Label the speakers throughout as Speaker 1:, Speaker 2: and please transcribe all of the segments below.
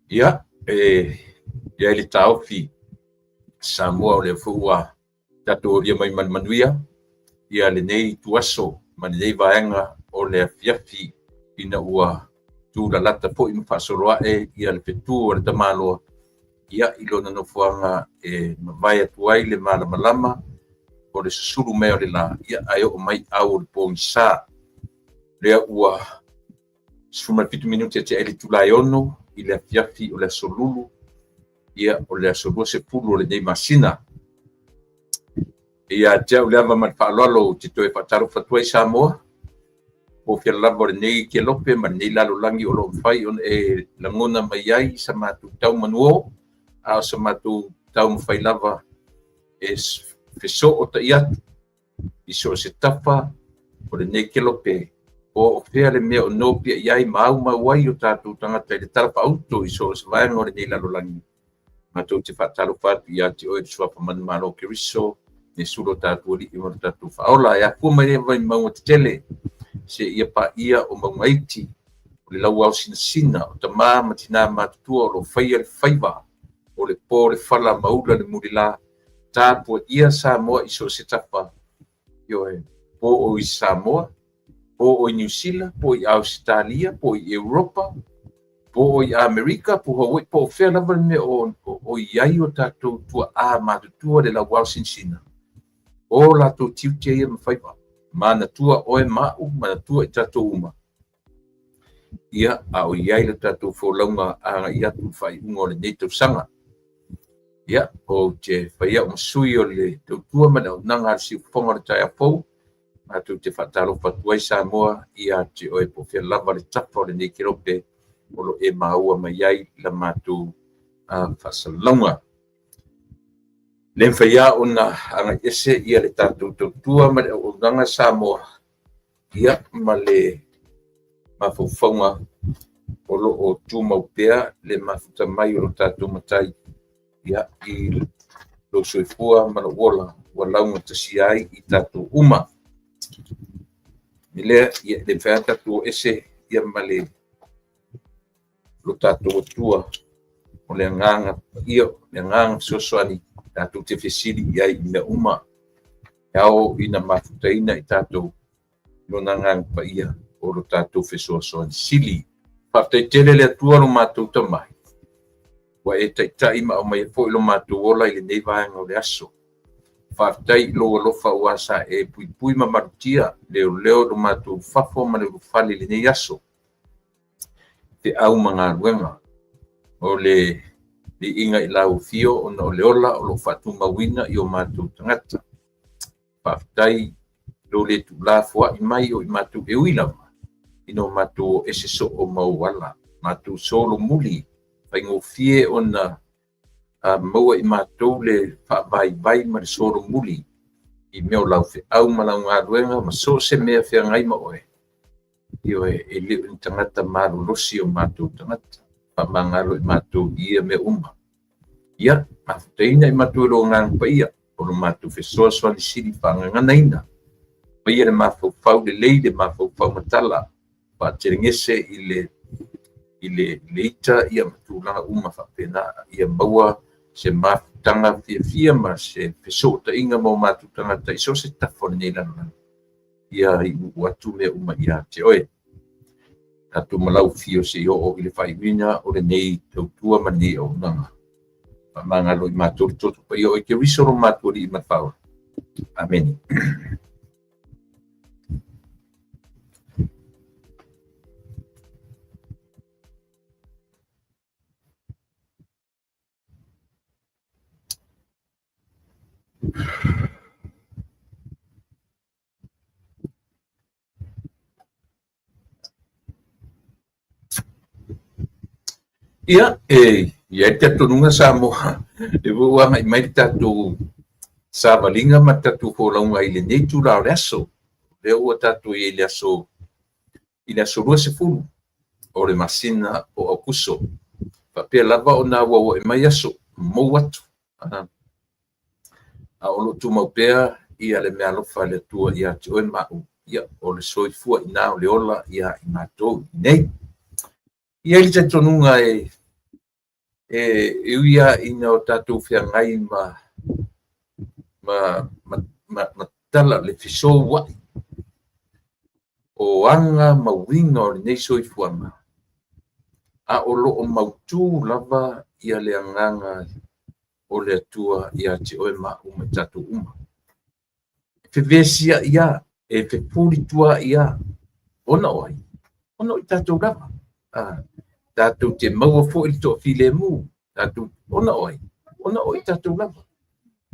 Speaker 1: Ia, e i ai le taofi Samoa o lea foi ua tatou aulia mai ma le manuia ia lenei ituaso ma lenei vaega o le afiafi ina ua tulalata foi ma faasolo ae ia le fetu o le tamaloa ia i lona nofoaga e mavae atu ai le malamalama o le susulu mai o le la ia ae oo mai au o le pogisa. Lea ua 17 minute tea i le itula e 6 i le afiafi o le aso Lulu, ia o le aso 20 o lenei masina. Ia te au le ava ma le faaaloalo ou te toe faatalofa atu ai Samoa, po o fea lava o lenei kelope ma lenei lalolagi o lo o mafai ona e lagona mai ai sa matou tau manuō, a o sa matou taumafai lava e fesootai atu i so o se tafa o lenei kelope, po o fea le mea o nopiai ai ma aumau ai o tatou tagata i le tala faauto i so o se vaega o lenei lalolagi. Matou te faatalofa atu ia te oe le suafa manumalo o Keriso, Iesu lo tatou Alii ma lo tatou Faaola, e afua mai lea vaimauga tetele seia paia o mauga iti, o le lauao sinasina o tama ma tina matutua o lo o faia le faiva o le po le fala ma ula le mulila, tapuaia Samoa i so o se tafa, ioe, po o i Samoa, po o i Niu Sila, po o i Ausetalia, po o i Europa, po o i Amerika, po o Hawaii, po o fea lava le mea o i ai o tatou tuaa matutua le lauao sinasina, o latou tiute ia ma faiva, manatua oe ma au, manatua i tatou uma, ia, a o i ai le tatou folauga agai atu i le faaiuga o lenei tausaga. Ia, ou te fai au ma sui o le tautua ma le auaunaga a le siufofoga o le taeao fou, matou te faatalofa atu ai Samoa ia te oe po o fea lava le tafa o lenei kelope o lo o e maua mai ai la matou faasalalauga. Le mafai lava ona agai ese ia le tatou tautua ma le auaunaga Samoa ia ma le mafaufauga o lo o tumau pea le mafuta mai o lo tatou Matai ia i lou soifua ma lou ola ua laugatasia ai i tatou uma. I lea, ia le mafai lava tatou o ese ia ma le lo tatou Atua o le agaga paia, o le agaga fesoasoani tatou te fesili i ai i mea uma. E ao ina mafutaina i tatou lona agaga paia o lo tatou fesoasoani sili. Faafetai tele le Atua lo matou tamai, ua e taitai ma aumaia foi lo matou ola i lenei vaega o le aso. Faafetai i lou alofa ua sa e puipui ma malutia leoleo lo matou fafo ma le ulufale i lenei aso. Feau ma galuega o le viiga i lau afio ona o le ola o lo o faatumauina i o matou tagata. Faafetai lou le tuulafoai mai o i matou e ui lava ina o matou o ese soo ma ou ala, matou solomuli, faigofie ona maua i matou le faavaivai ma le solomuli i mea o lau feau ma lau galuega ma so o se mea feagai ma oe. Ioe, e le o ni tagata malolosi o matou tagata, faamagalo i matou i ia mea uma. Ia, mafutaina i matou e lou Agaga Paia, o lo matou fesoasoani sili faagaganaina. Paia le mafaufau lelei, le mafaufau matala, faatelegese i le ita ia ma tulaga uma faapena, ia maua se mafutaga fiafia ma se fesootaiga ma o matou tagata i so o se tafa o lenei lalolagi. Ia iuiu atu mea uma ia te oe. Tatou ma lau afio se i oo i le faaiuina o lenei tautua ma lenei auaunaga. Faamagalo i matou le toto paia o Keriso lo matou Alii ma le Faaola. Amene. Ia, e i ai le talitonuga Samoa, e ua agai mai le tatou savaliga ma le tatou folauga i lenei itula o le aso. Lea ua tatou i ai i le aso i le aso 20 o le masina o Aokuso. Faapea lava ona auauai mai aso, mou atu. A o lo o tumau pea ia le meaalofa a le Atua ia te oe ma au, ia, o le soifua i ina o le ola ia i matou i inei. E i ai le talitonuga e E ui lava ina o tatou feagai ma tala le fesoua'i o aga ma uiga o lenei soifuaga, a o lo o mautū lava ia le agaga o le Atua ia te oe ma au ma i tatou uma. E fevesiai lava, e fefulituaai lava, ona o ai? Ona o i tatou lava. Tatou te maua foi le toafilemu, tatou, ona o ai? Ona o i tatou lava.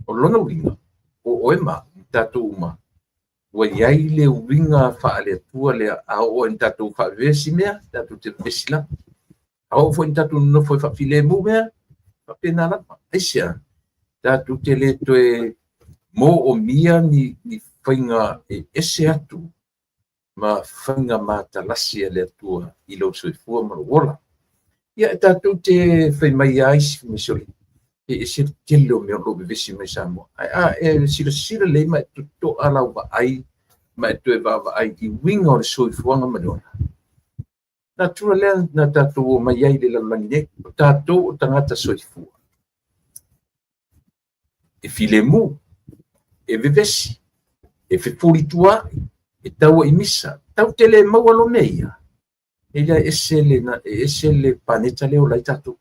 Speaker 1: O lona uiga, o oe ma au, tatou uma, ua i ai le uiga faale-Atua lea, a oo ina tatou faavevesi mea, tatou te vevesi lava. A oo foi ina tatou nonofo e faafilemu mea, faapena lava. Aisea? Tatou te le toe moomia ni faiga e ese atu ma faiga matalasi a le Atua i lou soifua ma lou ola. Ia, e tatou te fai mai lava isi, mai sole, e ese le tele o mea o lo o vevesi mai Samoa. Ae a e silasila lelei ma e totoa lau vaai ma e toe vaavaai i uiga o le soifuaga ma le ola, natura lea na tatou omai ai i le lalolagi nei, o tatou o tagata soifua. E filemu, e vevesi, e fefulituaai, e taua i misa. Tatou te le maua loa mea ia, e le ese le, e ese le paneta lea e ola ai tatou.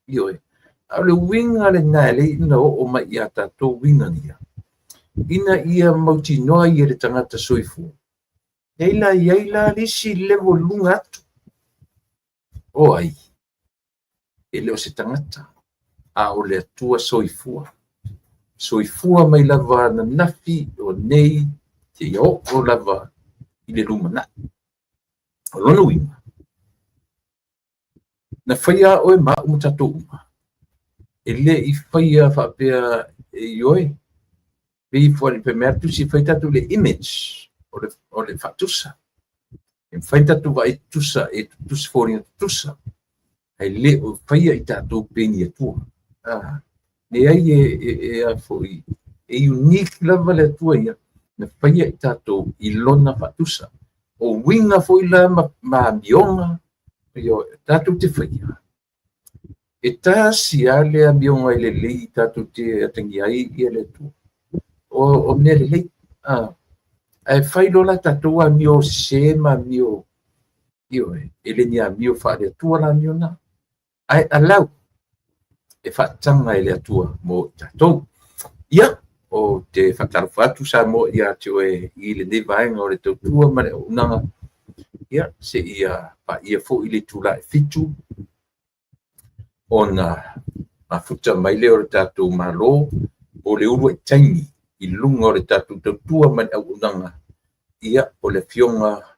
Speaker 1: Ioe. A o le uiga lena e lei ona oo mai ia tatou uiga ia, ina ia mautinoa ai e le tagata soifua, e la i ai la le isi level i luga atu. O ai? E le o se tagata, a o le Atua soifua. Soifua mai lava ananafi, o nei, seia oo lava i le lumanai. O lona uiga, na faia oe ma au ma tatou uma, e le i faia faapea e ioe, pei foi fai mai le Tusi e fai tatou le image o le faatusa. E mafai tatou vaai tutusa e tutusa foliga tutusa, ae le o faia i tatou pei ni Atua. Leai, e a foi, e unique lava le Atua ia, na faia i tatou i lona faatusa. O uiga foi la ma amioga, tatou te faia, e tasi lava le amioga e lelei tatou te atagia ai ia le Atua. O mea lelei. Ae fai loa la tatou amio sese ma amio, ioe, e le ni amio faale-Atua la amio na. Ae allow e faataga e le Atua mo i tatou. Ia, o te faatalofa atu Samoa ia te oe i lenei vaega o le tautua ma le auaunaga. Ia, seia paia foi le itula e 7, ona mafuta mai lea o le tatou Malo o le uluai taimi i luga o le tatou tautua ma le auaunaga. Ia, o le afioga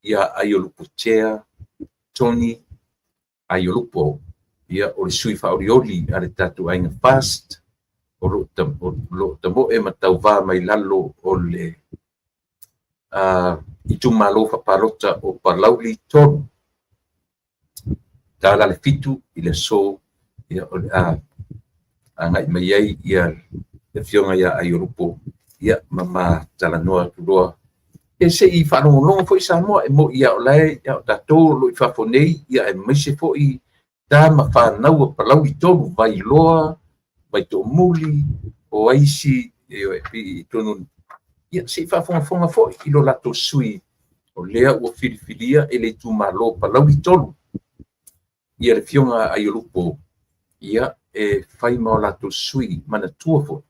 Speaker 1: ia Aiolupotea Tony Aiolupo, ia, o le sui faaolioli a le tatou aiga FAST, o lo o tamoe ma tauvā mai lalo o le itumalo faapalota o Palauli 3. Tala le 7 i le aso, ia, o le a agai mai ai ia le afioga ia Aiolupo, ia, ma talanoa atu loa. E se i faalogologo foi Samoa, e moi ia o lae, ia o tatou o lo o i fafo nei, ia aemaise foi tama fanau o Palauli 3, Vailoa, Vaitoomuli, o aisi, e pei tonu, ia se i faafogafoga foi i lo latou sui, o lea ua filifilia e le itumalo Palauli 3, ia le afioga Aiolupo, ia, e fai ma o latou sui, manatua foi.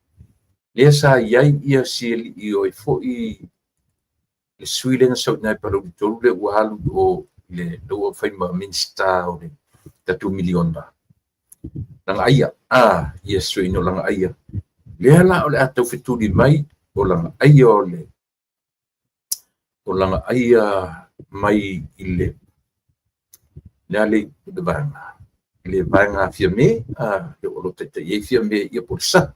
Speaker 1: Lea sa i ai ia si alii o ai foi le sui lea na sau i nai Palauli 3 lea ua alu o le ua fai ma Minisita o le tatou miliona. Lagaaia, ia sui no Lagaaia. Lea la o le a taufetuli mai o Lagaaia o le o Lagaaia mai i le le vaega le vaega Fiame, o lo o taitai ai Fiame, ia po o le SUP,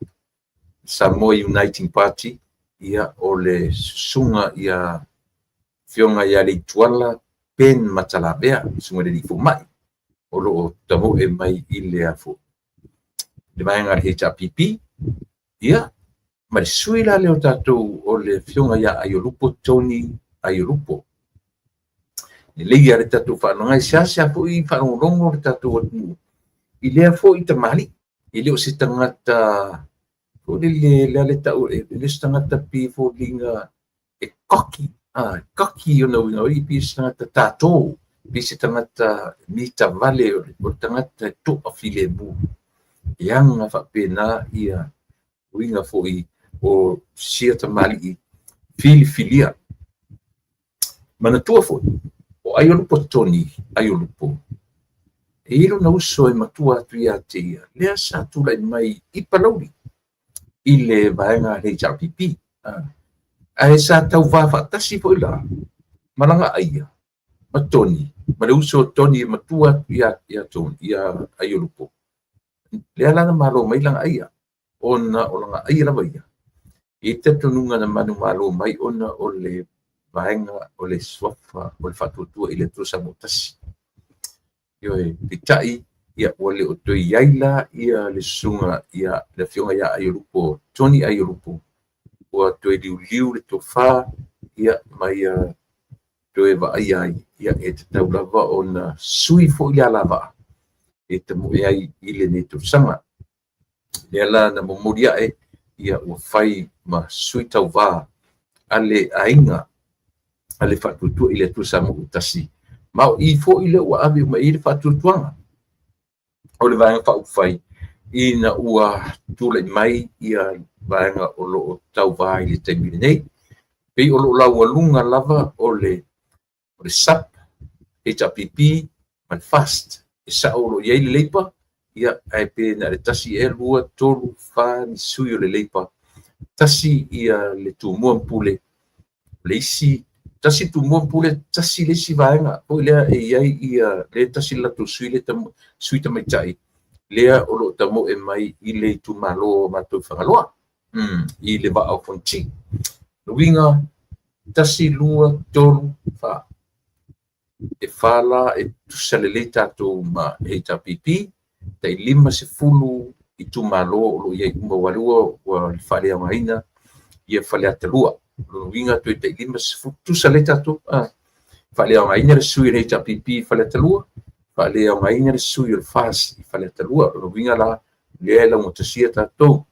Speaker 1: Samoa Uniting Party, ia o le susuga ia afioga ia Leituala Ben Matalavea, susuga i le alii fomai, o lo o tamoe mai i le afo le vaega a le HRPP, ia, ma le sui la lea o tatou o le afioga ia Aiolupo Tony Aiolupo. Lelei lava le tatou faalogo, e seasea foi faalogologo le tatou atunuu. i lea foi tamalii, e le o se tagata foi lele le a le tau, e le o se tagata pei e foliga e cocky, cocky ona uiga o i pei se tagata tatō, pei se tagata mitavale, o le tagata e toafilemu. E aga faapena ia uiga foi o sia tamalii filifilia. Manatua foi, o Aiolupo Tony Aiolupo, e i ai lona uso e matua atu ia te ia, lea sa tulai mai i Palauli i le vaega a le HRPP. Ae sa tauvā faatasi foi la ma Lagaaia ma Tony, ma le uso o Tony e matua atu ia Tony, ia Aiolupo. Lea la na malo mai Lagaaia, ona o Lagaaia lava ia. E i ai talitonuga na manumalo mai ona o le vaega o le suafa o le Faatuatua i le Atua Samoa Tasi. Ioe, peitai, ia ua le o toe i ai la ia le susuga ia le afioga ia Aiolupo, Tony Aiolupo, ua toe liuliu le tofa, ia ma ia toe vaaia ai, ia e tatau lava ona sui foi le alavaa e tamoe ai i lenei tausaga. Lea la na momoli ae, ia ua fai ma sui tauvā a le aiga a le Faatuatua i le Atua Samoa Tasi. Ma o i foi lea ua ave uma i ai le faatuatuaga o le Vaega Faaupufai ina ua tulai mai ia vaega o lo o tauvā i le taimi lenei. Pei o lo o laualuga lava o le SUPP, HRPP ma le FAST. E sao o lo o i ai le Labour, ia, ae pe na o le 1, 2, 3, 4 ni sui o le Labour. Tasi ia le Tumua ma Pule, le isi, tasi Tumua ma Pule, tasi le isi vaega foi lea e i ai ia le tasi le latou sui, le sui tamaitai, lea o lo o tamoe mai i le itumalo o matou Fagaloa, i le Vaa o Fonoti. Uiga, 1, 2, 3, 4. E 4 la e tusa lelei tatou ma HRPP, tai 50 itumalo o lo o i ai uma ua lua ua faaleaogaina ia Faleata 2. Lona uiga toe tai 50, tusa lelei tatou. Faaleaogaina le sui o le HRPP i Faleata 2, faaleaogaina le sui o le FAST i Faleata 2. Lona uiga la, lea e laugatasia tatou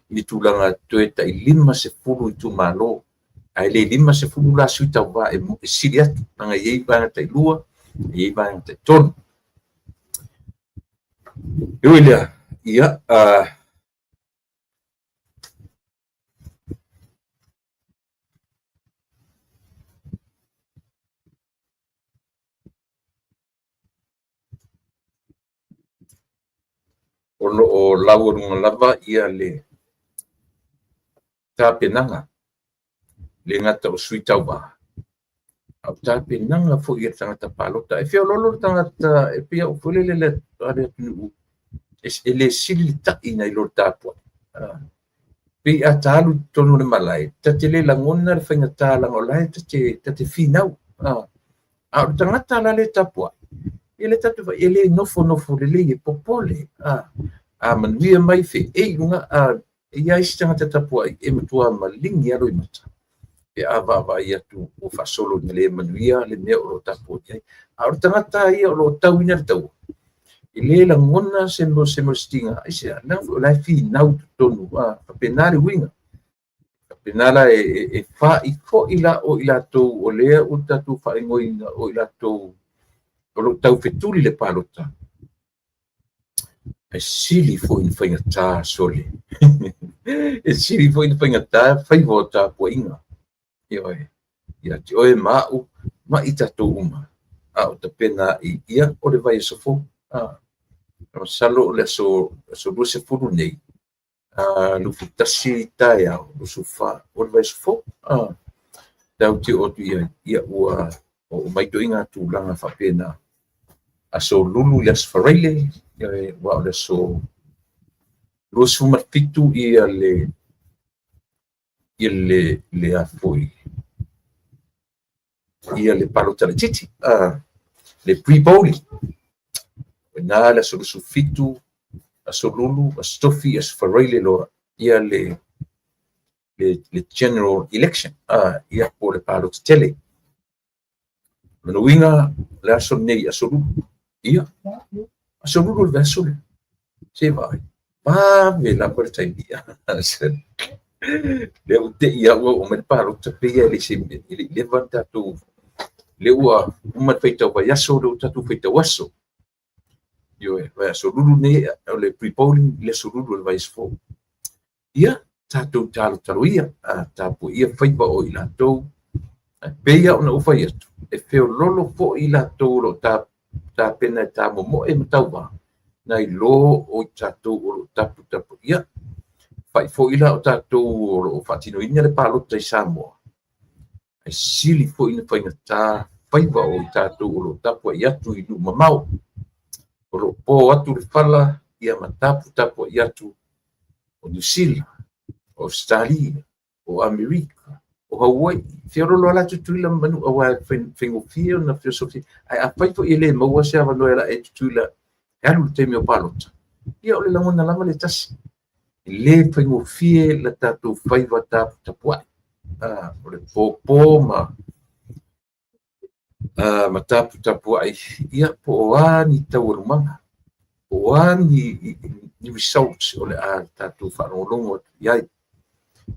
Speaker 1: i le tulaga toe tai 50 itumalo, ae le 50 la sui tauvā e sili atu, leaga e i ai vaega tai 2, e i ai vaega tai 3. E ui lea, ia, o lo o laualuga lava ia le tapenaga, le gata o sui tauvā, a o tapenaga foi a le tagata palota. E feoloolo le tagata, e pei au foi lele le atunuu, e le sili le tai nai lo le tapuai. Pei a ta alu i totonu o le malae, ta te le lagona le faigata leaga o la e ta te finau. A o le tagata la le tapuai, e le tatou e le nofonofo lelei e popole. A manuia mai feei luga, e i ai isi tagata tapuai e matua maligi lava loimata pe a vaavaai atu ua faasolo ina le manuia le mea o lo o tapuai ai. A o le tagata ia o lo o tauina le taua, e le lagona se molestiga, aisea, leaga foi o la e finau i totonu, faapena le uiga. Faapena la e fa'i foi la o i latou o lea ua tatou faaigoaina o i latou o lo o taufetuli le palota, e sili foi na faigata sole. E sili foi na faigata faiva o tapuaiga. Ioe, ia te oe ma au, ma i tatou uma. A o tapena i ia o le vaiaso fou. Masalo o le aso 20 nei, 21 taeao, 24 o le vaiaso fou. Tau te oo atu i ai, ia ua oo mai toiga tulaga faapena. Aso Lulu i le aso Faraile, ua o le aso 27 ia le le afoi ia le palota laitiiti, le pre-polling. Na le aso 27, aso Lulu, aso Tofi, aso Faraile loa ia le general election, ia po le palota tele. Lona uiga, le aso lenei, aso Lulu, ia. Aso Lulu o le vaiaso lea. Se i vaai, vave lava le taimi. Lea ua te i au ua oo mai le palota, pei lava e le i leva le tatou, lea ua uma le faitau vaiaso, lea ua tatou faitau aso. Ioe, vaiaso Lulu nei, o le pre-polling i le aso Lulu o le vaiaso fou. Ia, tatou talotalo ia, tapuaia faiva o i latou. Ae pei lava ona ou fai atu, e feololo foi i latou o lo o tapena e tamomoe ma tauva, nai lo o i tatou o lo o taputapuaia. Fai foi la o tatou o lo o faatinoina le palota i Samoa, ae sili foi ona faigata faiva o i tatou o lo o tapuai atu i nuu mamao, o lo o po atu le fala ia ma taputapuai atu o Niu Sila, o Ausetalia, o Amerika, o Hawaii. Feololo lava la Tutuila ma Manua aua e faigofie ona feosofi. Ae afai foi e le maua se avanoa e ala ai Tutuila e alu i le taimi o palota, ia o le lagona lava le tasi. E le faigofie la tatou faiva taputapuai. O le popo ma taputapuai, ia po o a ni taualumaga, po o a ni results o le a tatou faalogologo atu i ai.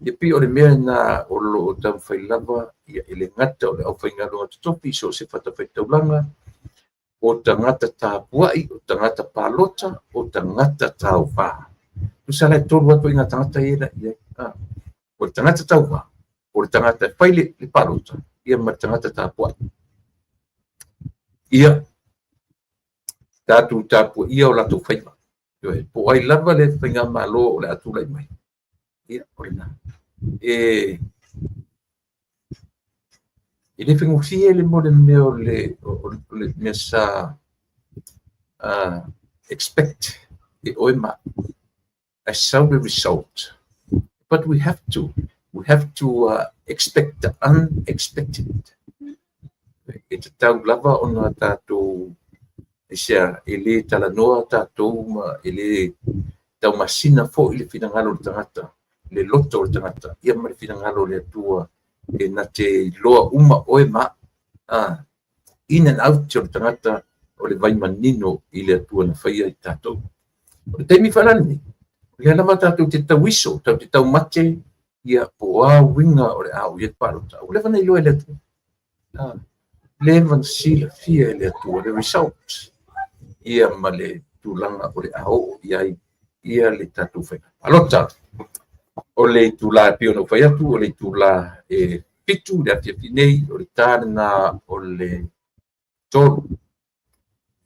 Speaker 1: Ia pei o le mea lena o lo o taumafai lava, ia e le gata o le aufaigaluega totofi i so o se fatafaitaulaga, o tagata tapuai, o tagata palota, o tagata tauva. Tusa la e tolu atu i ngā tagata ia la i ai. O le tagata tauva, o le tagata e fai le palota, ia ma le tagata tapuai. Ia, tatou tapuaia o latou faiva. Po o ai lava le faigamalo o le a tulai mai. Ia, o lena. E le faigofie le mo le mea o le mea sa expect e oe ma ae sau le result. But we have to. We have to expect the unexpected. E tatau lava ona tatou aisea, e le talanoa tatou ma e le taumasina foi le finagalo o le tagata, le loto o le tagata, ia ma le finagalo o le Atua e na te iloa uma oe ma in and out o le tagata o le vai manino i le Atua na faia i tatou. O le taimi faalale nei, o lea lava tatou te tauiso, tatou te taumate, ia po o a uiga o le a oo i ai le palota. Ua leva ona iloa e le Atua. Leva ona silafia e le Atua le result, ia ma le tulaga o le a oo i ai ia le tatou faiga palota. O le itula e pei ona ou fai atu, o le itula e 7 le afiafi nei, o le ta lena o le 3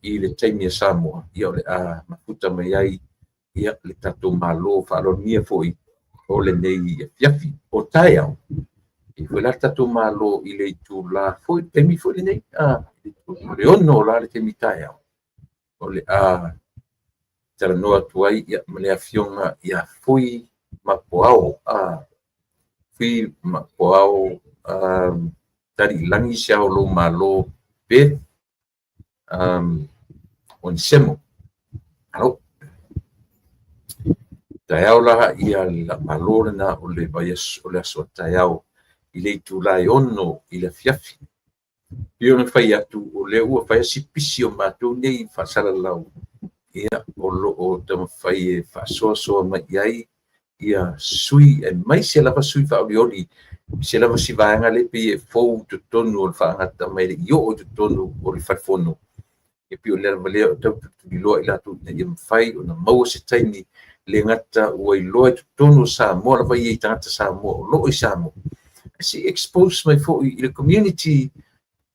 Speaker 1: i le taimi a Samoa, ia o le a mafuta mai ai ia le tatou malo faaaloalogia foi o lenei afiafi. O taeao, e foi la le tatou malo i le itula foi, taimi foi lenei, o le 6 la le taimi taeao, o le a talanoa atu ai ia ma le afioga ia Fui Mapoao, Fui Mapoao, Taliilagi se ao lou malo Beth Onesemo. Alo. Taeao la ia la malo lena o le vaiaso, o le aso taeao i le itula e 6 i le afiafi. Pei ona fai atu, o lea ua fai si pisi o matou nei faasalalau, ia o lo o taumafai e faasoasoa mai i ai ia sui, aemaise lava sui faaolioli, se lava si vaega le pei e fou i totonu o le faagata mai le i oo i totonu o le falefono. E pei o le lava lea o tau tuliloa i latou ina ia mafai ona maua se taimi le gata ua iloa i totonu o Samoa lava ia i tagata Samoa o lo o i Samoa. Se expose mai foi i le community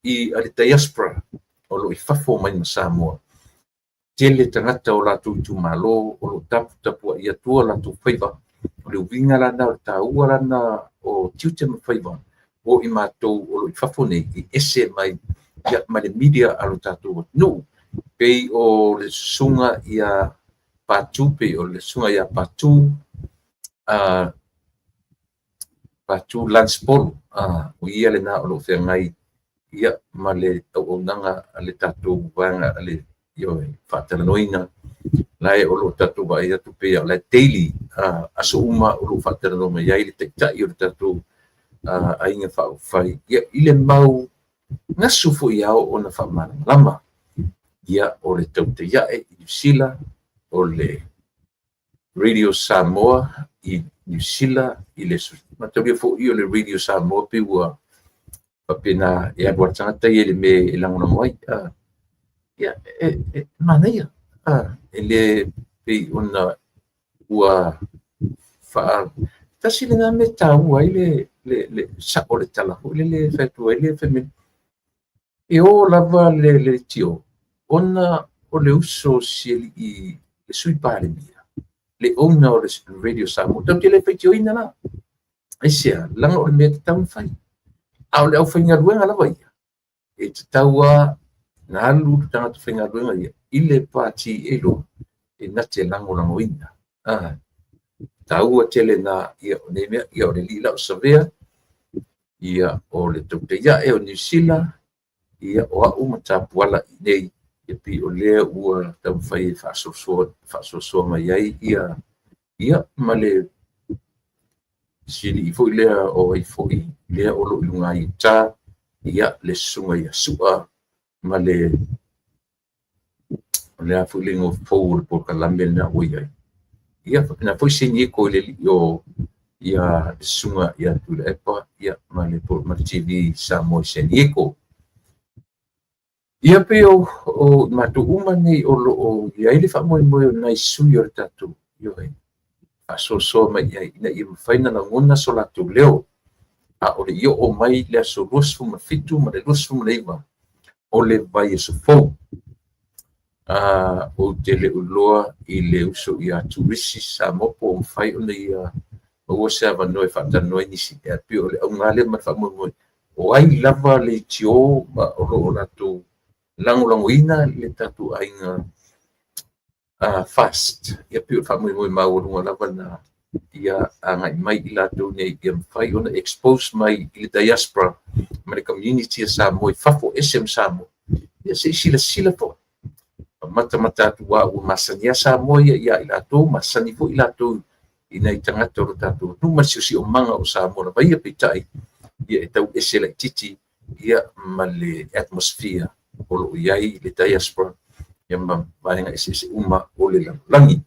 Speaker 1: i a le diaspora o lo o i fafo mai ma Samoa. Tele tagata o latou itumalo o lo o taputapuai atua latou faiva. O le uiga lana o le taua lana o tiute ma faiva o i matou o lo o i fafo nei e ese mai ia ma le media a lo tatou atunuu. Pei o le susuga ia Patu, pei o le susuga ia Patu, Patu Lance Polo, o ia lena o lo o feagai ia ma le auaunaga a le tatou vaega a le faatalanoaina. La e o lo o tatou vaai atu pei o la e daily aso uma o lo o faatalanoa mai ai le taitai o le tatou aiga faaupufai ia i le mau gasu foi ao ona faamalamalama. Ia, o le Tautai Ae i Niu Sila, o le Radio Samoa i Niu Sila, i le mataulia foi o le Radio Samoa pei ua faapena e alu lava le tagata ia i le mea e lagolago ai. Ia, e manaia, e le pei ona ua faa... Tasi lena mea e taua ai le sao o le tala foi lele e fai atu ai le fai mai, e o lava le leitio ona o le uso si alii le Sui Palemia, le owner o le Radio Samoa. Tatou te le faitioina la. Aisea? Leaga o le mea e tatau ona fai. A o le aufaigaluega lava ia, e tatau lava ona alu le tagata faigaluega ia i le pati e iloa e na te lagolagoina. Taua tele na ia o nei mea, ia o le alii la o Savea, ia o le Tautai Ae o Niu Sila, ia o au ma Tapuala i nei, ia pei o lea ua taumafai e faasoasoa mai ai ia, ia ma le sili foi lea o ai foi lea o lo o i luga i uta, ia le susuga ia Sua ma le o le a foi le igoa fou o le polokalame lena ua i ai. Ia faapena foi San Diego i le alii o ia le susuga ia Tuilaepa, ia ma le TV Samoa i San Diego. Ia pei o matou uma nei o lo o i ai le faamoemoe o nai sui o le tatou ioe faasoasoa mai i ai ina ia mafai ona lagona so latou leo, a o le i oo mai le aso 27 ma le 29 o le vaiaso fou. Ou te le o iloa i le uso ia Turisi Samoa po o mafai ona ia maua se avanoa e faatalanoa ai nisi, ae pei o le auga lea ma le faamoemoe, o ai lava le leitio ma o lo o latou lagolagoina le tatou aiga FAST. Ia pei o le faamoemoe maualuga lava na ia agai mai i latou nei ia mafai ona expose mai i le diaspora ma le community a Samoa i fafo ese ma Samoa. Ia se i silasila foi. Matamata atu a ua masani a Samoa ia ia i latou, masani foi i latou i nai tagata o lo tatou atunuu ma le siosiomaga o Samoa lava ia, peitai ia e tau ese laitiiti ia ma le atmosphere o lo o i ai le diaspora ia ma vaega eseese uma o le lalolagi.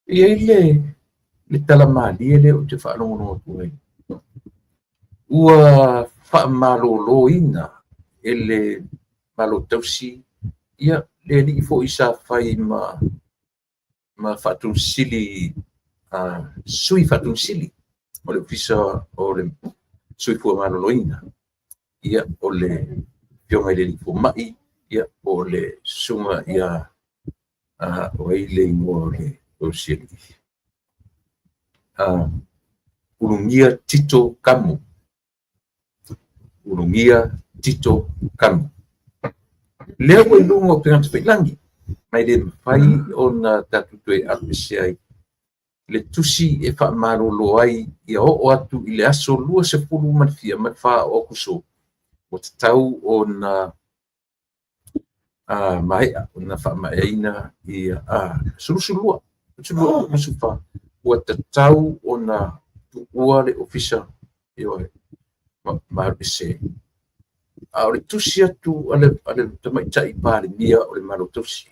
Speaker 1: E i ai le tala malie lea ou te faalogologo atu ai, ua faamaloloina e le Malo Tausi ia le alii foi sa fai ma faatunsili, sui faatunsili o le Ofisa o le Soifua Maloloina, ia o le afioga i le alii fomai, ia o le susuga ia o ai le igoa o le alii, Ulugia Tito Kamu. Ulugia Tito Kamu. Lea ua i luga o upega tafailagi, ma e le mafai ona tatou toe alu ese ai le tusi e faamalolo ai ia oo atu i le aso 24 ma le 4 o Aokuso, ua tatau ona maea ona faamaeaina ia 22, 24, ua tatau ona tuua le ofisa ioe ma alu ese. A o le tusi atu a le tamaitai Palemia o le Malo Tausi,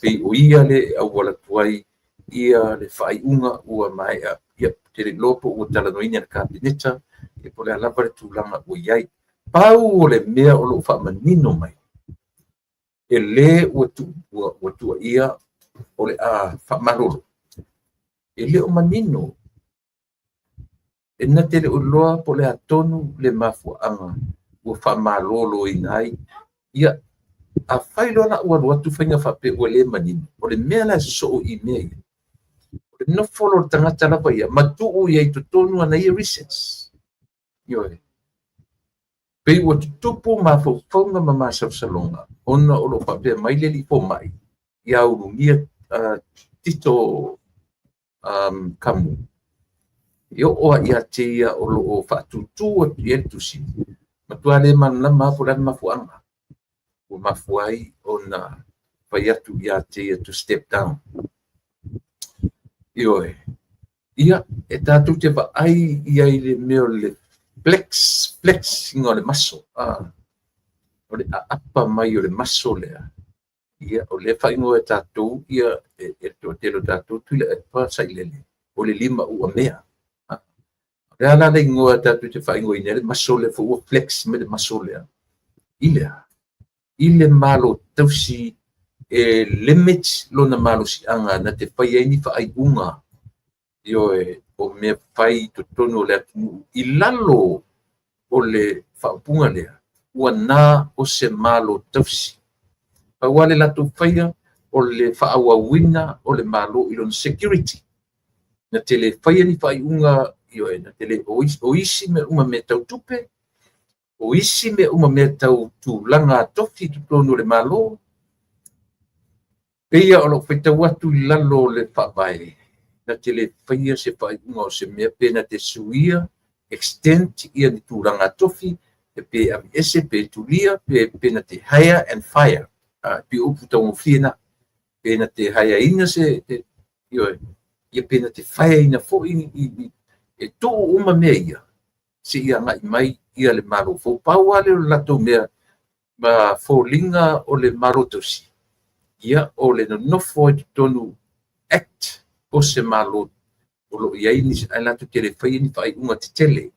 Speaker 1: pei o ia le e auala atu ai ia le faaiuga ua maea, ia te le iloa po ua talanoaina e le Kapeneta, ia po o le a lava le tulaga ua i ai. Pau o le mea o lo o faamanino mai, e le ua tuuaia o le a faamalolo, e le o manino, e na te le o iloa po o le a tonu le mafuaaga ua faamaloloina ai. Ia, a fai loa la ua alu atu faiga faapea ua le manino, o le mea la e sosoo i mea ia, o le nofo loa o le tagata lava ia, ma tuu i ai i totonu ana ia reasons. Ioe. Pei ua tutupu mafaufauga ma masalosaloga ona o lo o faapea mai le alii fomai ia Ulugia Tito Kamu, e oo lava ia te ia o lo o faatūtū atu i ai le tusi, matua le malamalama po o le a le mafuaaga ua mafua ai ona fai atu ia te ia to step down. Ioe. Ia, e tatou te vaai i ai i le mea o le flex, flex-ina o le maso, o le aapa mai o le maso lea, ia, o lea e faaigoa e tatou ia, e le toatele o tatou Tuilaepa Sailele, o le lima uamea. O le a la le igoa tatou te faaigoaina ai le maso lea foi ua flex mai le maso lea? I le a? I le Malo tausi e limit lona malosiaga na te fai ai ni faaiuga, ioe, o mea fai i totonu o le atunuu i lalo o le faaupuga lea, ua na o se Malo tausi. Pau lava le latou faia o le faaauauina o le Malo i lona security. Na te le faia ni faaiuga, ioe, na te le, o isi mea uma mea tau tupe, o isi mea uma mea tau tulaga tofi i totonu o le Malo, pei o lou faitau atu i lalo o le faavae, na te le faia se faaiuga o se mea pe na te suia, extend ia ni tulaga tofi, pe aveese, pe tulia, pe na te hire and fire. Pe upu taugofie na. Pe na te hire-ina se, ioe, ia pe na te fire-ina foi e tuu uma mea ia, seia agai mai ia le Malo fou. Pau lava lea o le latou mea ma foliga o le Malo tausi, ia o le nonofo ai totonu act o se Malo o lo o i ai nisi, ae latou te le faia ni faaiuga tetele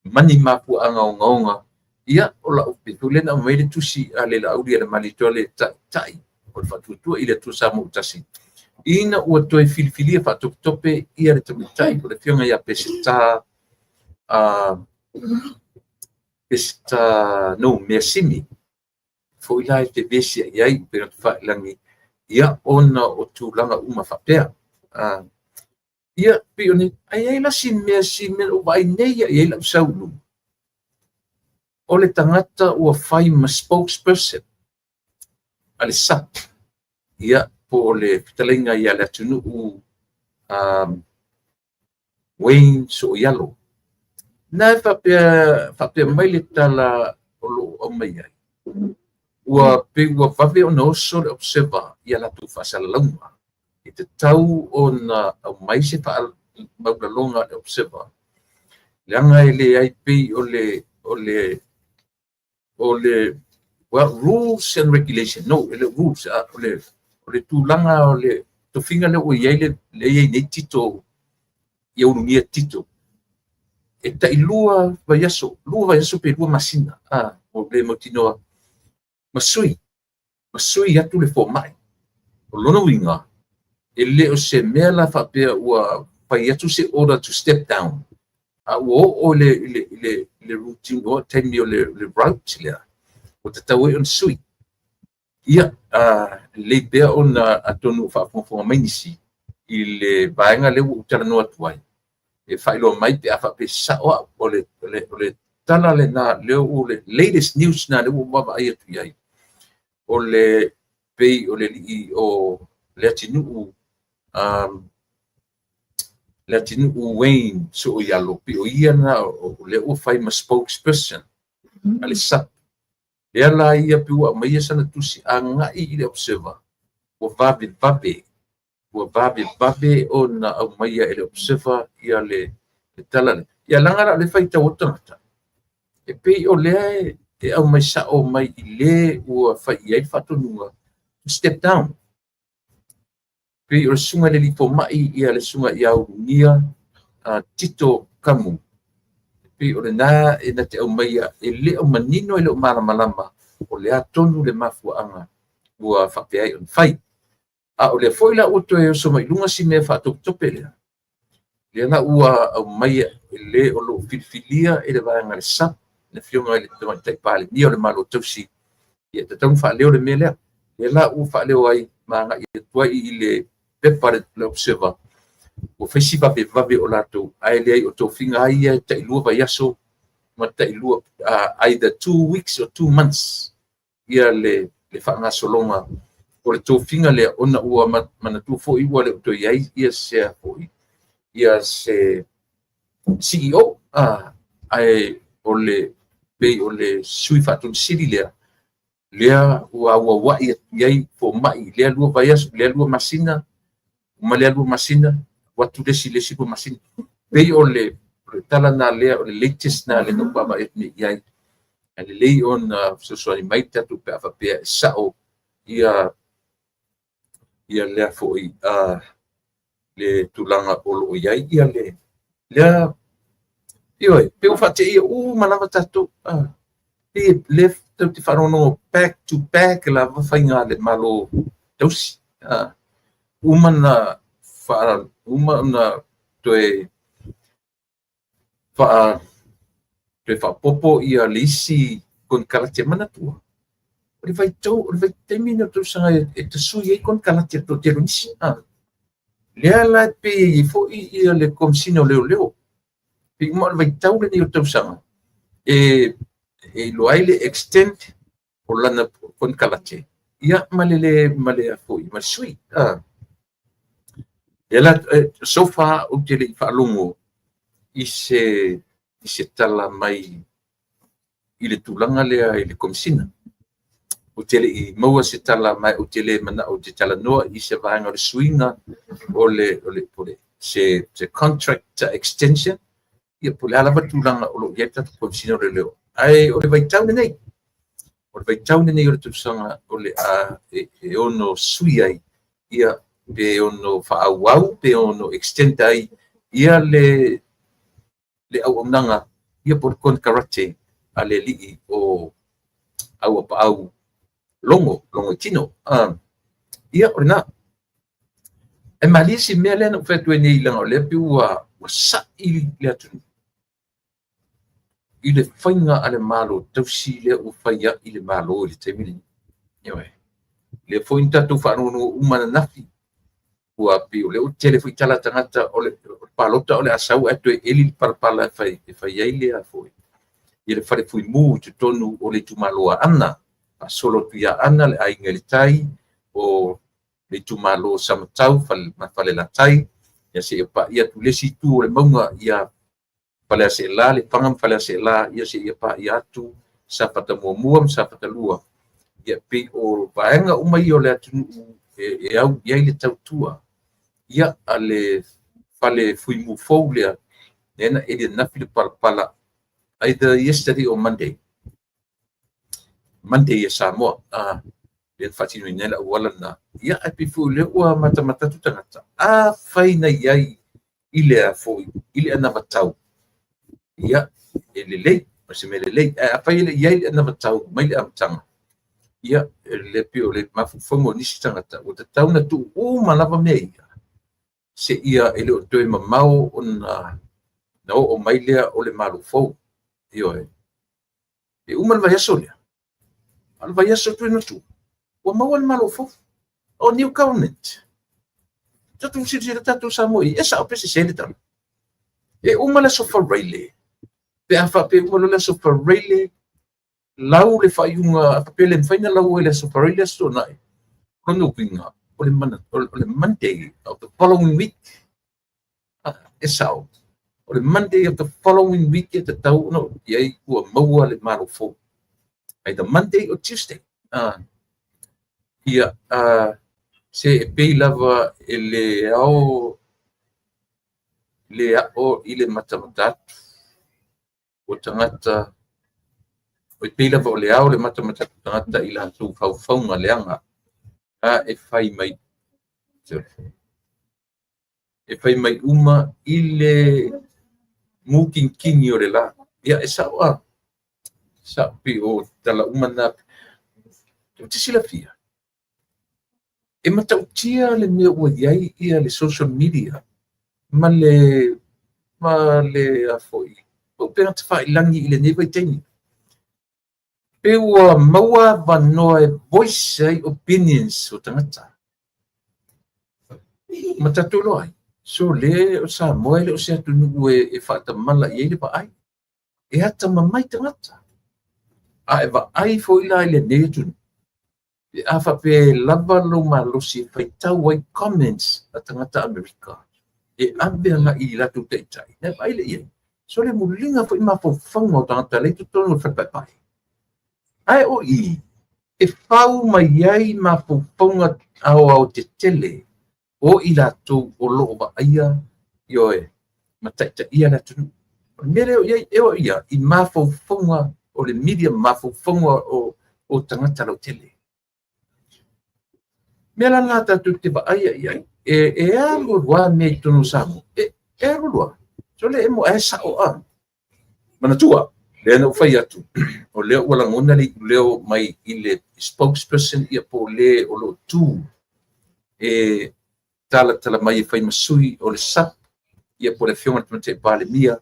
Speaker 1: ma ni mafuaaga ogaoga. Ia, o lau pei foi lea na aumai le tusi a le Laaulialemalietoa le Taitai o le Faatuatua i le Atua Samoa ua Tasi, ina ua toe filifilia faatopetope ia le tamaitai o le afioga ia Peseta, Peseta Noumea Simi, foi la e fevesiai ai upega tafailagi, ia ona o tulaga uma faapea. Ia, pei o ni, ai ai la si mea, si mea o vaai nei ia i ai lau sau i luma. O le tagata ua fai ma spokesperson a le SUPP, ia, po o le fetalaiga ia le atunuu Wayne Sooialo. Na e faapea mai le tala o lo o aumai ai, ua pei ua vave ona oso le Observer ia latou faasalalauga. E tatau ona aumai se faamaualaloga a le Observer, leaga e leai pei o le, o le, o le, well, rules and regulation, no, e le rules, o le tulaga o le tofiga lea ua i ai le i ai nei Tito, ia ulugia Tito, e tai 2 vaiaso, 2 vaiaso pe 2 masina, o le mautinoa, ma sui atu le fomai. O lona uiga, e le o se mea la faapea ua fai atu se order to step down, a ua oo le routine o taimi o le route lea, ua tatau ai ona sui. Ia, lelei pea ona atonu faafogafoga mai nisi i le vaega lea ua ou talanoa atu ai, e faailoa mai pe a faapea sao au. O le tala lena, lea ua le latest news na lea ua vaavaai atu i ai, o le pei o le alii o le atunuu, le atunuu Wayne Sooialo, pei o ia na o lea ua fai ma spokesperson a le SUPP. Lea la ia pe ua aumaia sana tusi agai i le Observer, ua vavevave ona aumaia e le Observer ia le tala lea. Ia laga la o le faitau o tagata, e pei o lea e aumai sao mai i le ua fai i ai le faatonuga step down. Pei o le susuga i le alii fomai ia le susuga ia Ulugia Tito Kamu. Pei o lena e na te aumaia e le o manino e le o malamalama o le atonu le mafuaaga ua faapea ai ona fai. A o lea foi la ua toe oso mai luga si mea faatopetope lea, lea la ua aumaia e le o loo filifilia e le vaega le SUPP, le afioga i le Tamaitai Palemia o le Malo Tausi, ia tatau ona faaleo le mea lea. Lea la ua faaleo ai ma agai atu ai i le pepa le Observer, ua fai si vavevave o latou, ae leai o tofiga ai ia e tai 2 vaiaso ma tai 2, either 2 weeks or 2 months ia le faagasologa o le tofiga lea, ona ua manatua foi ua le o toe i ai ia se foi ia se CEO, ae o le pei o le sui faatonisili lea, lea ua auauai atu i ai fomai lea 2 vaiaso, lea 2 masina, ma lea 2 masina, atu le isi 2 masina. Pei o le O le tala lena lea, o le latest lena lea na ou vaavaai atu nei i ai. Ae lelei ona fesoasoani mai tatou pe a faapea e sao ia ia lea foi le tulaga o lo o i ai ia le lea. Ioe, pe ua faateia uma lava tatou. Pei lea tatou te faalogologo back to back lava faiga a le Malo tausi. Uma na uma ona toe faaopoopo ia le isi konekarate. Manatua, o le vaitau, o le vaitaimi lenei o le tausaga e tasui ai konekarate a le toatele o nisi. Lea la e pei e i ai foi ia le Komesina o Leoleo. Pei uma o le vaitau lenei o le tausaga e iloa ai le extend o lana konekarate, ia ma le le ma le foi ma le sui. Lea la, so far ou te le i faalogo i se tala mai i le tulaga lea i le Komesina. Ou te le i maua se tala mai, ou te le manao ou te talanoa i se vaega o le suiga o le se contract extension, ia po o le a lava le tulaga o lo o i ai le tatou Komesina o Leoleo. Ae o le vaitau lenei, o le vaitau lenei o le tausaga o le a e ono sui ai, ia pe ono faaauau, pe ono extend ai ia le auaunaga, ia po o le konekarate a le alii o Auapaau Logo, Logoitino. Ia o lena. E malie si mea lea na ou fai atu ai nei, leaga o lea pei ua sai le atunuu i le faiga a le Malo tausi lea ua fai ai le Malo i le taimi lenei. Ioe. Lea foi na tatou faalogologo uma ananafi, ua pei o lea ua tele foi tala a tagata o le palota o le a sau ae toe eli le palapala e fai ai le foi i le fale fuimu i totonu o le itumalo Aana, faasolo atu ia Aana, le Aiga i le Tai, o le itumalo o Samatau ma Falelatai, ia seia paia atu le isi itu o le mauga ia Faleaseela, Lefaga ma Faleaseela, ia seia paia atu Safata 1 ma Safata 2. Ia pei o vaega uma ia o le atunuu e au i ai le tautua ia a le fale fuimu fou lea, lea na eli ananafi le palapala, either yesterday or Monday. Monday ia Samoa. Lea na faatinoina ai le auala lena. Ia, ae pei foi o lea ua matamata atu tagata. Afai na i ai i le a foi, i le anavatau, ia, e lelei, o se mea lelei. Ae afai e le i ai le anavatau mai le amataga, ia, le pei o le mafaufauga o nisi tagata, ua tatau na tuu uma lava mea ia, seia e le o toe mamao ona na oo mai lea o le Malo fou. Ioe. E uma le vaiaso lea, a o le vaiaso atu ai atu, ua maua le Malo fou. O new government. Tatou silasila tatou Samoa i e sao pe sese le tala. E uma le aso Faraile, pe a faapea uma loa le aso Faraile, lau le faaiuga, a faapea e le mafai ona lau ai le aso Faraile, aso Toonai, lona uiga, o le Monday of the following week, e sao, o le Monday of the following week e tatau ona i ai ua maua le Malo fou. Either Monday or Tuesday. Ia, se e pei lava e le ao le ao i le matamata atu o tagata, e pei lava o le ao le matamata atu o tagata i latou faufauga leaga, a e fai mai, e fai mai uma i le mukinikini o le la. Ia, e sao a. Sao pei o tala uma na. Ou te silafia, e matautia le mea ua i ai ia le social media ma le a foi, ma upega tafailagi i lenei vaitaimi. Pe ua maua avanoa e voice ai opinions o tagata. Ma tatou iloa ai, so le o Samoa e le o se atunuu e faatamala i ai le vaai. E atamamai tagata. A e vaai foi la i lenei atunuu, pe a faapea e lava lou malosi e faitau ai comments a tagata Amerika, e ave agai i latou taitai, na e vaai le i ai. So le muliga foi mafaufauga o tagata lea i totonu o le falepaepae. Ae o i, e fau mai ai mafaufauga aoaotetele o i latou o loo vaaia, ioe, ma taitaia le atunuu. O le mea lea o i ai, e oo ia i mafaufauga o le media, mafaufauga o tagata lautele. Mea la na tatou te vaaia i ai, e alu alu lava mea i totonu o Samoa, e alu alu lava. Sole e mo ae sao a. Manatua, lea na ou fai atu, o lea ua lagona le iuleo mai i le spokesperson ia po o le o lo o tu e talatala mai e fai ma sui o le SAP, ia po o le Afioga i le Tamaitai Palemia,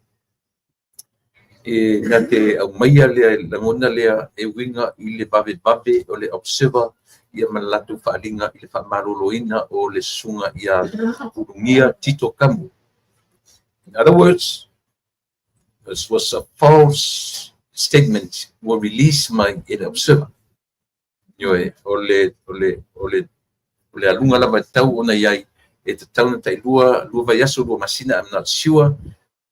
Speaker 1: e na te aumaia le lagona lea e uiga i le vavevave o le Observer ia ma le latou faaaliga i le faamaloloina o le susuga ia Ulugia Tito Kamu. In other words, this was a false statement ua release mai e le Observer. Ioe, o le aluga lava e tau ona i ai, e tatau ona tai 2 vaiaso, 2 masina, I'm not sure,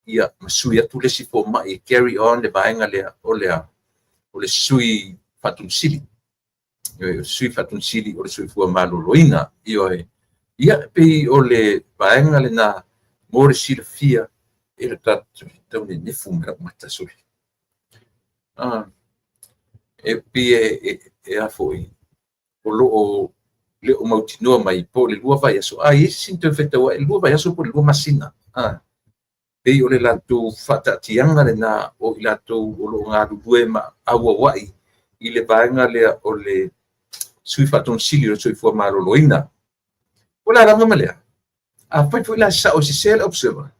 Speaker 1: ia ma sui atu le isi fomai e carry on le vaega lea o le a o le sui faatonusili. Ioe, o sui faatonusili o le soifua maloloina. Ioe, ia pei o le vaega lena mo le silafia e le tatou tau nenefu me lau mata sole. Ah, e pei e a foi o lo o le o mautinoa mai po o le 2 vaiaso, a i ai se toe faitau ai, 2 vaiaso po o le 2 masina. Ah, pei o le latou faataatiaga lena o i latou o lo o galulue ma auauai i le vaega lea o le sui faatonusili o le soifua maloloina. O le alaga ma lea, afai foi la sao e sese le Observer,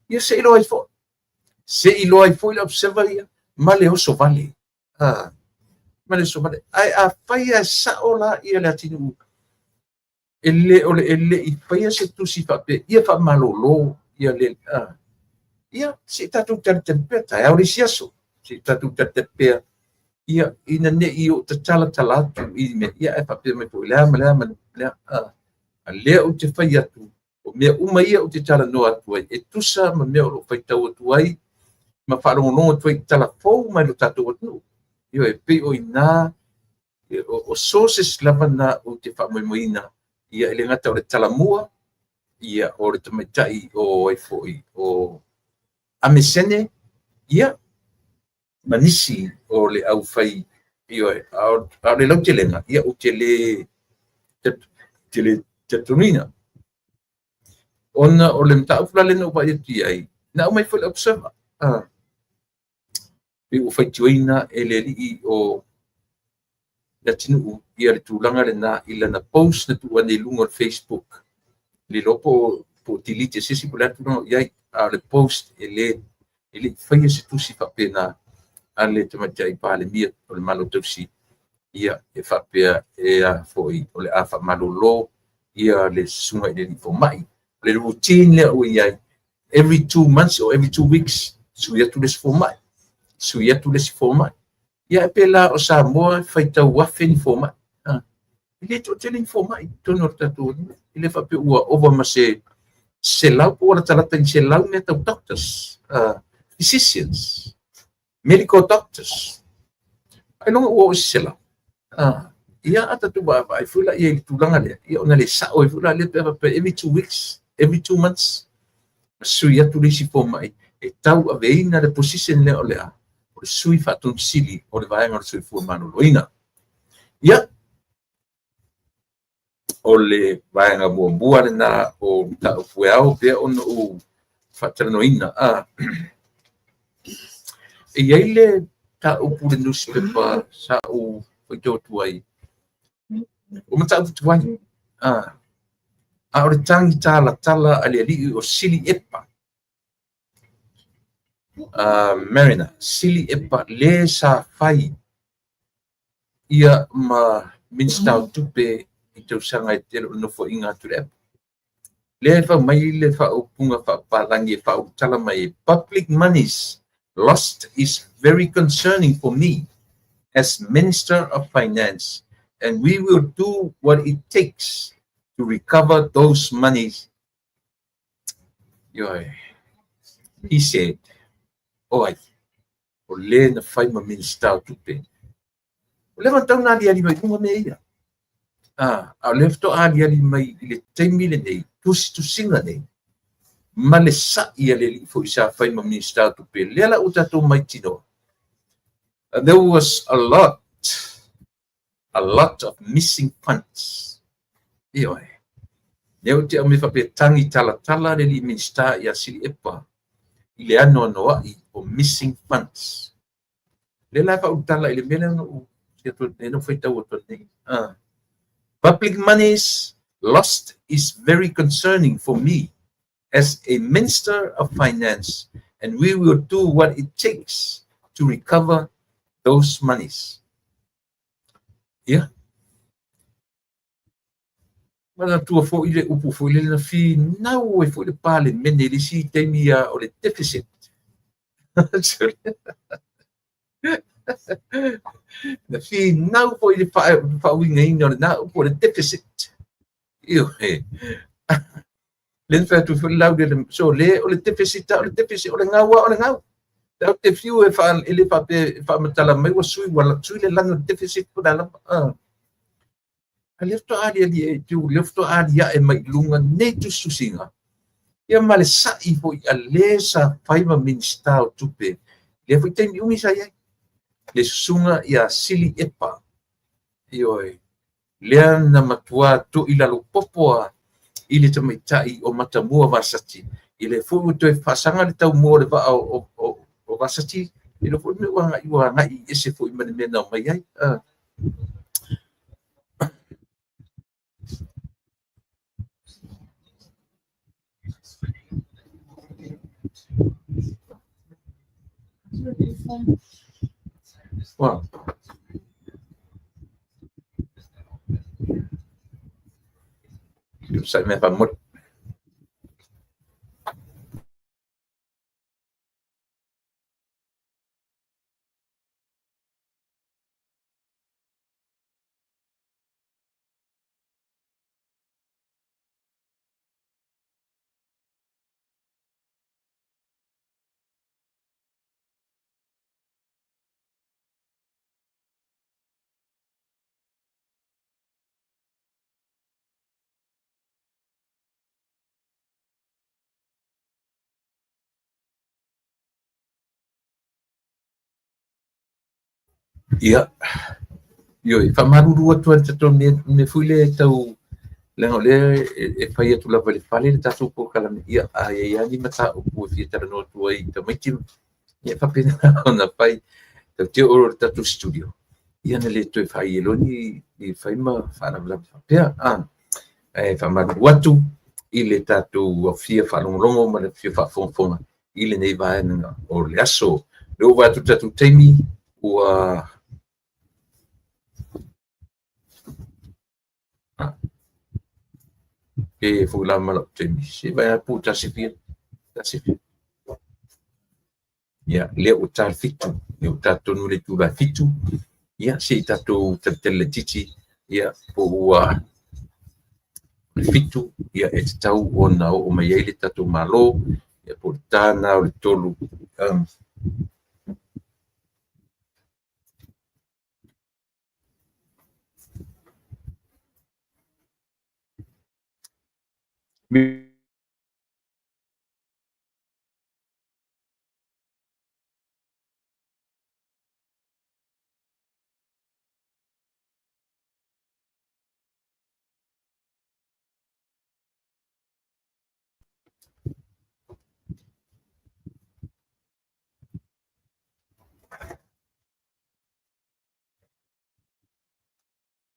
Speaker 1: ia se iloa ai foi. Se iloa ai foi le Observer ia ma le oso vale. Ah, ma le oso vale. Ae afai e sao la ia le atunuu e le o le e le i faia se tusi faapea ia faamalolo ia le ia se i tatou talitali pea taeao le isi aso, se i tatou talitali pea ia ina ne i o tatalatala atu i mea ia ae faapea mai foi lea ma lea ma lea. A lea ou te fai atu, o mea uma ia ou te talanoa atu ai e tusa ma mea o lo o faitau atu ai ma faalogologo atu ai i tala fou mai lo tatou atunuu. Ioe, pei o ina o sources lava na ou te faamoemoeina ia, e le gata o le talamua ia o le tamaitai o ai foi o Amesene ia ma nisi o le aufai. Ioe, a o le lautelega ia ou te le talitonuina ona o le mataupu la lea na ou vaai atu i ai na aumai foi le Observer pei ua faitioina e le alii o le atunuu ia le tulaga lena i lana post na tuu ane i luga o le Facebook. Le iloa po o delete e se isi po o le a tulaga o i ai, a o le post e le i faia se tusi faapena a le tamaitai Palemia o le Malo Tausi ia e faapea e a foi o le a faamalolo ia le susuga i le alii fomai. O le routine lea ua i ai, every 2 months or every 2 weeks, sui atu le isi fomai, sui atu le isi fomai. Ia e pēlā o Samoa faitau afe ni fomai. E le toatele ni fomai i totonu o le tatou atunuu. E le faapea ua ova ma se 100 po ua latalata i 100 mea tau doctors, physicians, medical doctors. Ailoga ua oo i se 100. Ia a tatou vaavaai foi la i ai i le tulaga lea, ia ona le sao ai foi la lea pe a faapea every 2 weeks, every 2 months, sui atu le isi fomai e tauaveina le position lea o le a o le sui faatonusili o le vaega o le soifua maloloina. Ia, o le vaega muamua lena o mataupu e ao pea ona ou faatalanoaina. E i ai le mataupu i le newspaper sa ou faitau atu ai, o mataupu tuai, a o le tagi talatala a le alii o Sili Epa, Mariner Sili Epa, le sa fai ia ma Minista o Tupe i tausaga e tele o le nofoaiga a Tuilaepa. Lea e fau mai le faaupuga faapapalagi e faaulutala mai: "Public monies lost is very concerning for me as Minister of Finance, and we will do what it takes to recover those monies." Ioe, he said. Oi, o le na fai ma Minista o Tupe. O le tau na aliali mai luga mea ia. A o lea faatoa aliali mai i le taimi lenei, tusitusiga nei. ma le sa'i a le alii foi sa fai ma Minisita o Tupe, lea la ua tatou maitinoa, there was a lot, a lot of missing funds. Ioe. Lea ou te aumai faapea tagi talatala le alii Minisita ia Sili Epa i le anoanoai o missing funds. Lea la e faaulutala i le mea lea na ou lea na ou faitau atu nei. Public monies lost is very concerning for me as a Minister of Finance, and we will do what it takes to recover those monies. Ia. Manatua foi le upu foi lele na finau ai foi le Palemene i le isi taimi ia o le deficit. Na finau foi le faauigaina o lena upu o le deficit. Ioe. Lea na fai atu foi le laulele, so le o le deficit o le deficit, o le gau lava o le gau. Tatou te fiu e faa, e le faapea e faamatala mai ua sui, ua sui le lagi o le deficit po o le a lava. A lea faatoa aliali e tu, lea faatoa aliae mai i luga nei tusitusiga. Ia ma le sa'i foi a le sa fai ma Minisita o Tupe, lea foi taimi umi sa i ai, le susuga ia Sili Epa. Ioe, lea na matua to'i lalo popo a i le tamaitai o Matamua Vasati, i lea foi ua toe faasaga le taumua o le vaa o Vasati, i le foi mea ua agai ese foi ma le mea na omai ai. Well, sa mea faamoli. Ia, ioe, faamalulu atu ai le tatou mea foi lea e tau, leaga o lea e fai atu lava i le fale le tatou polokalame, ia, a i ai lava ni mataupu e fia talanoa atu ai i tamaiti, ia e faapena ona fai. Tatou te oo i le tatou studio, ia na le toe fai ai loa ni fai ma faalavelave faapea. Ae faamalulu atu i le tatou fia faalogologo ma le fia faafogafoga i lenei vaega o le aso. Le ua vaai atu i le tatou taimi, ua e foi la ma lau taimi. Se vai a pu tasi fia. Tasi fia. Ia, lea ua ta le 7, lea ua ta tonu le itula e 7. Ia, se i tatou talitali laitiiti, ia, po ua le 7, ia, e tatau ona oo mai ai le tatou Malo, ia, po o le ta lena o le 3.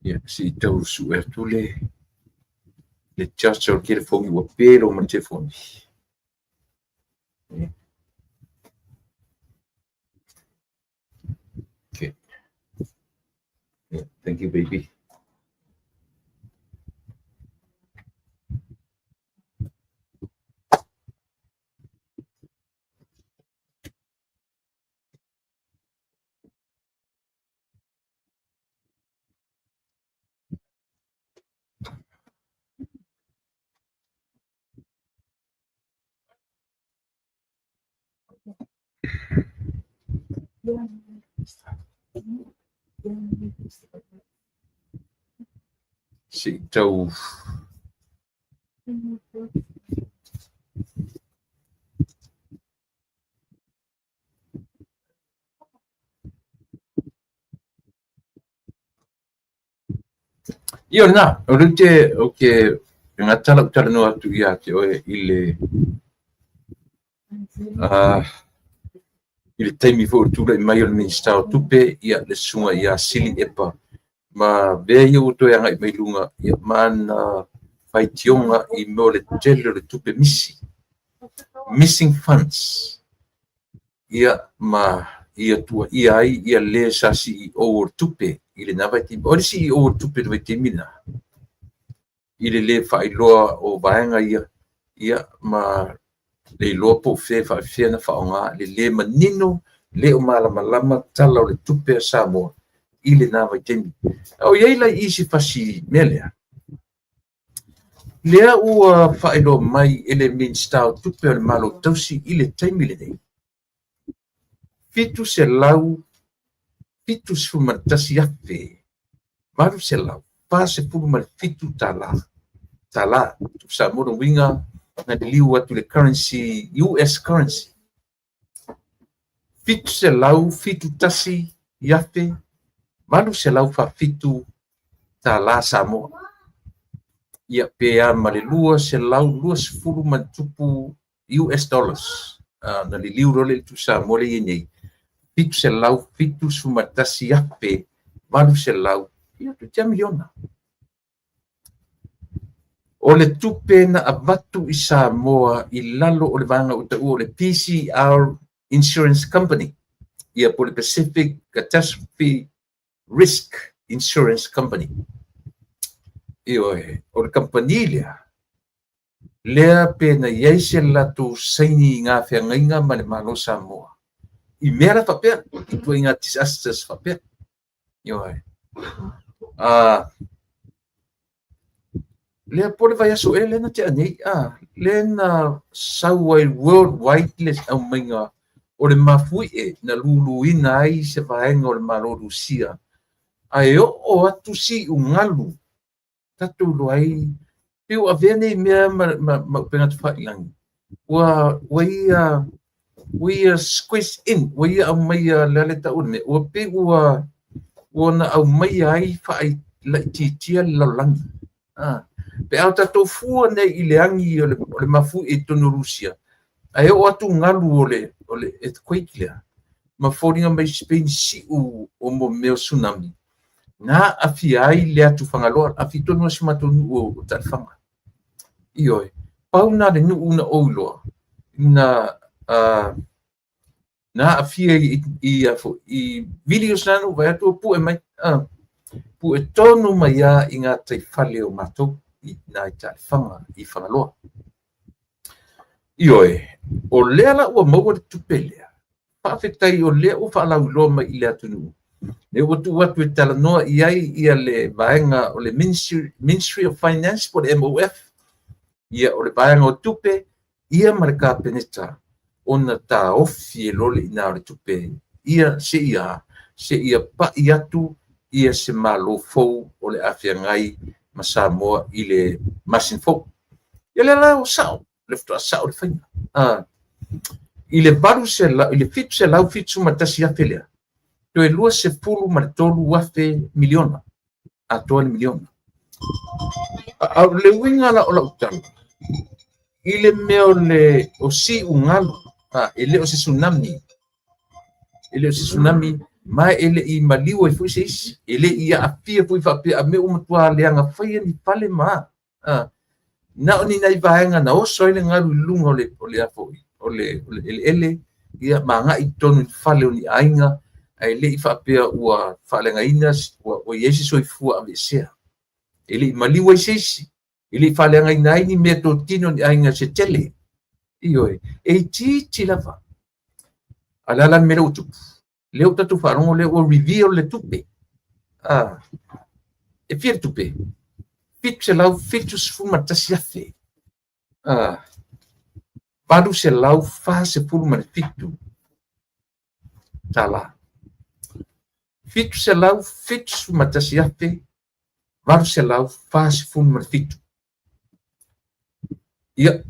Speaker 1: Ia, se i tau sue atu le charger o le telefoni ua pelo ma le telefoni. Okay. Yeah, thank you, baby. Se i tau. Ia o lena, o lea te, ou te gata lau talanoa atu ia te oe i le i le taimi foi o tulai mai o le Minisita o Tupe, ia le susuga ia Sili Epa, ma mea ia ua toe agai mai luga, ia ma ana faitioga i mea o le tele o le tupe misi, missing funds, ia ma ia tuuaia ai ia le sa CEO o le tupe i lena vaitaimi. O le CEO o le tupe i le vaitaimi lena, i le lē faailoa o vaega ia, ia ma le iloa po o fea e faafefea ona faaaoga, le lē manino, le o malamalama tala o le tupe a Samoa i lena vaitaimi. A o i ai la i i se fasi mea lea, lea ua faailoa mai e le Minisita o Tupe o le Malo Tausi i le taimi lenei, $771,847 tala, tala, tupe Samoa, lona uiga na liliu atu i le currency, US currency, $771,847 tala Samoa. Ia pe a ma le 220 ma tupu US dollars. Na liliu loa le tupe Samoa lea e i ai nei, 771,800, ia toeitiiti lava miliona. O le tupe na avatu i Samoa i lalo o le vaega ua taua o le PCR Insurance Company, ia po o le Pacific Catastrophe Risk Insurance Company. Ioe, o le kamupani lea, lea pe na i ai se latou saini i ngā feagaiga ma le Malo o Samoa i mea la faapea, i ituaiga disasters faapea. Ioe. Lea po o le vaiaso ea lea na tea nei, lea na sau ai worldwide le aumaiga o le mafuie na luluina ai se vaega o le Malo o Rusia, ae oo atu siugalu tatou iloa ai pei ua avea nei mea ma upega tafailagi, ua ia ua ia squeeze in, ua ia aumaia le a le tau o le mea, ua pei ua na aumaia ai faalaitiitia le lalolagi. Pe a o tatou fua nei i le agi o le mafuie i totonu o Rusia, ae oo atu galu o le earthquake lea, ma foliga mai pei ni siu o mo mea o tsunami, na aafia ai le atu Fagaloa, aafia tonu lava si o matou nuu o Taelefaga. Ioe, pau na le nuu na ou iloa, na aafia i videos na na ou vaai atu o pue mai, pue tonu mai lava i gataifale o matou i ina i Taelefaga i Fagaloa. Ioe, o lea la ua maua le tupe lea, faafetai o lea ua faalauiloa mai i le atunuu, lea ua tuu atu e talanoa i ai ia le vaega o le Ministry of Finance po o le MOF, ia o le vaega o tupe, ia ma le Kapeneta, ona taofi e loa le i ina o le tupe, ia seia pai atu ia se Malo fou o le a feagai ma Samoa i le masina fou. Ia lea la ua sao, le faatoa sao le faiga. I le 771,000 lea, toe 23,000 miliona, atoa le miliona. A o le uiga la o lau tala, i le mea o le o siugalu, e le o se tsunami, e le o se tsunami, ma e le i maliu ai foi se isi, e le i aafia foi faapea a mea ua matua leaga faia ni fale ma na o ni nai vaega na oso ai le galu i luga o le o le eleele, ia ma agai i totonu i fale o ni aiga, ae le i faapea ua faaleagaina, ua i ai se soifua aveesea. E le i maliu ai se isi, e le i faaleagaina ai ni meatotino ni aiga se tele. Ioe, e itiiti lava. A o le a la le mea lea ua tupu? Lea ua tatou faalogo lea ua reveal le tupe. E fia le tupe? 771,000. 847 tala. 771,847. Ia,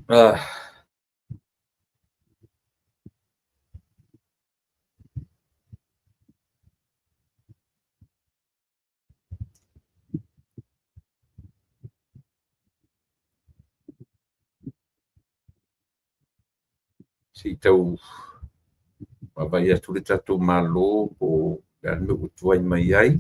Speaker 1: Se i tau vaavaai atu le tatou Malo po o le a le mea ua tuai mai ai.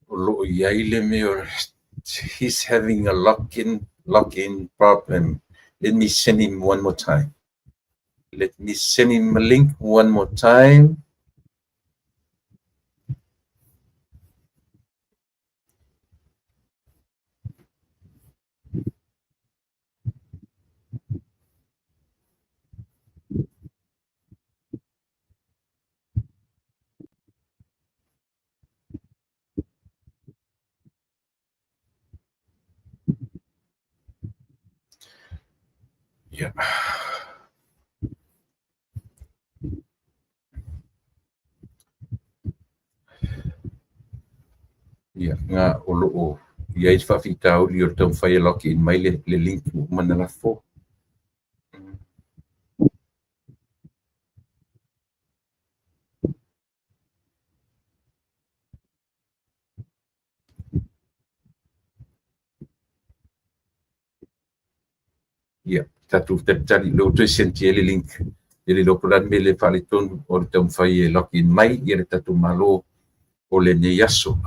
Speaker 1: O lo o i ai le mea o he's having a login problem. Let me send him one more time. Let me send him a link one more time. Ia. Ia, nga o lo o i ai le faafitauli o le taumafai e login mai le link ua uma ona lafo. Ia, tatou talitali o lea ua toe send i ai le link. E le iloa po o le a le mea e le faaletonu o le taumafai e login mai le tatou Malo o lenei aso.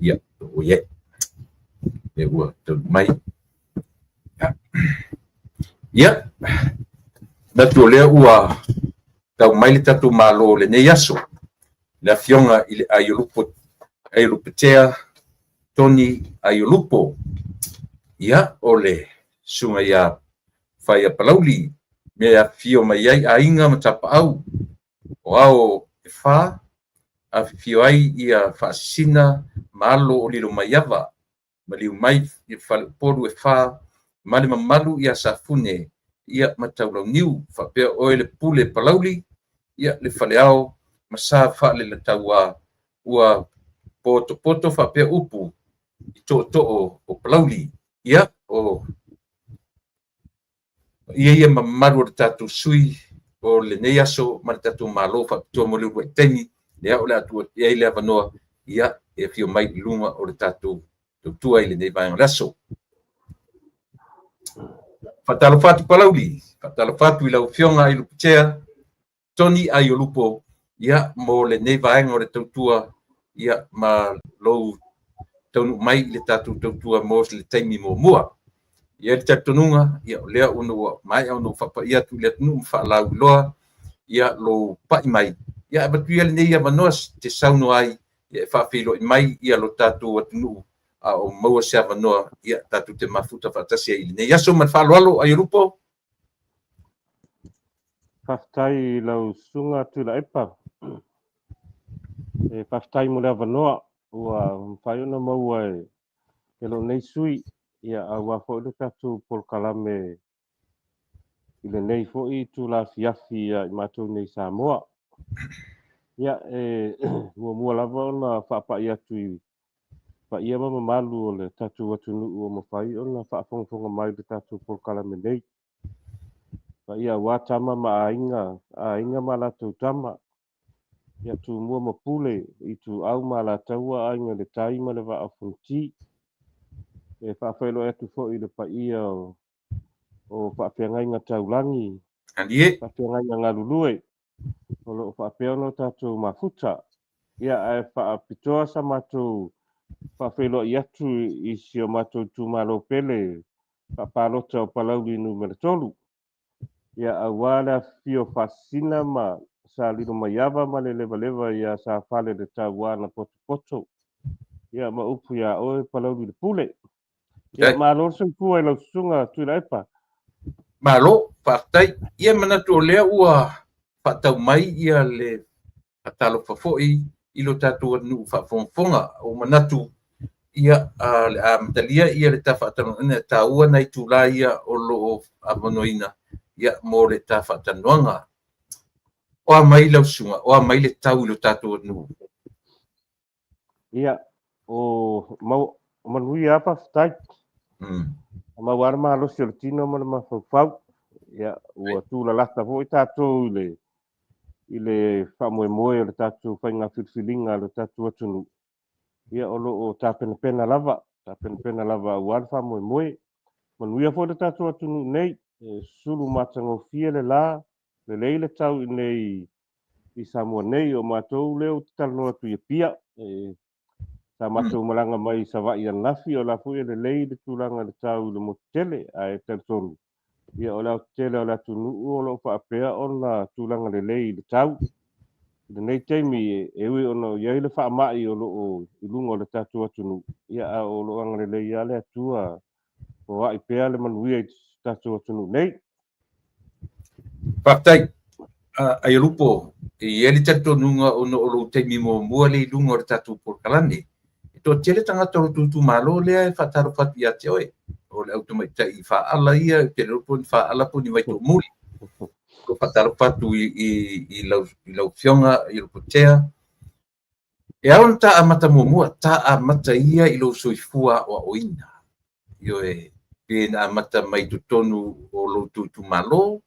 Speaker 1: Ia, ua i ai. Lea ua taunuu mai. Ia, manatu o lea ua tau mai le tatou Malo o lenei aso, le Afioga i le Aiolupotea Tony Aiolupo. Ia, o le susuga ia Faia Palauli, mea e afifio mai ai aiga ma tapaau o ao e fa, afifio ai ia Faasisina ma alo o Lilomaiava, maliu mai i faleupolu e fa ma le mamalu ia Safune ia ma Taulauniu, faapea oe le Pule Palauli, ia le Faleao ma sa faalelataua ua potopoto faapea upu i tootoo o Palauli. Ia, o ia ia mamalu o le tatou sui o lenei aso ma le tatou Malo faapitoa mo le uluai taimi, lea o le a tuu atu i ai le avanoa, ia, e afio mai i luga o le tatou tautua i lenei vaega o le aso. Faatalofa atu Palauli, faatalofa atu i lau Afioga Aiolupotea Tony Aiolupo, ia, mo lenei vaega o le tautua, ia, ma lou taunuu mai i le tatou tautua mo le taimi muamua. Ia le talitonuga, ia, o lea ua maea ona ou faapaia atu i le atunuu ma faalauiloa, ia, lou pai mai, ia, avatu ia lenei avanoa te saunoa ai, ia, e faafeiloai mai, ia, lo tatou atunuu, a o maua se avanoa, ia, tatou te mafuta faatasi ai i lenei aso. Ma le faaaloalo, Aiolupo.
Speaker 2: Faafetai i lau susuga Tuilaepa. E faafetai mo le avanoa ua mafai ona maua e lou nei sui, ia, aua foi le tatou polokalame i lenei foi itula afiafi ia i matou nei Samoa. Ia, e muamua lava ona faapai atu i paia ma mamalu o le tatou atunuu o mafai ona faafogafoga mai le tatou polokalame nei. Paia aua tama ma aiga, aiga ma latou tama, ia Tumua ma Pule, Ituau ma Alataua, Aiga i le Tai ma le Vaa o Fonoti. E faafeiloai atu foi i le paia o faafeagaiga taulagi, faafeagaiga galulue, o lo o faapea ona tatou mafuta. Ia, ae faapitoa sa matou faafeiloai atu i si o matou itumalo pele faapalota o Palauli numera 3. Ia, aua le afifio Faasisina ma Sa Lilomaiava ma le Levaleva ia Sa Fale le Tauā na Potopoto. Ia, ma upu ia oe Palauli le Pule. Ia, malo le soifua i lau susuga Tuilaepa.
Speaker 1: Malo, faafetai. Ia manatu o lea ua faatau mai ia le faatalofa foi i lo tatou atunuu faafogafoga. Ua manatu ia le amatalia ia le ta faatalanoaina e taua nai itula ia o lo o avanoaina ia mo le ta faatalanoaga. O a mai lau susuga, o a mai le tau i lo tatou atunuu?
Speaker 2: Ia, o mau, manuia lava faafetai. Maua lava le malosi o le tino ma le mafaufau. Ia, ua tulalata foi tatou i le faamoemoe o le tatou faiga filifiliga a le tatou atunuu. Ia, o lo o tapenapena lava, tapenapena lava aua le faamoemoe. Manuia foi le tatou atunuu nei, e sulu matagofie le la, lelei le tau i nei i Samoa nei. O matou lea ou te talanoa atu i Apia, e, sa matou malaga mai i Savaii ananafi, o la foi e lelei le tulaga i le tau i le motu tele, ae talitonu, ia o le aotetele o le atunuu o lo o faapea ona tulaga lelei i le tau. I lenei taimi, e ui ona o i ai le faamai o lo o i luga o le tatou atunuu, ia a o lo o agalelei lava le Atua, foai pea le manuia i le tatou atunuu nei.
Speaker 1: Faafetai. Aiolupo, e i ai le talitonuga ona o lou taimi muamua lea i luga o le tatou polokalame. E toatele tagata o lo outou itumalo lea e faatalofa atu ia te oe. O le au tamaitai Faala ia, ou te le iloa po o ni Faala po o ni Vaitoomuli. O faatalofa atu i lau Afioga Aiolupotea. E ao ona ta amata muamua, ta amata ia i lou soifua aoaoina. Ioe, pe na amata mai totonu o lo outou itumalo,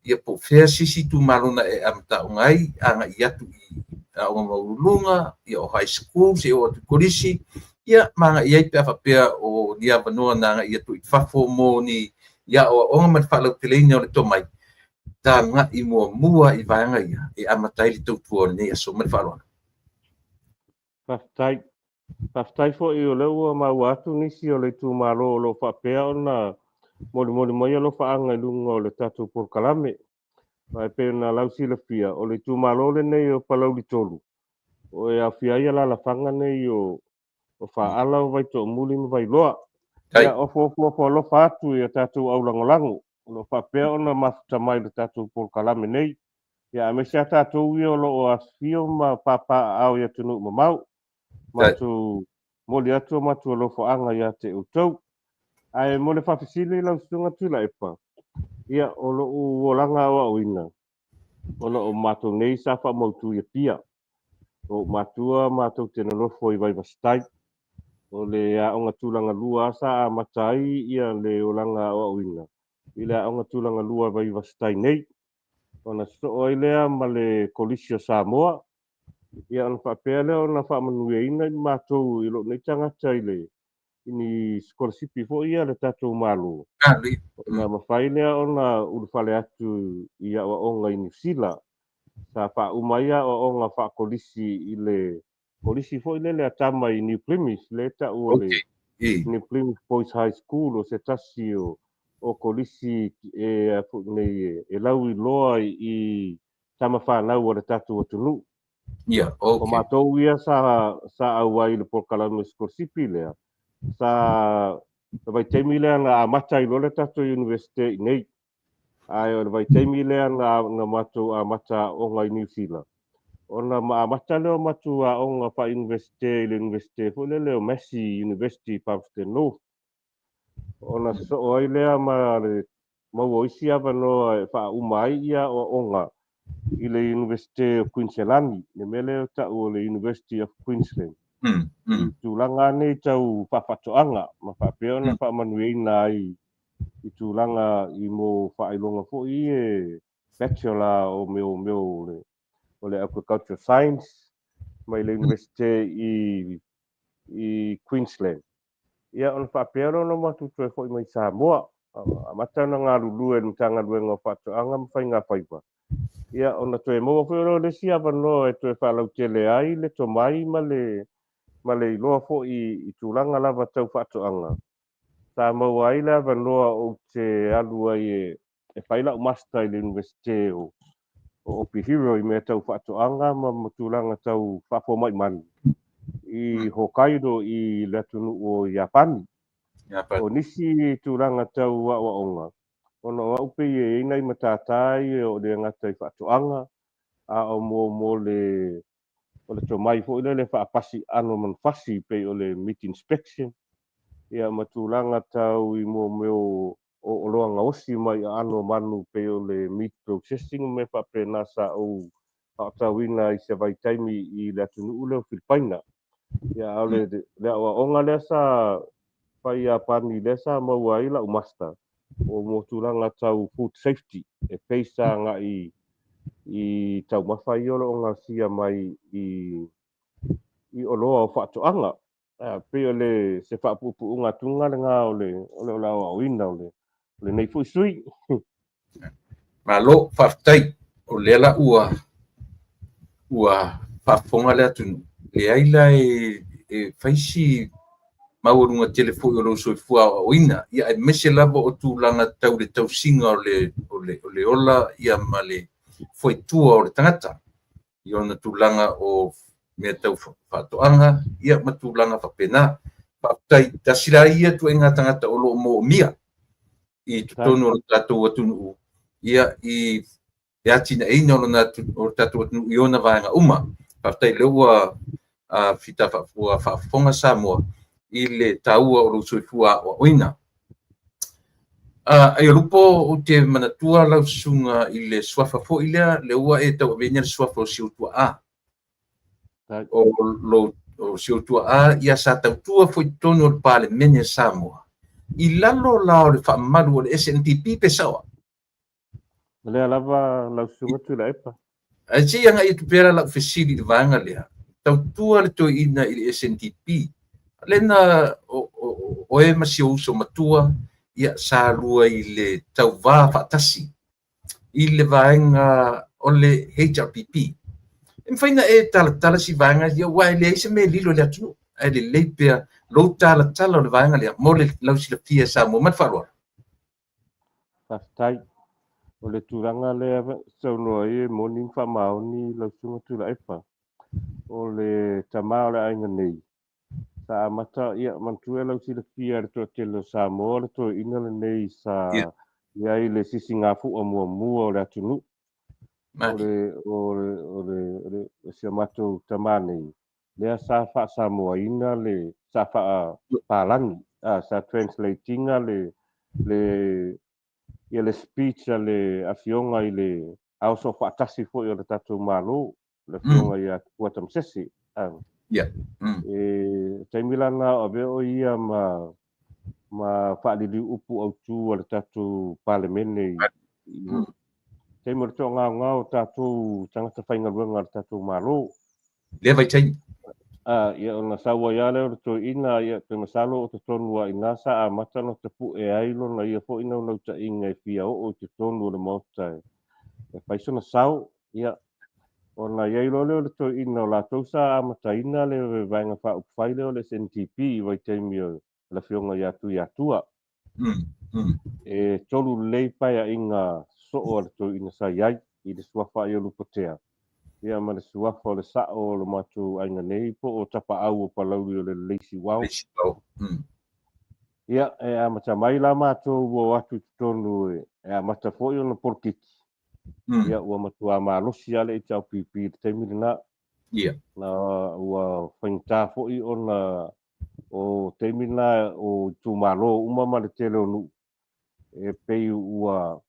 Speaker 1: ia po o fea se isi itumalo na e amataoga ai, agai atu i aoga maualuluga, ia o high school, seia oo atu i kolisi, ia ma agai ai pe a faapea o ni avanoa na agai atu i fafo mo ni aoaoga ma le faalauteleina o le tomai, ta agai muamua i vaega ia e amata ai le tautua o lenei aso. Ma le faaaloalo.
Speaker 2: Faafetai. Faafetai foi o lea ua maua atu nisi o le itumalo o lo o faapea ona molimoli mai alofaaga i luga o le tatou polokalame. Aua e pei ona lausilafia, o le itumalo lenei o Palauli 3, o e aofia ai alaalafaga nei o Faala, o Vaitoomuli ma Vailoa. Ia, ofoofo alofa atu i a tatou aulagolago o lo o faapea ona mafuta mai le tatou polokalame nei. Ia, aemaise a tatou ia o lo o afifio ma papaaao i atunuu mamao. Matou moli atu o matou alofaaga ia te outou. Ae mo le faafesili lau Susuga Tuilaepa, ia, o lou olaga aoaoina, ona o matou nei sa faamautu i Apia. O ou matua matou te nonofo i Vaivasitai. O le aoga tulaga lua sa amata ai ia le olaga aoaoina i le aoga tulaga lua Vaivasitai nei. Ona sosoo ai lea ma le Kolisi o Samoa, ia ona faapea lea ona faamanuiaina i matou i lou nei tagata i le i ni sikolasipi foi ia a le tatou Malo. Ona mafai lea ona ulufale atu i aoaoga i Niu Sila. Sa faauma ai aoaoga faakolisi i le kolisi foi lele a tama i New Plymouth, le tau o le New Plymouth Boys High School, o se tasi o kolisi e foi nei e lauiloa i tama fanau a le tatou atunuu.
Speaker 1: Yeah, okay.
Speaker 2: O matou ia sa auai i le polokalame sikolasipi lea, sa le vaitaimi lea na amata ai loa le tatou Universite i nei. Ae o le vaitaimi lea na matou amata aoga i Niu Sila, ona ma amata lea o matou aoga faa-Universite i le Universite foi lele o Massey University i Palmerston North. Ona sosoo ai lea ma le maua o isi avanoa e faauma ai ia aoaoga i le Iunivesite o Kuiniselani, le mea lea e tau o le University of Queensland. I tulaga nei tau faafaatoaga ma faapea ona faamanuiaina ai i tulaga i mo faailoga foi e bachelor o mea o le agricultural science mai le Iunivesite i Queensland. Ia, ona faapea lea ona matou toe foi mai Samoa. Amata ona galulue i le Matagaluega o Faatoaga ma Faiga Faiva. Ia, ona toe maua foi lea o le isi avanoa e toe faalautele ai le tomai ma le iloa foi i tulaga lava tau faatoaga. Sa maua ai le avanoa ou te alu ai e fai lau master i le Iunivesite o Obihiro i mea tau faatoaga ma tulaga tau faafomai manu i Hokkaido i le atunuu o Iapani. O nisi tulaga tau aoaoga, Ona o au pei e i ai nai matata ia o le gata i faatoaga, a o mo le o le tomai foi lele faapasi aano o manufasi pei o le meat inspection, ia ma tulaga tau i mo mea o oloa gaosi mai aano o manu pei o le meat processing ma mea faapena sa ou aotauina ai i se vaitaimi i le atunuu lea o Filipaina. Ia, a o le aoaoga lea sa fai i Iapani lea sa maua ai lau master o mo tulaga tau food safety e pei sa agai i taumafa ia o lo o gaosia mai i oloa o faatoaga. Pei o le se faapuupuuga atuga lena o le o le aoaoina o lenei foi sui.
Speaker 1: Malo, faafetai. O lea la ua faafofoga le atunuu, leai la e fai si maualuga tele foi o lou soifua aoaoina, ia aemaise lava o tulaga tau le tausiga o le ola ia ma le fuaitua o le tagata i ona tulaga o mea tau faatoaga ia ma tulaga faapena. Faafetai, tasi la ia ituaiga tagata o lo o moomia i totonu o le tatou atunuu ia i le atinaeina o le tatou atunuu i ona vaega uma. Faafetai o lea ua fita ua faafofoga Samoa i le taua o lou soifua aoaoina. Aiolupo, ou te manatua lau susuga i le suafa foi lea, lea ua e tauaveina le suafa o si ou tuaa. O si ou tuaa ia sa tautua foi i totonu o le Palemene a Samoa i lalo la o le faamalu o le SNBP pe sao?
Speaker 2: O lea lava lau susuga Tuilaepa.
Speaker 1: Ae se i agai atu pea la lau fesili i le vaega lea. Tautua le toeaina i le SNDP. Lena oe ma si ou uso matua ia sa lua i le tauvā faatasi i le vaega o le HRPP. E mafai ona e talatala si vaega ia, aua e leai se mea e lilo i le atunuu, ae lelei pea lou talatala o le vaega lea mo le lausilafia e Samoa. Ma le faaaloalo.
Speaker 2: Faafetai. O le tulaga lea saunoa ai e moni ma faamaoni lau Susuga Tuilaepa. O le tama o le aiga nei, sa amata, ia, manatua e lau silafia le toatele o Samoa, le toeaina lenei sa i ai le sisigafua muamua o le atunuu. O le si o matou tama nei, lea sa faasamoaina le, sa faapalagi, sa translate ina le ia le speech a le afioga i le Ao Soofaatasi foi o le tatou Malo, le afioga ia Tupua Tamasese. E taimi la na o avea o ia ma faaliliu upu autu a le tatou Palemene i taimi o le toagaogao o tatou tagata faigaluega a le tatou Malo.
Speaker 1: Lea vaitaimi.
Speaker 2: Ia ona sau ai lava lea o le toeaina, ia pe masalo o totonu lava i ina sa amata ona tapue ai lona ia foi naunautaiga e fia oo i totonu o le Maota e fai sona sao. Ia, ona i ai loa lea o le toeaina o latou sa amataina le Vaega Faaupufai lea o le SNDP i vaitaimi o le afioga ia Tuiatua. E tolu lelei paeaiga soo a le toeaina sa i ai i le suafa Aiolupotea, ia ma le suafa o le sao o le matou aiga nei po o Tapaau o Palauli o le Lelei Siuao. Ia, e amata mai la matou ua o atu i totonu e amata foi ona polokiki. Ia, ua matua malosi lava le HRPP i le taimi lena. Na ua faigata foi ona o taimi na o itumalo uma ma le tele o nuu e pei ua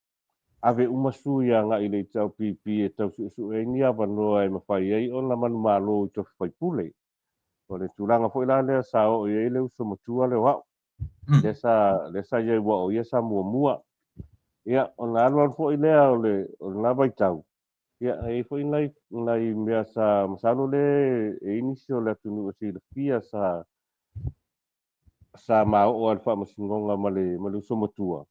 Speaker 2: ave uma sui agai i le HRPP e tau suesue ai ni avanoa e mafai ai ona manumalo i tofi faipule. O le tulaga foi la lea sa oo i ai le uso matua lea o au. Lea sa i ai ua o ia sa muamua. Ia, ona alu alu foi lea o lena vaitau. Ia, e i ai foi nai mea sa masalo le e i nisi o le atunuu e silafia sa maoo a le faamasinoga ma le uso matua.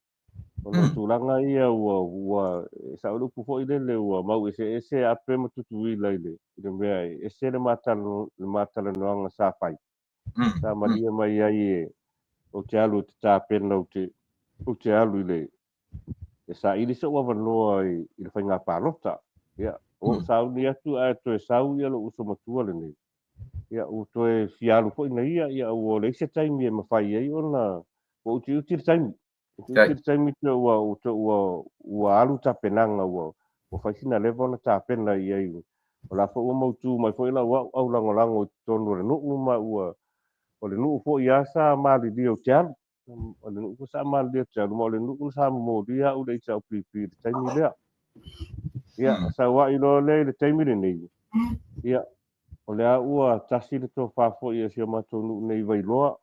Speaker 2: Ona o tulaga ia ua sao le upu foi lele ua mau eseese Ape ma Tutuila i le mea e ese le matalanoaga sa fai. Sa malie mai ai e ou te alu te tapena ou te alu i le e saili sou avanoa i le faiga palota. Ia, o sauni atu ae toe sau ia lou uso matua lenei. Ia, ua toe fia alu foi na ia, ia ua leai se taimi e mafai ai ona ua utiuti le taimi. Itiiti le taimi te ua te ua ua alu tapenaga ua ua fai sina leva ona tapena i ai. O la foi ua mautu mai foi lau au au lagolago i totonu o le nuu ma ua o le nuu foi lava sa malilie ou te alu. O le nuu foi sa malilie ou te alu ma o le nuu sa momolia au i le HRPP i le taimi lea. Ia, saua'i loa lea i le taimi lenei, ia, o lea ua tasi le tofa foi a si o matou nuu nei i Vailoa,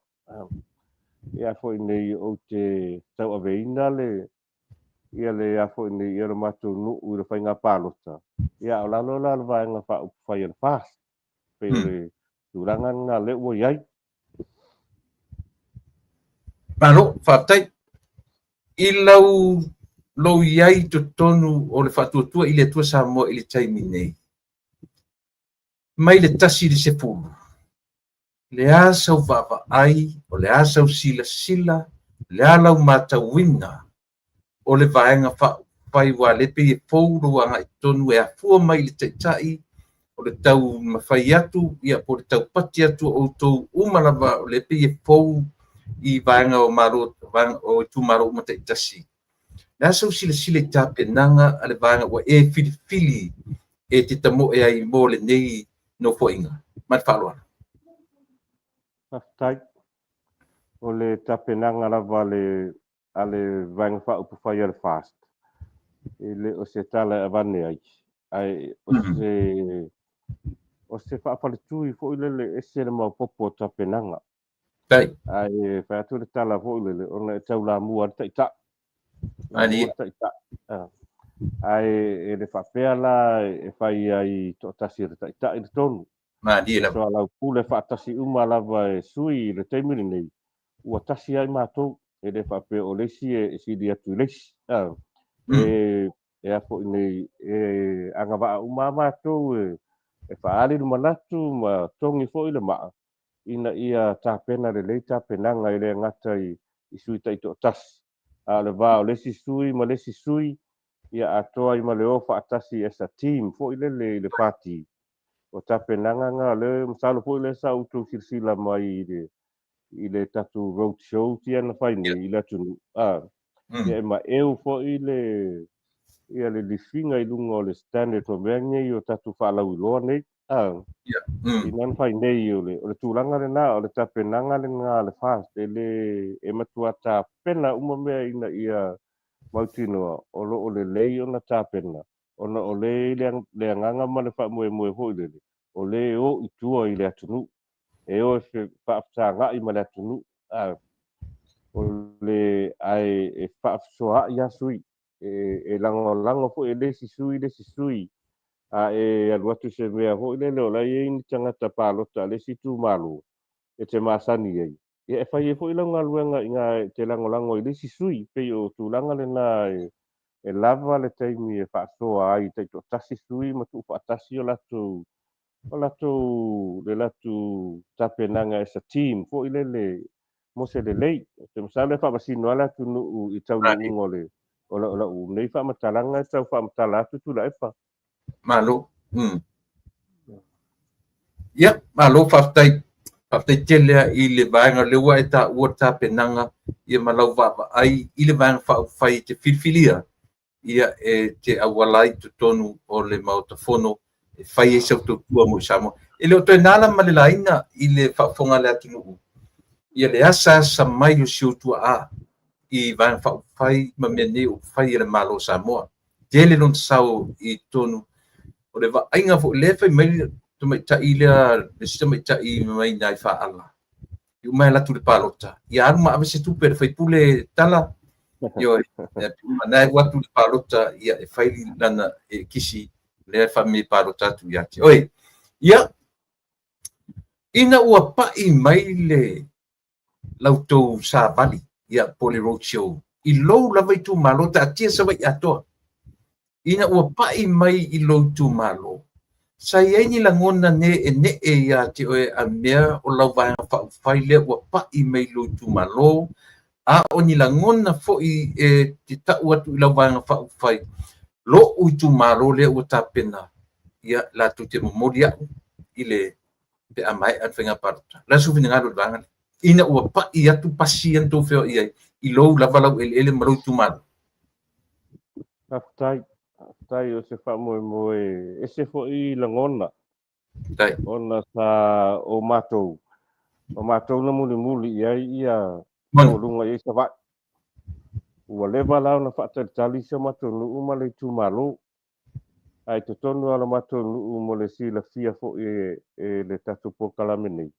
Speaker 2: Ia foi nei ou te tauaveina le ia le a foi nei ia le matou nuu i le faiga palota. Ia o lalo la o le Vaega Faaupufai a le FAST. Pei o le tulaga lena lea ua i ai.
Speaker 1: Malo, faafetai. I lau lou i ai i totonu o le Faatuatua i le Atua Samoa i le taimi nei, mai le 1 i le 10, le a sau vaavaai, o le a sau silasila, o le a lau matauina o le Vaega Faaupufai aua lea pei e fou lou agai totonu e afua mai i le Taitai o le taumafai atu ia po o le taupati atu o outou uma lava, o lea pei e fou i vaega o Malo, vaega o itumalo uma taitasi. O le a sau silasila i tapenaga a le vaega ua e filifili e te tamoe ai mo lenei nofoaiga? Ma le faaaloalo.
Speaker 2: Faafetai. O le tapenaga lava a le a le Vaega Faaupufai a le FAST, e le o se tala e avane ai, ae o se o se faafaletui foi lele e ese le maopoopo o tapenaga. Ae fai atu le tala foi lele, ona e taulamua le taitai.
Speaker 1: Malie.
Speaker 2: Le taitai. Ae e le faapea la e fai ai toatasi e le taitai le tonu.
Speaker 1: Malie lava.
Speaker 2: Soalaupule faatasi uma lava e sui i le taimi lenei, ua tasi ai matou, e le faapea o le isi e sili atu i le isi. E e a foi nei, e agavaa uma lava matou e faaali le manatu ma togi foi le maa ina ia tapena lelei tapenaga e le gata i sui taitoatasi, a o le va o le isi sui ma le isi sui, ia atoa ai ma le o faatasi as a team foi lele i le pati. O tapenaga na lea, masalo foi lea sa outou silasila mai i le tatou road show tia na fai nei i le atunuu. Ia e maeu foi le ia le lifiga i luga o le standard o mea nei o tatou faalauiloa nei. Ina na fai nei o le tulaga lena, o le tapenaga lena a le FAST, e le e matua tapena uma mea ina ia mautinoa o lo o lelei ona tapena, ona o le i le agaga ma le faamoemoe foi lele, o le e o i tua i le atunuu, e o e faafesagai ma le atunuu, o le ae e faafesoaai lava sui, e lagolago foi e le isi sui le isi sui, a e alu atu se mea foi lele o la e i ai ni tagata palota a le isi itumalo e te masani ai, ia e fai ai foi lau galuega i ina e te lagolago i le isi sui. Pei o tulaga lena e lava le taimi e faasoa ai taitoatasi sui ma tuufaatasi o latou o latou le latou tapenaga as a team foi lele mo se lelei. Ou te masalo e faamasino lava le atunuu i taunuuga o le o lau nei faamatalaga e tau faamatala atu Tuilaepa.
Speaker 1: Malo. Ia, malo faafetai. Faafetai tele lava i le vaega lea ua e taua le tapenaga ia ma lau vaavaai i le Vaega Faaupufai e te filifilia ia e te auala ai i totonu o le Maota Fono e fai ai sau tautua mo Samoa. E le o toe na la ma le laina i le faafofoga a le atunuu ia le asaasa mai o si ou tuaa i Vaega Faaupufai ma mea nei o upufai a le Malo o Samoa. Tele lona sao i totonu o le vaaiga foi lea fai mai le tamaitai lea, le isi tamaitai mai nai Faala, i uma e alu atu i le palota, ia alu ma ave se tupe a le faipule tala, ioe, na e alu atu i le palota, ia e fai lana e kisi lea e faamea palota atu ia te oe. Ia, ina ua pai mai le lau tou savali, ia po le road show, i lou lava itumalo, taatia Savaii atoa, ina ua pai mai i lou itumalo, sa i ai ni lagona ne'ene'e ia te oe a mea o lau Vaega Faaupufai lea ua pai mai i lou itumalo, a o ni lagona foi e te tau atu i lau Vaega Faaupufai, lo'u itumalo lea ua tapena, ia latou te momoli a'u i le pe a maea le faiga palota? O le a sou finagalo i le vaega lea ina ua pai atu pasi ia na tou feoai ai i lou lava laueleele ma lou itumalo?
Speaker 2: Faafetai, faafetai o se faamoemoe ese foi lagona.
Speaker 1: Faafetai.
Speaker 2: Ona sa o matou, o matou na mulimuli i ai ia
Speaker 1: Moni.
Speaker 2: taualuga i ai Savaii. Ua leva la ona faatalitali si o matou nuu ma le itumalo. Ae i totonu lava o le matou nuu mo le silafia foi e le tatou polokalame nei,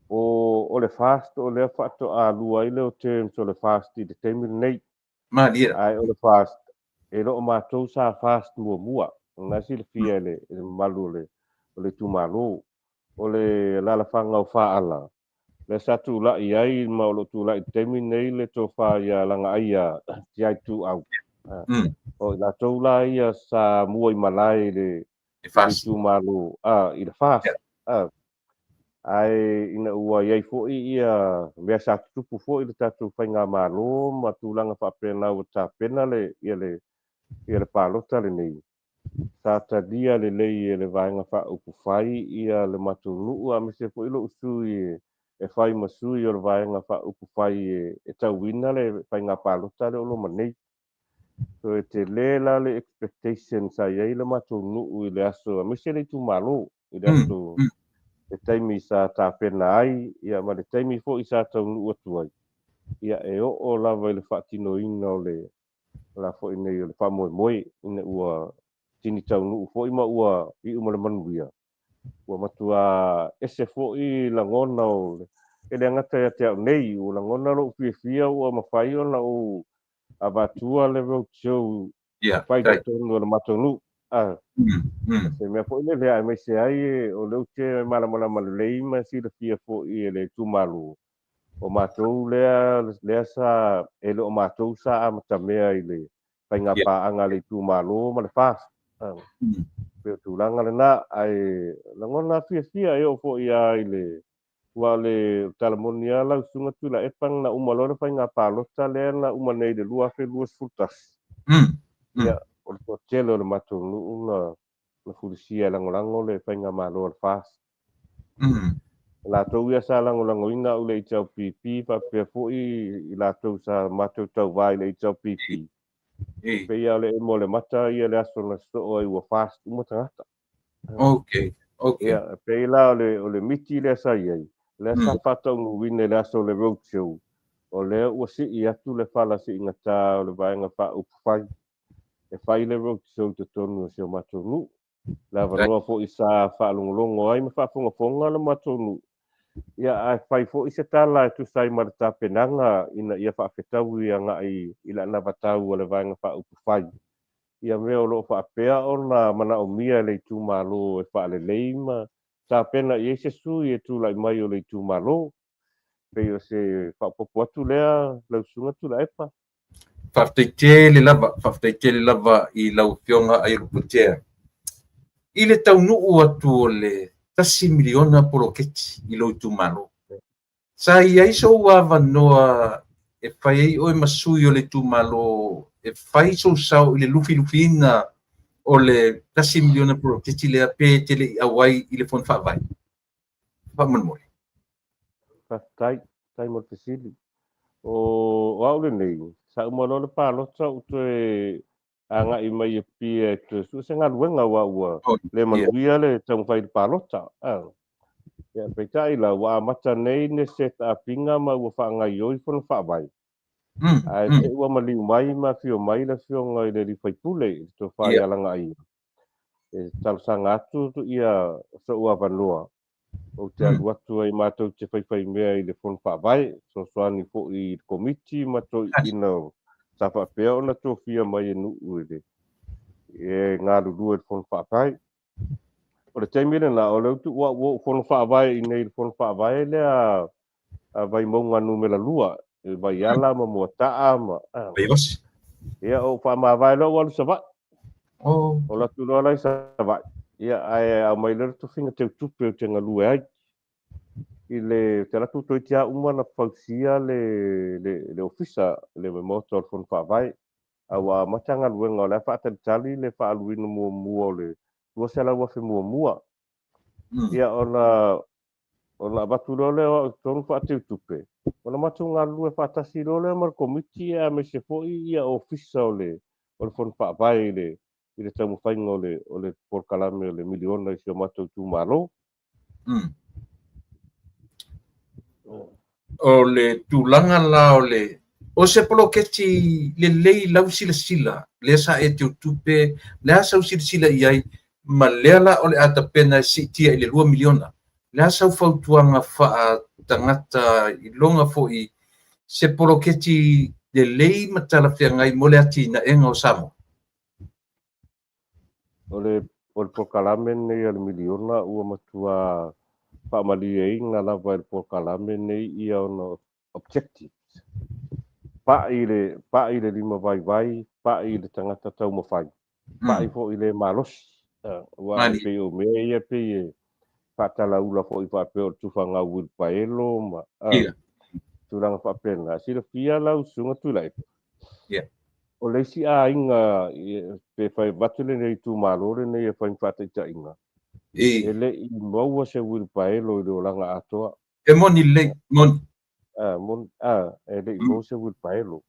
Speaker 2: o le FAST o lea faatoa lua ai lea o terms o le FAST i le taimi lenei.
Speaker 1: Malie.
Speaker 2: Ae o le FAST, e le o matou sa FAST muamua. O lena e silafia e le mamalu o le itumalo. O le alaalafaga o Faala, lea sa tulai ai ma o lo o tulai i le taimi lenei le tofa ia Lagaaia Tiai Tuau. O i latou la ia sa mua i malae i le itumalo, i le FAST. Ae ina ua i ai foi ia mea sa tutupu foi i le tatou faigamalo ma tulaga faapena ua tapena le ia le ia le palota lenei, sa talia lelei e le Vaega Faaupufai ia le matou nuu aemaise foi lou sui e fai ma sui o le Vaega Faaupufai e tauina le faiga palota lea o loma nei. So e tele la le expectation sa i ai le matou nuu i le aso aemaise le itumalo i le aso le taimi sa tapena ai ia ma le taimi foi sa taunuu atu ai ia e oo lava i le faatinoina o le la foi nei o le faamoemoe ina ua tini taunuu foi ma ua iu ma le manuia. Ua matua ese foi lagona o le, e le gata ia te au nei, ua lagona lou fiafia ua mafai ona ou avatua le road show
Speaker 1: Ia,
Speaker 2: fai
Speaker 1: tai.
Speaker 2: totonu o le matou nuu. Ah, se mea foi lele aemaise ai o lea ou te malamalama lelei ma silafia foi e le itumalo, o matou lea, lea sa, e le o matou sa amatamea i le faiga paaga a le itumalo ma le FAST. Pei o tulaga lena, ae lagona fiafia e oo foi lava i le, aua o le tala moni lava lau Susuga Tuilaepa na uma loa le faiga palota lea na uma nei i le 2021. Ia, o le toatele o le matou nuu na fulisia e lagolago le faigamalo a le FAST. O latou ia sa lagolagoina au i le HRPP faapea foi i latou sa matou tauva i le HRPP. E pei lava o le emo o le mata ia le aso na sosoo ai ua FAST uma tagata.
Speaker 1: Okay, okay.
Speaker 2: Ia, e pei la o le miti lea sa i ai, lea sa faataunuuina i le aso o le road show, o lea ua sii atu le fala siigatā o le Vaega Faaupufai e fai le road show i totonu o si o matou nuu. Le avanoa foi sa faalogologo ai ma faafogafoga le matou nuu. Ia, ae fai foi se tala e tusa ai ma le tapenaga ina ia faafetaui agai i le anavatau a le Vaega Faaupufai ia mea o lo o faapea ona manaomia e le itumalo e faalelei ma tapena i ai se sui e tulai mai o le itumalo. Pei o se faaopoopo atu lea lau Susuga Tuilaepa.
Speaker 1: Faafetai tele lava, faafetai tele lava i lau Afioga Aiolupotea. I le taunuu atu o le $1 miliona poloketi i lou itumalo, sa i ai sou avanoa e fai ai oe ma sui o le itumalo e fai sou sao i le lufilufiina o le $1 miliona poloketi lea pe e te le i auai i le Fono Faavae? Faamolemole.
Speaker 2: Faafetai, faafetai mo le fesili. O au lenei, sa uma loa le palota ou toe agai mai i Apia e toe sue se galuega aua ua le manuia le taumafai i le palota. Ia, peitai la, ua amata nei le set up-iga ma ua faagaoioi Fono Faavae. Ae te i ua maliu mai ma afio mai le Afioga i le alii faipule i le Tofa ia Lagaaia, e talosaga atu ia sou avanoa ou te alu atu ai matou te faifaimea i le Fono Faavae, fesoasoani foi i le Komiti ma toeaiina sa faapea ona tofia mai e nuu i le e galulue i le Fono Faavae. O le taimi lena, o lea ua ou Fono Faavae i inei i le Fono Faavae lea a Vaimauga numera 2, i Vaiala ma Moataa ma
Speaker 1: Vaiosi.
Speaker 2: Ia, ou faamavae loa ou alu i Savaii. O alu atu loa la i Savaii, ia, ae aumai loa le tofiga teutupe ou te galue ai. I le, ou te alu atu toeitiiti lava uma ona fausia le ofisa, le maota o le Fono Faavae. A ua amata galuega o la e faatalitali le faaaluina muamua o le 200,000 muamua. Ia, ona avatu loa lea o au i totonu faateutupe. Ona matou galulue faatasi loa lea ma le Komiti aemaise foi ia Ofisa o le o le Fono Faavae i le i le taumafaiga o le o le polokalame o le miliona i si o matou itumalo.
Speaker 1: O le tulaga la o le o se poloketi lelei lau silasila lea sa e teutupe, le a sau silasila i ai ma lea la o le a tapena e siitia i le $2 miliona. Le a sau fautuaga faatagata iloga foi se poloketi lelei ma talafeagai mo le atinaega o Samoa?
Speaker 2: O le polokalame lenei a le miliona ua matua faamalieina lava e le polokalame lenei ia ona objectives. Pai le lima vaivai, pai le tagata taumafai, pai foi le malosi. Aua e pei o mea ia pei e faatalaula foi faapea o le tufagau uilipaelo ma tulaga faapena. Silafia lau Susuga Tuilaepa. O le isi aiga pe fai avatu lenei itumalo lenei e fai ma faataitaiga, e le i maua se uilipaelo i le olaga atoa.
Speaker 1: E moni lelei, moni.
Speaker 2: Moni, e le i maua se uilipaelo.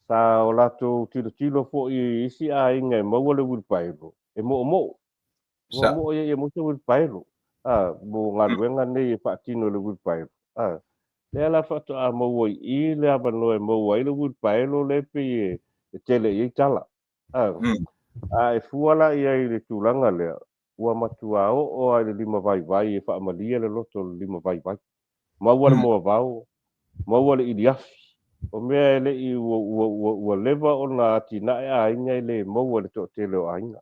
Speaker 2: Sa o latou tilotilo foi i isi aiga e maua le uilipaelo, e moomoo. Moomoo ia ia maua se uilipaelo. Mo galuega nei e faatino i le uilipaelo. Lea la faatoa maua i i le avanoa e maua ai le uilipaelo lea pei e tele i ai tala. A e fua la i ai i le tulaga lea, ua matua oo lava i le lima vaivai e faamalie le loto o le lima vaivai. Maua le moavao, maua le iliafi. O mea e le i ua leva ona atinae aiga e le maua i le toatele o aiga.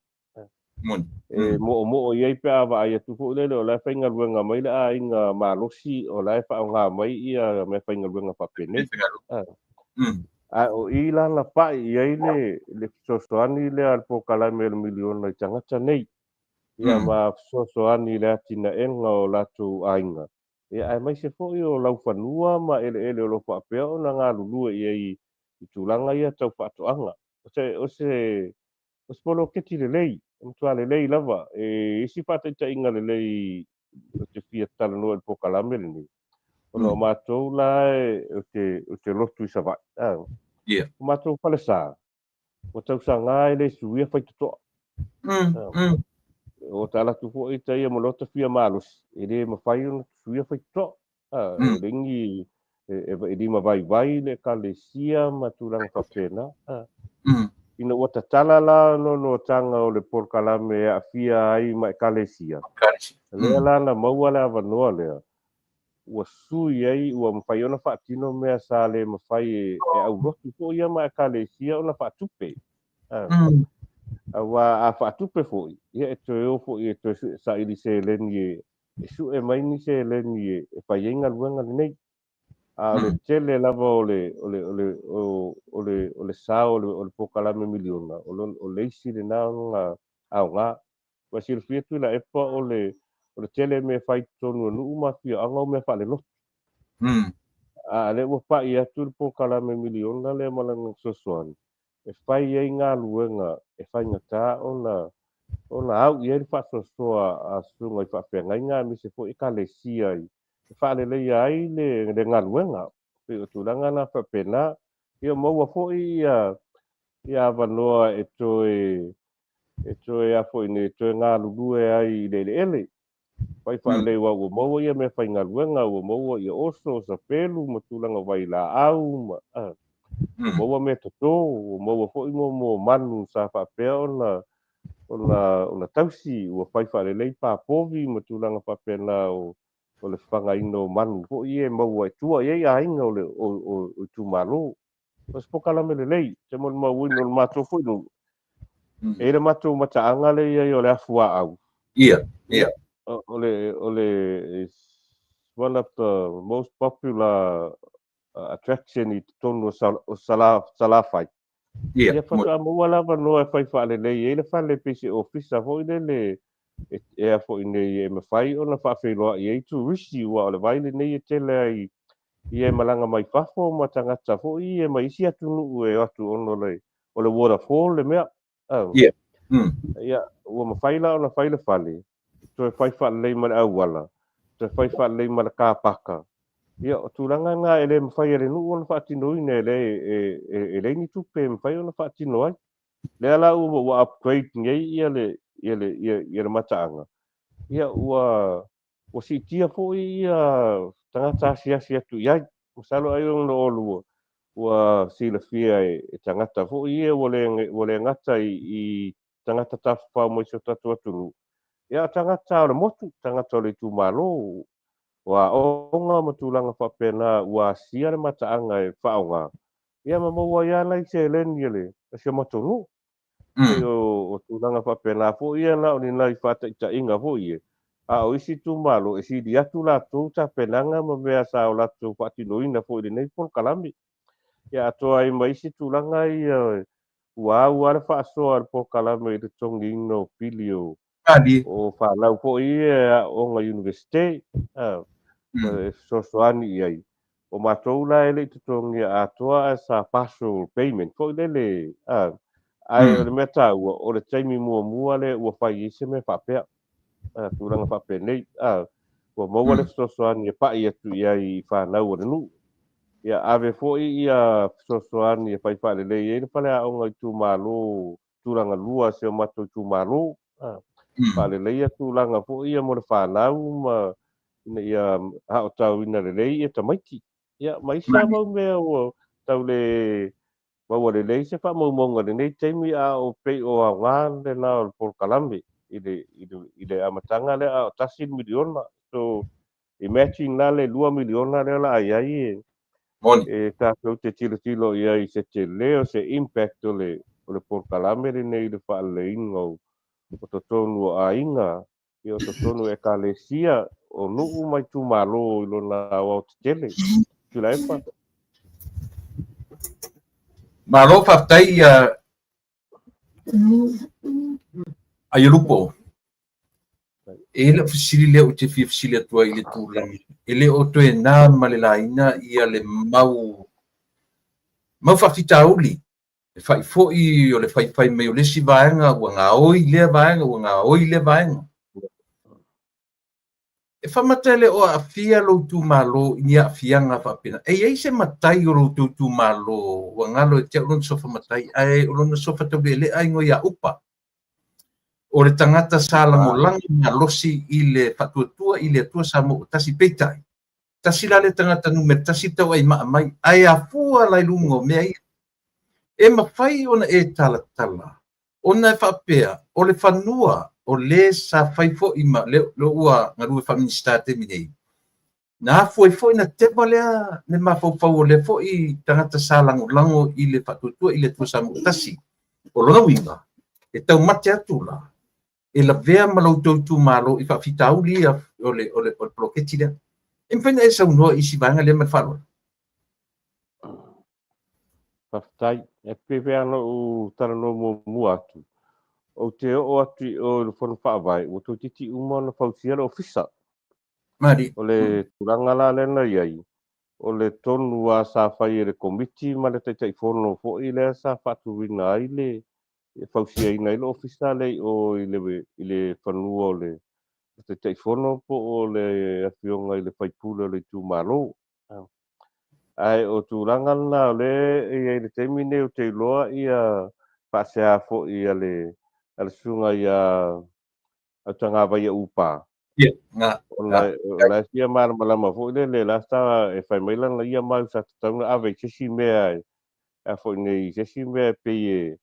Speaker 2: E moomoo i ai pe a vaai atu foi lele o la e faigaluega mai le aiga malosi, o la e faaaoga mai ia mea faigaluega faapenei. A o i la na pai i ai le fesoasoani lea a le polokalame o le miliona i tagata nei. Ia ma fesoasoani i le atinaega o latou aiga. Ia aemaise foi o laufanua ma eleele o lo o faapea ona galulue i ai i tulaga ia tau faatoaga. O se poloketi lelei, e matua lelei lava. E isi faataitaiga lelei o te fia talanoa i le polokalame lenei. Ona o matou la o te lotu i Savaii. O matou falesa, ua tausaga e le suia faitotoa. O talatu foi taia mo lota fia malosi, e le mafai ona suia faitotoa. E leai e lima vaivai le ekalesia ma tulaga faapena. Ina ua tatala la nonoataga o le polokalame e aafia ai ma ekalesia. Lea la na maua le avanoa lea, ua sui ai, ua mafai ona faatino mea sa le mafai e aulotu foi ia ma ekalesia ona faatupe. Aua a faatupe foi, ia e toe o foi e toe saili seleni e sue mai ni seleni e fai ai galuega lenei. A o le tele lava o le sao o le polokalame miliona, o le isi lena ona aoga. Ua silafia Tuilaepa o le tele mea fai totonu o nuu ma afioaga o mea faalelotu. A lea ua pai atu le polokalame miliona lea ma lana fesoasoani, e fai ai galuega e faigata ona au i ai le faasoasoa a susuga i faafeagaiga aemaise foi ekalesia e faaleleia ai le galuega. Pei o tulaga la faapena. Ia maua foi ia avanoa e toe a foi nei toe galulue ai i le eleele. Fai faalelei ua maua ia mea faigaluega, ua maua ia oso, sapelu ma tulaga vailaau ma maua mea toto, ua maua foi mo manu sa faapea ona tausi, ua fai faalelei papovi ma tulaga faapena o le fagaina o manu foi e maua e tua i ai aiga o le o itumalo. O se polokalame lelei, te molimauina o le matou foi nuu. E i le matou mataaga lea i ai o le afuaau.
Speaker 1: Ia.
Speaker 2: O le is one of the most popular attraction i totonu o Salafai. Ia faatoa maua le avanoa e fai faalelei ai le fale pei se ofisa foi lele e a foi nei e mafai ona faafeiloai ai turisi ua o le vai lenei e tele ai ia e malaga mai fafo ma tagata foi ia mai isi atunuu e o atu ona o le waterfall le mea. Ia, ua mafai la ona fai le fale, toe fai faalelei ma le auala, toe fai faalelei ma le kapaka. Ia, o tulaga na e le mafai e le nuu ona faatinoina, e le e leai ni tupe e mafai ona faatino ai. Lea la ua upgrade nei ia le ia le ia le mataaga, ia ua siitia foi ia tagata asiasi atu i ai. Masalo ai ona oulua ua silafia e tagata foi ia ua le gata i tagata tafafao mai si o tatou atunuu, ia o tagata o le motu, tagata o le itumalo, o aoga ma tulaga faapena ua asia le mataaga e faaaoga, ia ma maua ai lava nai seleni a le si o matou nuu. Pei o tulaga faapena foi ia na o ni nai faataitaiga foi ia, a o isi itumalo e sili atu latou tapenaga ma mea sa o latou faatinoina foi i lenei polokalame. Ia atoa ai ma isi tulaga ia ua au lava le faasoa a le polokalame i le totogiina o pili o fanau foi ia e aooga Iunivesite, e fesoasoani i ai. O matou la e le i totogia atoa ae sa partial payment foi lele, ae o le mea taua, o le taimi muamua lea ua fai ai se mea faapea, tulaga faapenei, ua maua le fesoasoani e pai atu i ai i fanau a le nuu. Ia ave foi ia fesoasoani e fai faalelei ai le faleaoga itumalo tulaga lua a si o matou itumalo. Faaleleia tulaga foi ia mo le fanau ma ina ia aotauina lelei ia tamaiti. Ia ma isi lava mau mea ua tau le maua lelei se faamaumauga i lenei taimi, a o pei o aoga lena o le polokalame i le amataga lea, a o $1 miliona. So imagine la le $2 miliona lea o le a i ai e tatou te tilotilo i ai i se tele o se impact o le polokalame lenei i le faaleleiga o totonu o aiga, ia o totonu o ekalesia, o nuu ma itumalo i lona aoaotetele. Tuilaepa.
Speaker 1: Malo faafetai Aiolupo. E i ai lau fesili lea ou te fia fesili atu ai i le tulaga e le o toe na ma le laina ia le mau faafitauli e fai foi o le faifai mai o le isi vaega ua gaoi lea vaega ua gaoi lea vaega. E faamata e le o aafia lou itumalo i ni aafiaga faapena. E i ai se matai o lo outou itumalo ua galo ia te au lona suafa matai, ae o lona suafa taulealea e igoa ia Upa. O le tagata sa lagolago malosi i le faatuatua i le Atua Samoa ua tasi, peitai, tasi la le tagata numera tasi tauaimaa mai, ae afua la i luga o mea ia. E mafai ona e talatala, ona e faapea, o le fanua o le sa fai foi ma le ua galue faa-Minisita i le taimi nei, na afua ai foi na teva lea le mafaufau o lea foi tagata sa lagolago i le faatuatua i le Atua Samoa tasi. O lona uiga, e taumate atu la, e lavea ma lo outou itumalo i faafitauli ia o le poloketi lea. E mafai ona e saunoa i isi vaega lea ma le faaaloalo.
Speaker 2: Faafetai. E pei foi ona ou talanoa muamua atu, ou te oo atu i o i le Fono Faavae, ua toeitiiti uma ona fausia le ofisa.
Speaker 1: Mali.
Speaker 2: O le tulaga la lea na i ai, o le tonu lava sa fai e le Komiti ma le Taitaifono foi lea sa faatuina ai le fausiaina ai le ofisa lea i o i le fanua o le Taitaifono po o le afioga i le faipule o le itumalo. Ae o tulaga lena o lea e i ai i le taimi nei, ou te iloa ia faasea foi a le susuga ia Autagavaia Upa.
Speaker 1: Ia, nga.
Speaker 2: Ona o la e fia malamalama foi lele la sa e fai mai lana ia mau sa tatau ona ave i se isi mea e a foi nei, se isi mea e pei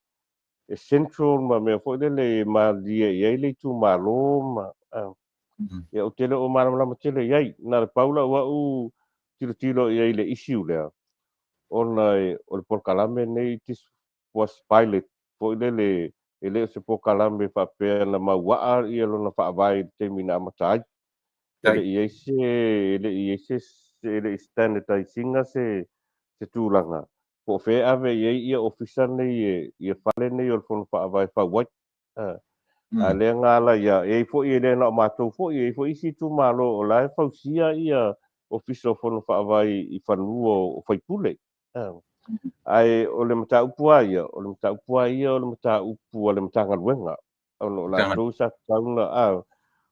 Speaker 2: e central ma mea foi lele e malie i ai le itumalo ma ia ou te le o malamalama tele i ai. Na le pau lau au tilotilo i ai i le issue lea, ona o le polokalame nei, this was pilot foi lele, e le o se polokalame faapea na mauaa ia lona faavae i le taimi na amata ai. E le i ai se, e le i ai se, e le i standardize ina se tulaga po o fea ave i ai ia ofisa nei ia fale nei o le Fono Faavae fau ai. A lea na ala ia, e ai foi e le na o matou foi, e ai foi isi itumalo o la e fausia ia ofisa o Fono Faavae i fanua o faipule. Ae o le mataupu a ia, o le mataupu a ia o le mataupu a le Matagaluega. Ona o latou sa tatau na,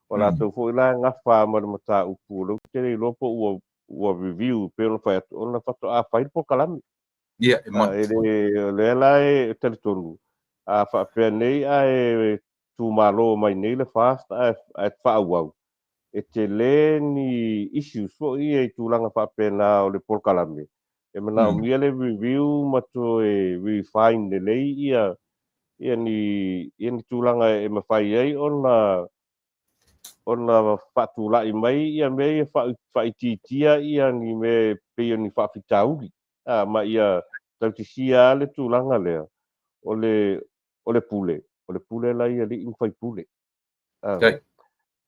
Speaker 2: o latou foi la e gafa ma le mataupu, o lea ou te le iloa po ua ua review pei ona fai atu ona faatoa fai le polokalame.
Speaker 1: Ia, e moni.
Speaker 2: E le, o lea la e talitonu, a faapea nei ae tumalo mai nei le FAST ae faaauau, e tele ni issues foi ia i tulaga faapena o le polokalame, e manaomia le review ma toe refine lelei ia ni tulaga e mafai ai ona faatulai mai ia mea ia faaitiitia ia ni mea e pei o ni faafitauli, ma ia tautisia le tulaga lea o le pule, o le pule la ia alii ma faipule.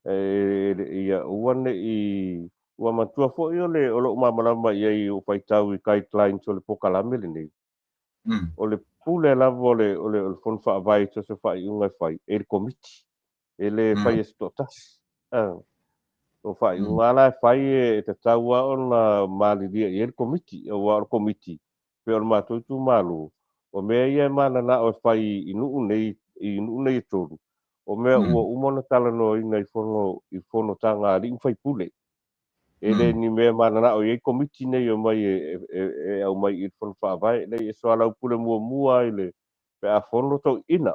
Speaker 2: Ia ua nei ua matua foi o le o lou malamalama i ai o faitau i guidelines o le polokalame lenei. O le pule lava o le fono faavae i se faaiuga e fai e le komiti, e le fai e se toatasi. O faaiuga la e fai e tatau lava ona malilia i ai le komiti, aua o le komiti pei o le matou itumalo, o mea ia e mananao e fai i nuu nei, i nuu nei e tolu, o mea ua uma ona talanoaina i fono i fonotaga a alii ma faipule. E le ni mea mananao i ai komiti nei o mai e aumai i le fono faavae, nei e soalaupule muamua i le pe a fono toeaiina.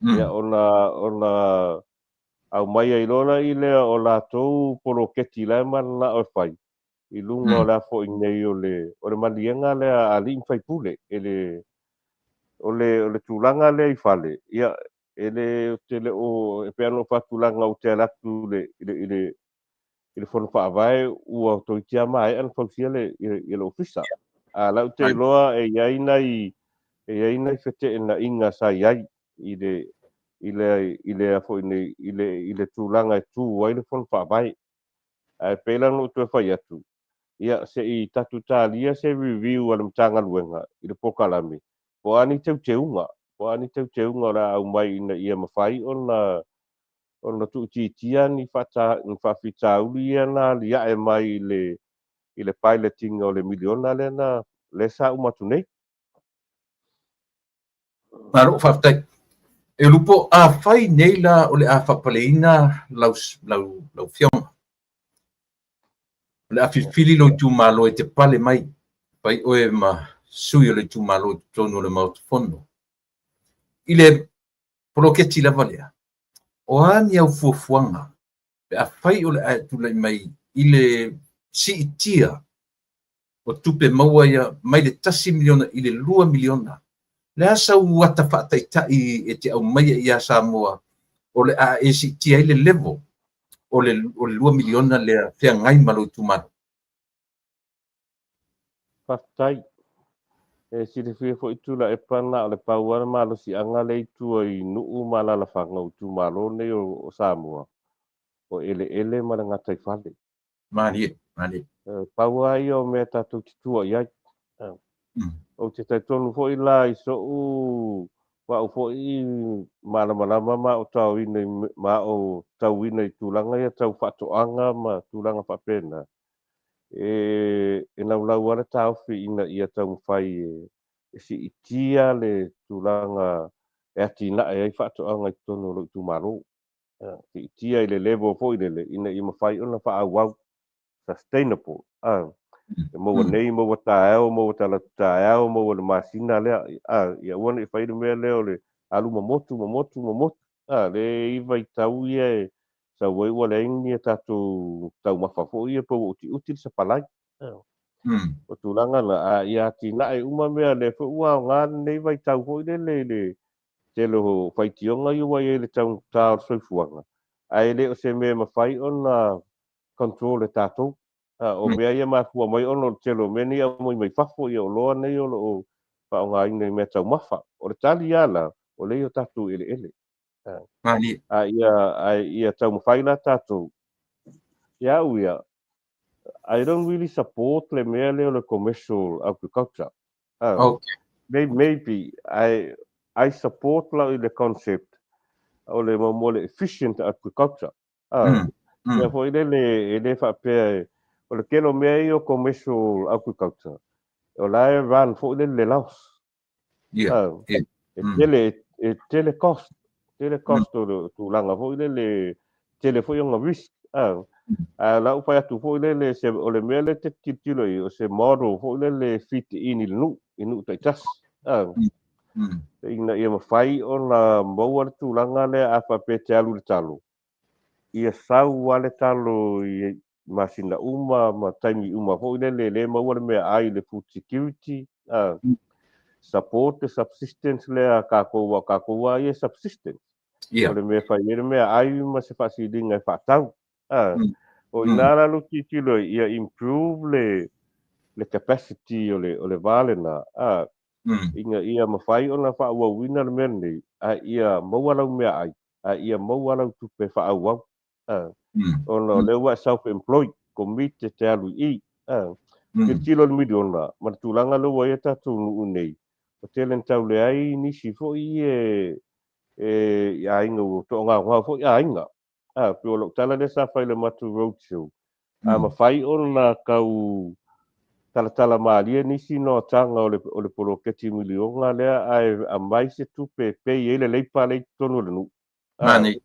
Speaker 2: Ia ona aumai ai loa i lea o latou poloketi la e mananao e fai i luga o le a foi nei o le maliega lea a alii ma faipule. E le o le tulaga lea i fale, ia e le te le o e pei ona ou faatulaga ou te alu atu i le fono faavae ua toeitiiti lava maea ona fausia le ofisa. A la ou te iloa e i ai nai feteenaiga sa i ai i le foi nei i le tulaga e tu ai le fono faavae. Ae pei la ona ou toe fai atu, ia se i tatou talia se review a le Matagaluega i le polokalame, po o a ni teuteuga, po o a ni teuteuga o le a aumai ina ia mafai ona tuuitiitia ni faafitauli ia na aliae mai i le piloting o le miliona lea na lea sa uma atu nei.
Speaker 1: Malo, faafetai. E Lupo, afai nei la o le a faapaleina lau afioga, o le a filifili lou itumalo e te pale mai, fai oe ma sui o le itumalo i totonu o le Maota Fono. I le poloketi lava lea, o a ni au fuafuaga pe afai o le a e tulai mai i le siitia o tupe maua ia mai le 1 miliona i le 2 miliona? Le a sau ata faataitai e te aumaia ia Samoa o le a e siitia ai le level o le 2 miliona lea feagai ma lou itumalo?
Speaker 2: Faafetai. E silafia foi Tuilaepa na o le pau lava le malosiaga lea i tua i nuu ma alaalafaga o itumalo nei o Samoa, o eleele ma le gataifale.
Speaker 1: Malie, malie.
Speaker 2: E pau lava ia o mea tatou te tua i ai. Ou te talitonu foi la i sou au foi malamalama ma o taoina ma o tauina i tulaga ia tau faatoaga ma tulaga faapena. E laulau lava le taofi ina ia taumafai e siitia le tulaga e atinae ai faatoaga i totonu o lou itumalo. Siitia i le level foi lele ina ia mafai ona faaauau, sustainable. E maua nei, maua taeao, maua talaatu taeao, maua le masina lea. Ia aua ne i fai le mea lea o le alu momotu, momotu, momotu. Le i vaitau ia e sau ai ua leai ni a tatou taumafa foi ia pe ua utiuti le sapalai. O tulaga na, a ia atinae uma mea lea foi ua aoga lenei vaitau foi lele i le tele o faitioga ia ua i ai le taugata o le soifuaga, ae le o se mea e mafai ona control e tatou. O mea ia mafua mai ona o le tele o mea nei aumai mai fafo, ia oloa nei o lo o faaaogaina i mea taumafa. O le tali lava la, o lea i o tatou eleele.
Speaker 1: Malie.
Speaker 2: A ia taumafai la tatou. Ia au ia, I don't really support le mea lea o le commercial agriculture. Maybe I support la i le concept o le mo le efficient agriculture. Ia foi lele e le faapea o le tele o mea ia o commercial agriculture, o la e run foi lele le laos. E tele e tele cost, tele cost o le tulaga foi lele, tele foi ona risk. Ae o lau fai atu foi lele, se, o le mea lea e te tilotilo i ai, o se model foi lele e fit in i le nuu, i nuu taitasi. Ina ia mafai ona maua le tulaga lea a faapea e te alu i le talo, ia sau lava le talo i masina uma ma taimi uma foi lele, le maua le meaai i le food security, support le subsistence lea a tatou, aua o tatou lava ia e subsistence. O le mea e fai ai le meaai ma se faasiliga e faatau. O i ina la lou tilotilo ia improve le capacity o le va lena, ina ia mafai ona faaauauina le mea lenei, a ia maua lau meaai, a ia maua lau tupe faaauau. Ona o lea ua e self-employed, commit te alu i i. Tilotilo le miliona, ma le tulaga lea ua i ai tatou nuu nei, o tele na tau leai nisi foi e i aiga ua toagaogao foi aiga. Pei o lau tala lea sa fai i le matou road show. A mafai ona tau talatala malie nisi noataga o le poloketi miliona lea, ae aumai se tupe e pay ai le leipa lea i totonu o le nuu.
Speaker 1: Mani.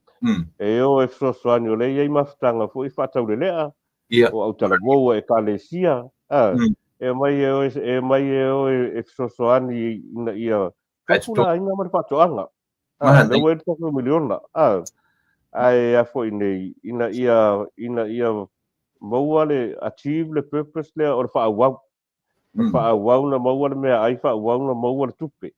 Speaker 2: E o e fesoasoani o lea e i ai mafutaga foi faataulelea o autalavou e ekalesia. E mai e o e mai e o e fesoasoani ina ia tupu le aiga ma le faatoaga. Lea ua i ai le tatou miliona. Ae a foi nei, ina ia maua le achieve le purpose lea o le faaauau. O le faaauau na maua le meaai, faaauau na maua le tupe.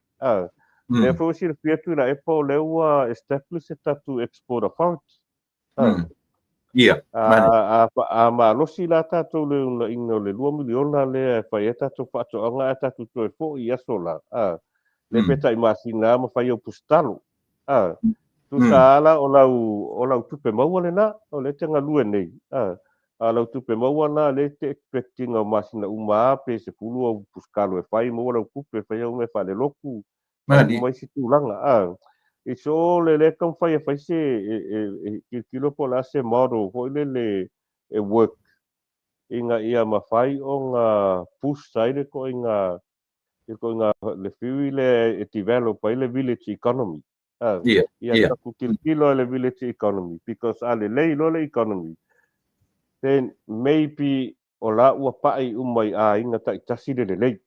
Speaker 2: Lea foi ua silafia atu i la EPA o lea ua establish se tatou export authority. A malosi la tatou le unaiga o le 2 miliona lea e fai ai tatou faatoaga ae tatou toe foi i aso la. Le pe tai masina ma fai au pusatalo. Tusa ala o lau tupe maua lena, o lea te galue nei. A lau tupe maua la lea te expecting o masina uma pe 10 au pusatalo e fai maua lau tupe fai au mea faalelotu.
Speaker 1: Mani.
Speaker 2: Mai se tulaga. It's all le le taumafai e fai se e tilotilo po o le a se model foi lele e work ina ia mafai ona push ai le ituaiga le theory lea e develop ai le village economy. Ia tatou tilotilo i le village economy because a lelei loa le economy, then maybe o la ua pai uma i aiga taitasi le lelei.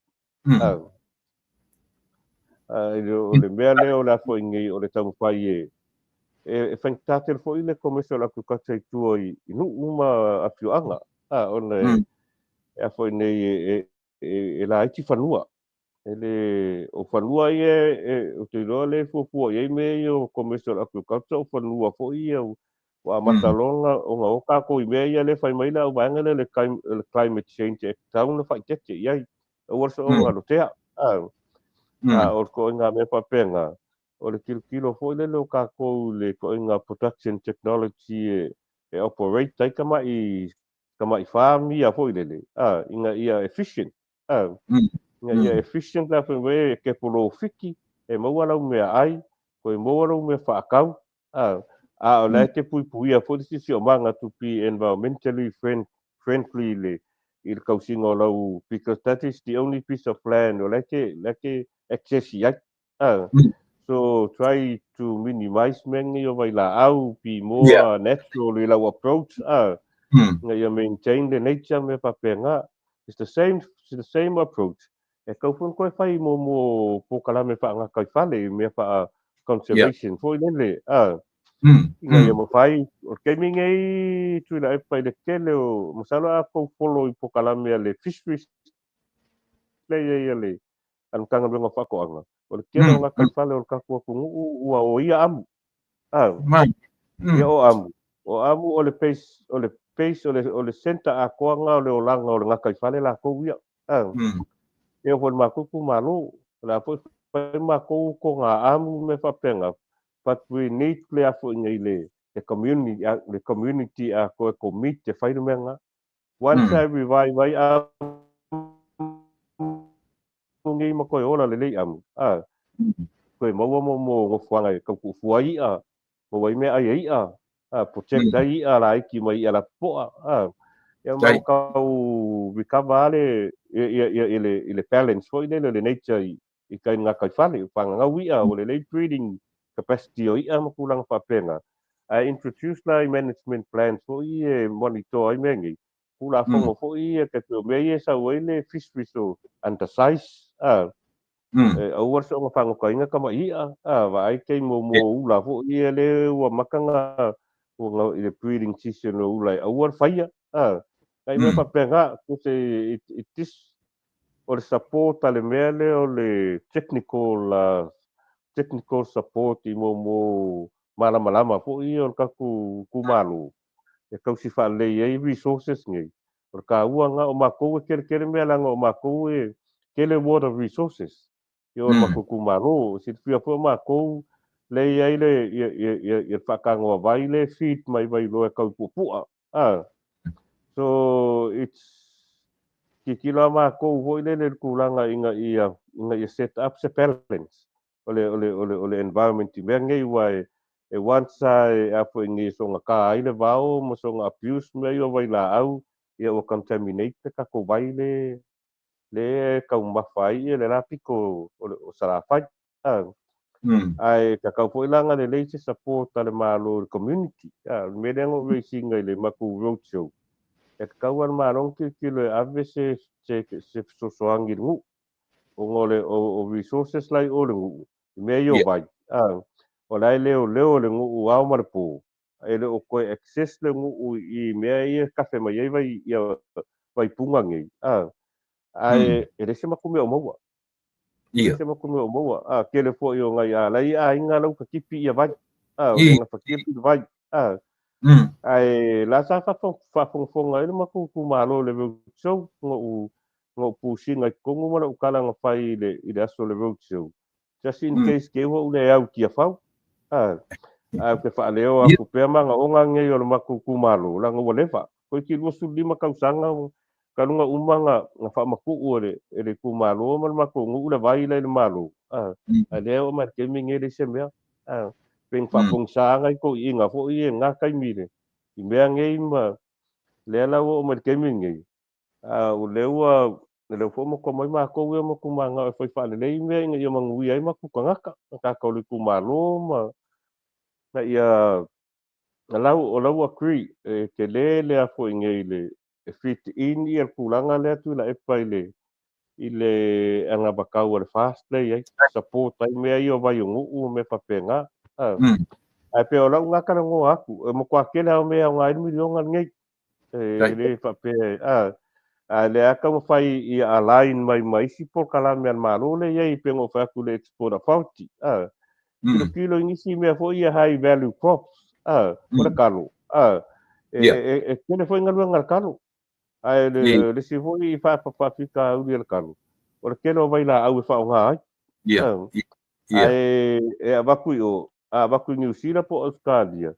Speaker 2: O le mea lea o le a foi nei o le taumafai e faigata tele foi le commercial agriculture i tua i nuu ma afioaga. Ona e a foi nei e laiti fanua. E le o fanua ia e o te iloa le fuafua i ai mea ia o commercial agriculture o fanua foi ia ua amata loa ona o tatou i mea ia le fai mai le au vaega lea le Climate Change Act tau na faaitete i ai. Aua le soona lotea. O le ituaiga mea faapena, o le tilotilo foi lele o tatou i le ituaiga production technology e operate ai tamai farm ia foi lele, ina ia efficient. Ina ia efficient la foi e ke polofiki, e maua lau meaai, koe maua lau mea faatau. A o la e te puipuia foi le siosiomaga to be environmentally friendly le i le tausiga o lau, because that is the only piece of land o la e te access i ai. So try to minimize mea nei o vailaau, be more natural i lau approach. Ina ia maintain the nature me faapena. It's the same approach. E tau foi ona toe fai mo polokalame faagataifale i mea faa conservation foi lele. Ina ia mafai, o le taimi nei Tuilaepa i le tele o, masalo a tou follow i polokalame a le fisheries lea i ai a le Matagaluega o Faatoaga, o le tele o gataifale o le tatou atunuu ua oia amu. Ia o amu. O amu o le base, o le base o le center atoaga o le olaga o le gataifale latou ia. Ia foi le matou itumalo, o le a foi fai matou toga amu me faapena, but we need le a foi nei le community atoa e commit e fai le mea lena. Once I revive ai amu nei ma toe ola lelei amu, toe maua mo nofoaga e tau tuufua ai i'a, maua ai meaai e i'a, protect ai i'a laiti mai i'a lapopoa. Ia ma tau recover le ia ia i le balance foi lele o le nature i kai gataifale, pagagau i'a, o lelei breeding capacity o i'a ma tulaga faapena. Ae introduce la i management plans foi ia e monitor ai mea nei. Tulafono foi ia tai pei o mea ia e sau ai le fisheries o undersize, a. E aua le soona fagotaina tama'i i'a, a, vaai taimi o mo ula foi ia le ua mata na i le breeding season o ula e aua le faia, a. Nai mea faapena, se it is o le support a le mea lea o le technical technical support i mo malamalama foi ia o le tatou itumalo e tausi faalelei ai resources nei. O le taua lena o matou e keletele mea leaga o matou e tele water resources i o le matou itumalo. Silafia foi o matou lea e i ai le ia le faatanoa vai lea e feed mai Vailoa e tau i Puapua. So it's tilotilo lava matou foi lele i le tulaga ina ia set up se balance o le environment i mea nei aua e once a foi nei soona ta ai le vao ma soona abuse mea ia o vailaau, ia ua contaminate le tatou vai le taumafa ai ia le la pito o Salafai. Ae tatau foi la ona lelei se support a le Malo i le community. O le mea lea na ou raise ina i le matou road show, e tatau lava le Malo ona tilotilo e ave se fesoasoani i le nuu ona o resources la i o le nuu i mea ia o vai. O la e leoleo le nuu ao ma le po, e le o toe access le nuu i mea ia e kafe mai ai vai ia vaipuga nei. Ae e leai se matou mea o maua. Se matou mea o maua. Tele foi o nai alai aiga lau katipi ia vai. O le gafatia le vai. Ae la sa faafogafoga ai le matou itumalo i le road show na ou pusiga i totonu ma lau tala na fai i le aso o le road show. Just in case ke ua ou le au i Tiafau. Ae ou te faaleo atu pea manaoga nei o le matou itumalo, leaga ua leva. Toeitiiti 25 tausaga talu uma na faamatuu e le itumalo ma le matou nuu le vai la i le Malo. Ae lea oo mai le taimi lenei e leai se mea. Pe na faapogisa nai toeaiina foi ia i lena taimi i mea nei ma lea la ua oo mai le taimi lenei. O lea ua lea foi matua mai matou ia matou mananao e fai faalelei mea ina ia manuia ai matou tagata, tagata o le itumalo ma na ia o lau agree e tele le foi nei le e fit in ia le tulaga lea Tuilaepa i le anavatau a le FAST lea e i ai, support ai mea ia o vai o nuu ma mea faapena. Ae pei o lau lena talanoa atu, e matua tele lava o mea e aoga ai le miliona lenei. E le faapea, a lea lava taumafai ia align mai ma isi polokalame a le Malo lea e i ai pei ona ou fai atu i le Export Authority. Tilotilo i nisi mea foi ia high value crops, o le kalo. E tele foi galuega a le kalo. Ae le isi foi faafitauli o le kalo, o le tele o vailaau e faaaoga ai. Ae e avatu i o, a avatu i Niu Sila po o Ausetalia,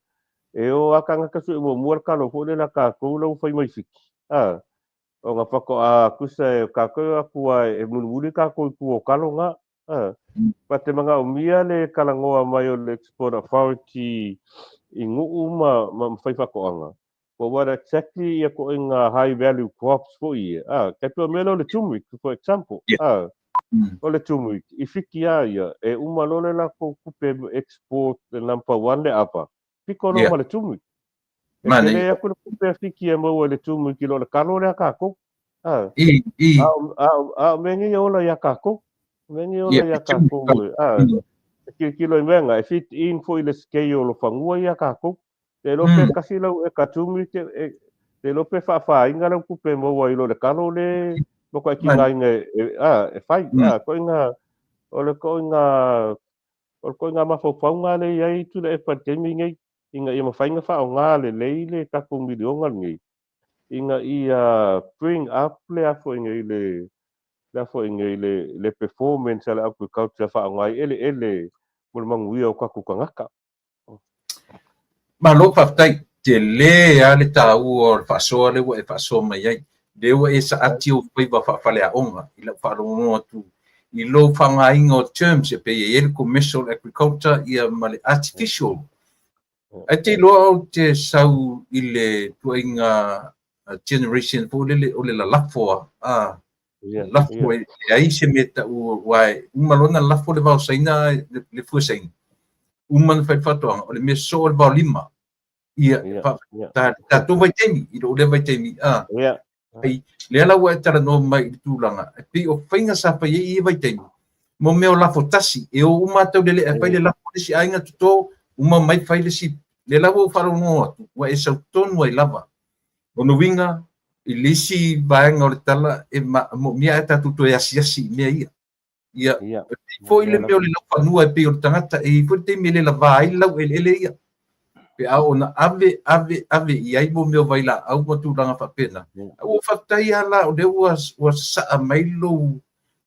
Speaker 2: e o lava tagata sue muamua le kalo foi lele a tatou la ua fai mai Fiti. Ona faatoa tusa e tatou e o atu lava e mulimuli tatou i tua o kalo na. Pa te manaomia le talanoa mai o le Export Authority i nuu ma fai faatoaga. But what exactly ia ituaiga high value crops foi ia. Tai pei o mea lea o le turmeric, for example. O le turmeric, i Fiti lava ia, e uma loa le latou tupe export le number one le ava, pito loa ma le turmeric. E tele atu le tupe a Fiti e maua i le turmeric i lo le kalo lea a tatou. A o mea nei e ola ia tatou. O mea nei e ola ia tatou. E tilotilo i mea na, e fit in foi i le scale o fanua ia tatou. Te iloa pe kasi lau eka turmeric, te iloa pe faafaina lau tupe e maua i lo le kalo le matua e tigaina e fai. Ituaiga, o le ituaiga mafaufauga lea e i ai Tuilaepa i le taimi lenei, ina ia mafai ona faaaoga lelei le tatou miliona lenei, ina ia bring up le foi nei le foi nei le performance a le agriculture faaaoga ai eleele mo le manuia o tatou tagata.
Speaker 1: Malo faafetai, tele lava le taua o le faasoa lea ua e faasoa mai ai. Lea ua e saati ou faiva faafaleaoga i lau faalogologo atu i lou faaaogaina o terms e pei e i ai le commercial agriculture ia ma le artificial. Ae te iloa ou te sau i le ituaiga generation foi lele o le lalafo a lafo e leai se mea tau aua e uma loa ona lafo le vao saina le fua saina, uma ona fai le faatoaga, o le mea soo o le vao lima. Ia, ta tatou vaitaimi, i lou lea vaitaimi, a. Ai, lea la ua e talanoa mai i le tulaga, e pei o faiga sa fai ai i ia vaitaimi, mo mea o lafo tasi, e o uma lava taulelea e fai le lafo a le isi aiga toto, uma mai fai le isi. Lea la ua ou faalogologo atu, ua e sau tonu ai lava. Lona uiga, i le isi vaega o le tala, e moomia lava e tatou toe asiasi i mea ia. Ia, e pei foi le mea o le laufanua e pei o le tagata, e i ai foi le taimi e le lava ai le laueleele ia. Pe a oo ina ave, ave, ave i ai mo mea o vailaau ma tulaga faapena. Ae ua ou faafetai lava la o lea ua, ua sasaa mai lou,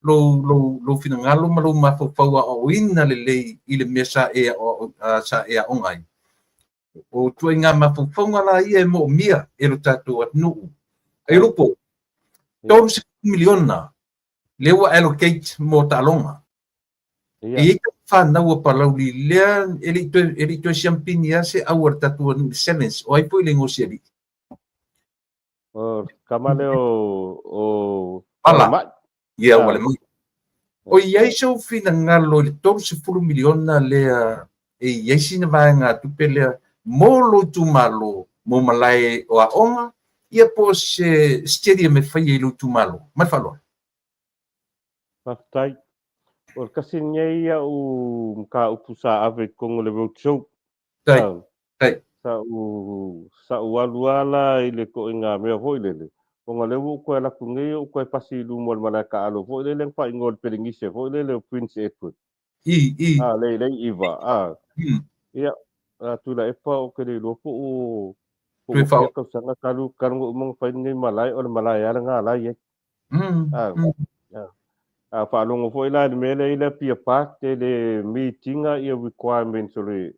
Speaker 1: lou, lou, lou finagalo ma lou mafaufau aoaoina lelei i le mea sa e, sa e aoga ai. O ituaiga mafaufauga la ia e moomia e lo tatou atunuu. Aiolupo, $30 miliona lea ua allocate mo taaloga. E i ai tau fanau a Palauli lea e le i toe, e le i toe siampini lava se au a le tatou atunuu i le sevens. O ai foi le igoa o si alii?
Speaker 2: O tama lea o
Speaker 1: Pala. Walemai. Ia, Walemai. O i ai sou finagalo i le $30 miliona lea e i ai sina vaegatupe lea mo lou itumalo, mo malae o aoga, ia po o se stadium e faia i lou itumalo. Ma le faaaloalo.
Speaker 2: Faafetai. O le tasi lenei au mataupu sa ave i totonu o le road show.
Speaker 1: Tai. Tai.
Speaker 2: Sa ou alu lava la i le ituaiga mea foi lele, ona o lea ua ou toe alu atu nei ou toe pasi i luma o le malae taalo foi lele na faaigoa e le Pelenise foi lele o Prince Edward.
Speaker 1: I, i.
Speaker 2: A, le, le iva, a. Ia, a Tuilaepa ou te le iloa po o po o fia tausaga talu talu ona uma ona fai lenei malae, o le malae lava lena la e i ai. A, a, a faalogo foi la i le mea lea i le Apia Park, e le meet ina ia requirements o le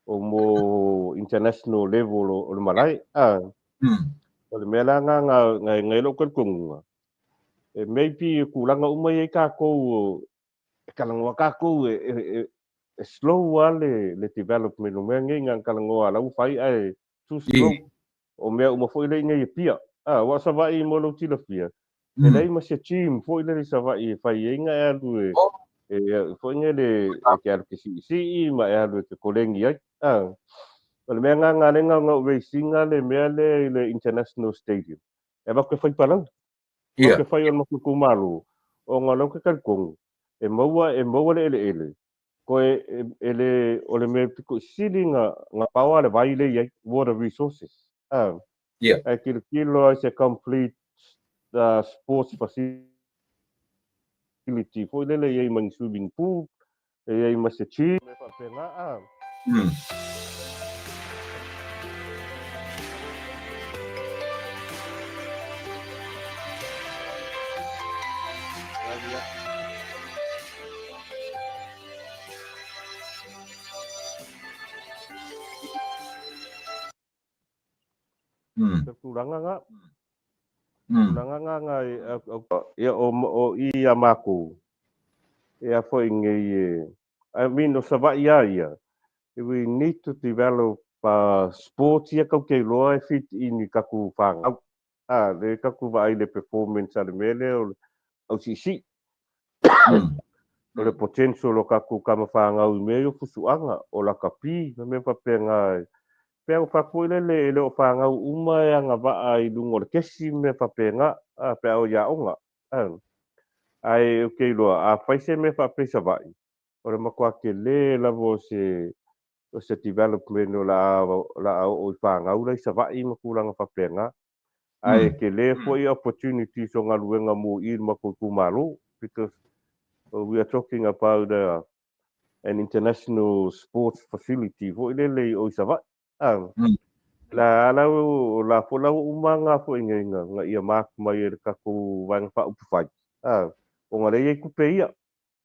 Speaker 2: o mo international level o le malae. A, o le mea la lena na na i lou talitonuga, e maybe e tulaga uma ia i tatou e talanoa tatou e slow lava le development o mea nei, na ona talanoa lava la ua fai ae too slow. O mea uma foi lea i inei i Apia. A, aua o Savaii mo lou silafia, e leai ma se gym foi lele i Savaii e fai ai na e alu e, e foi lele e te alu e te siisii ma e alu e te koleni ai. A, o le mea lena na ala ai ona ou raise ina le mea lea i le International Stadium, e avatu e fai i Palauli. Ia. Ke whai o le matou itumalo, ona o lea ou te talitonu, e maua, e maua le eleele, koe e, e le, o le mea pito i sili na, na pao a le vai lea i ai, water resources. Ah.
Speaker 1: Ia.
Speaker 2: Ae tilotilo ai se complete sports facility foi lele e i ai ma ni swimming pool, e i ai ma se gym, mea faapena, ah. Te tulaga nga. Tulaga nga nga ia o o i a makou. E a foi nei e I mean o Savaii a ia. We need to develop sports ia kau te iloa e fit in i taku whanau. A le taku vaai le performance a le mea lea o le au siisii. O le potential o taku tama whanau i mea ia o fusuaga, o lakapi, ma mea faapena e Pea o fai atu foi lele e le o fanau uma e agavaa i luga o le kesi ma mea faapena, a, pe a o i aoga. A, ae ou te iloa, a fai se mea faapea i Savaii, o le matua tele lava o se, o se development o le a, o le a oo i fanau la i Savaii ma tulaga faapena. Ae tele foi opportunities o galuega mo i i le matou itumalo, because we are talking about a, an international sports facility foi lele i o i Savaii. A, la la la fo la uma nga foi ngai nga nga ia mark mai e le tatou vaega faaupufai. A, ona lea e i ai tupe ia.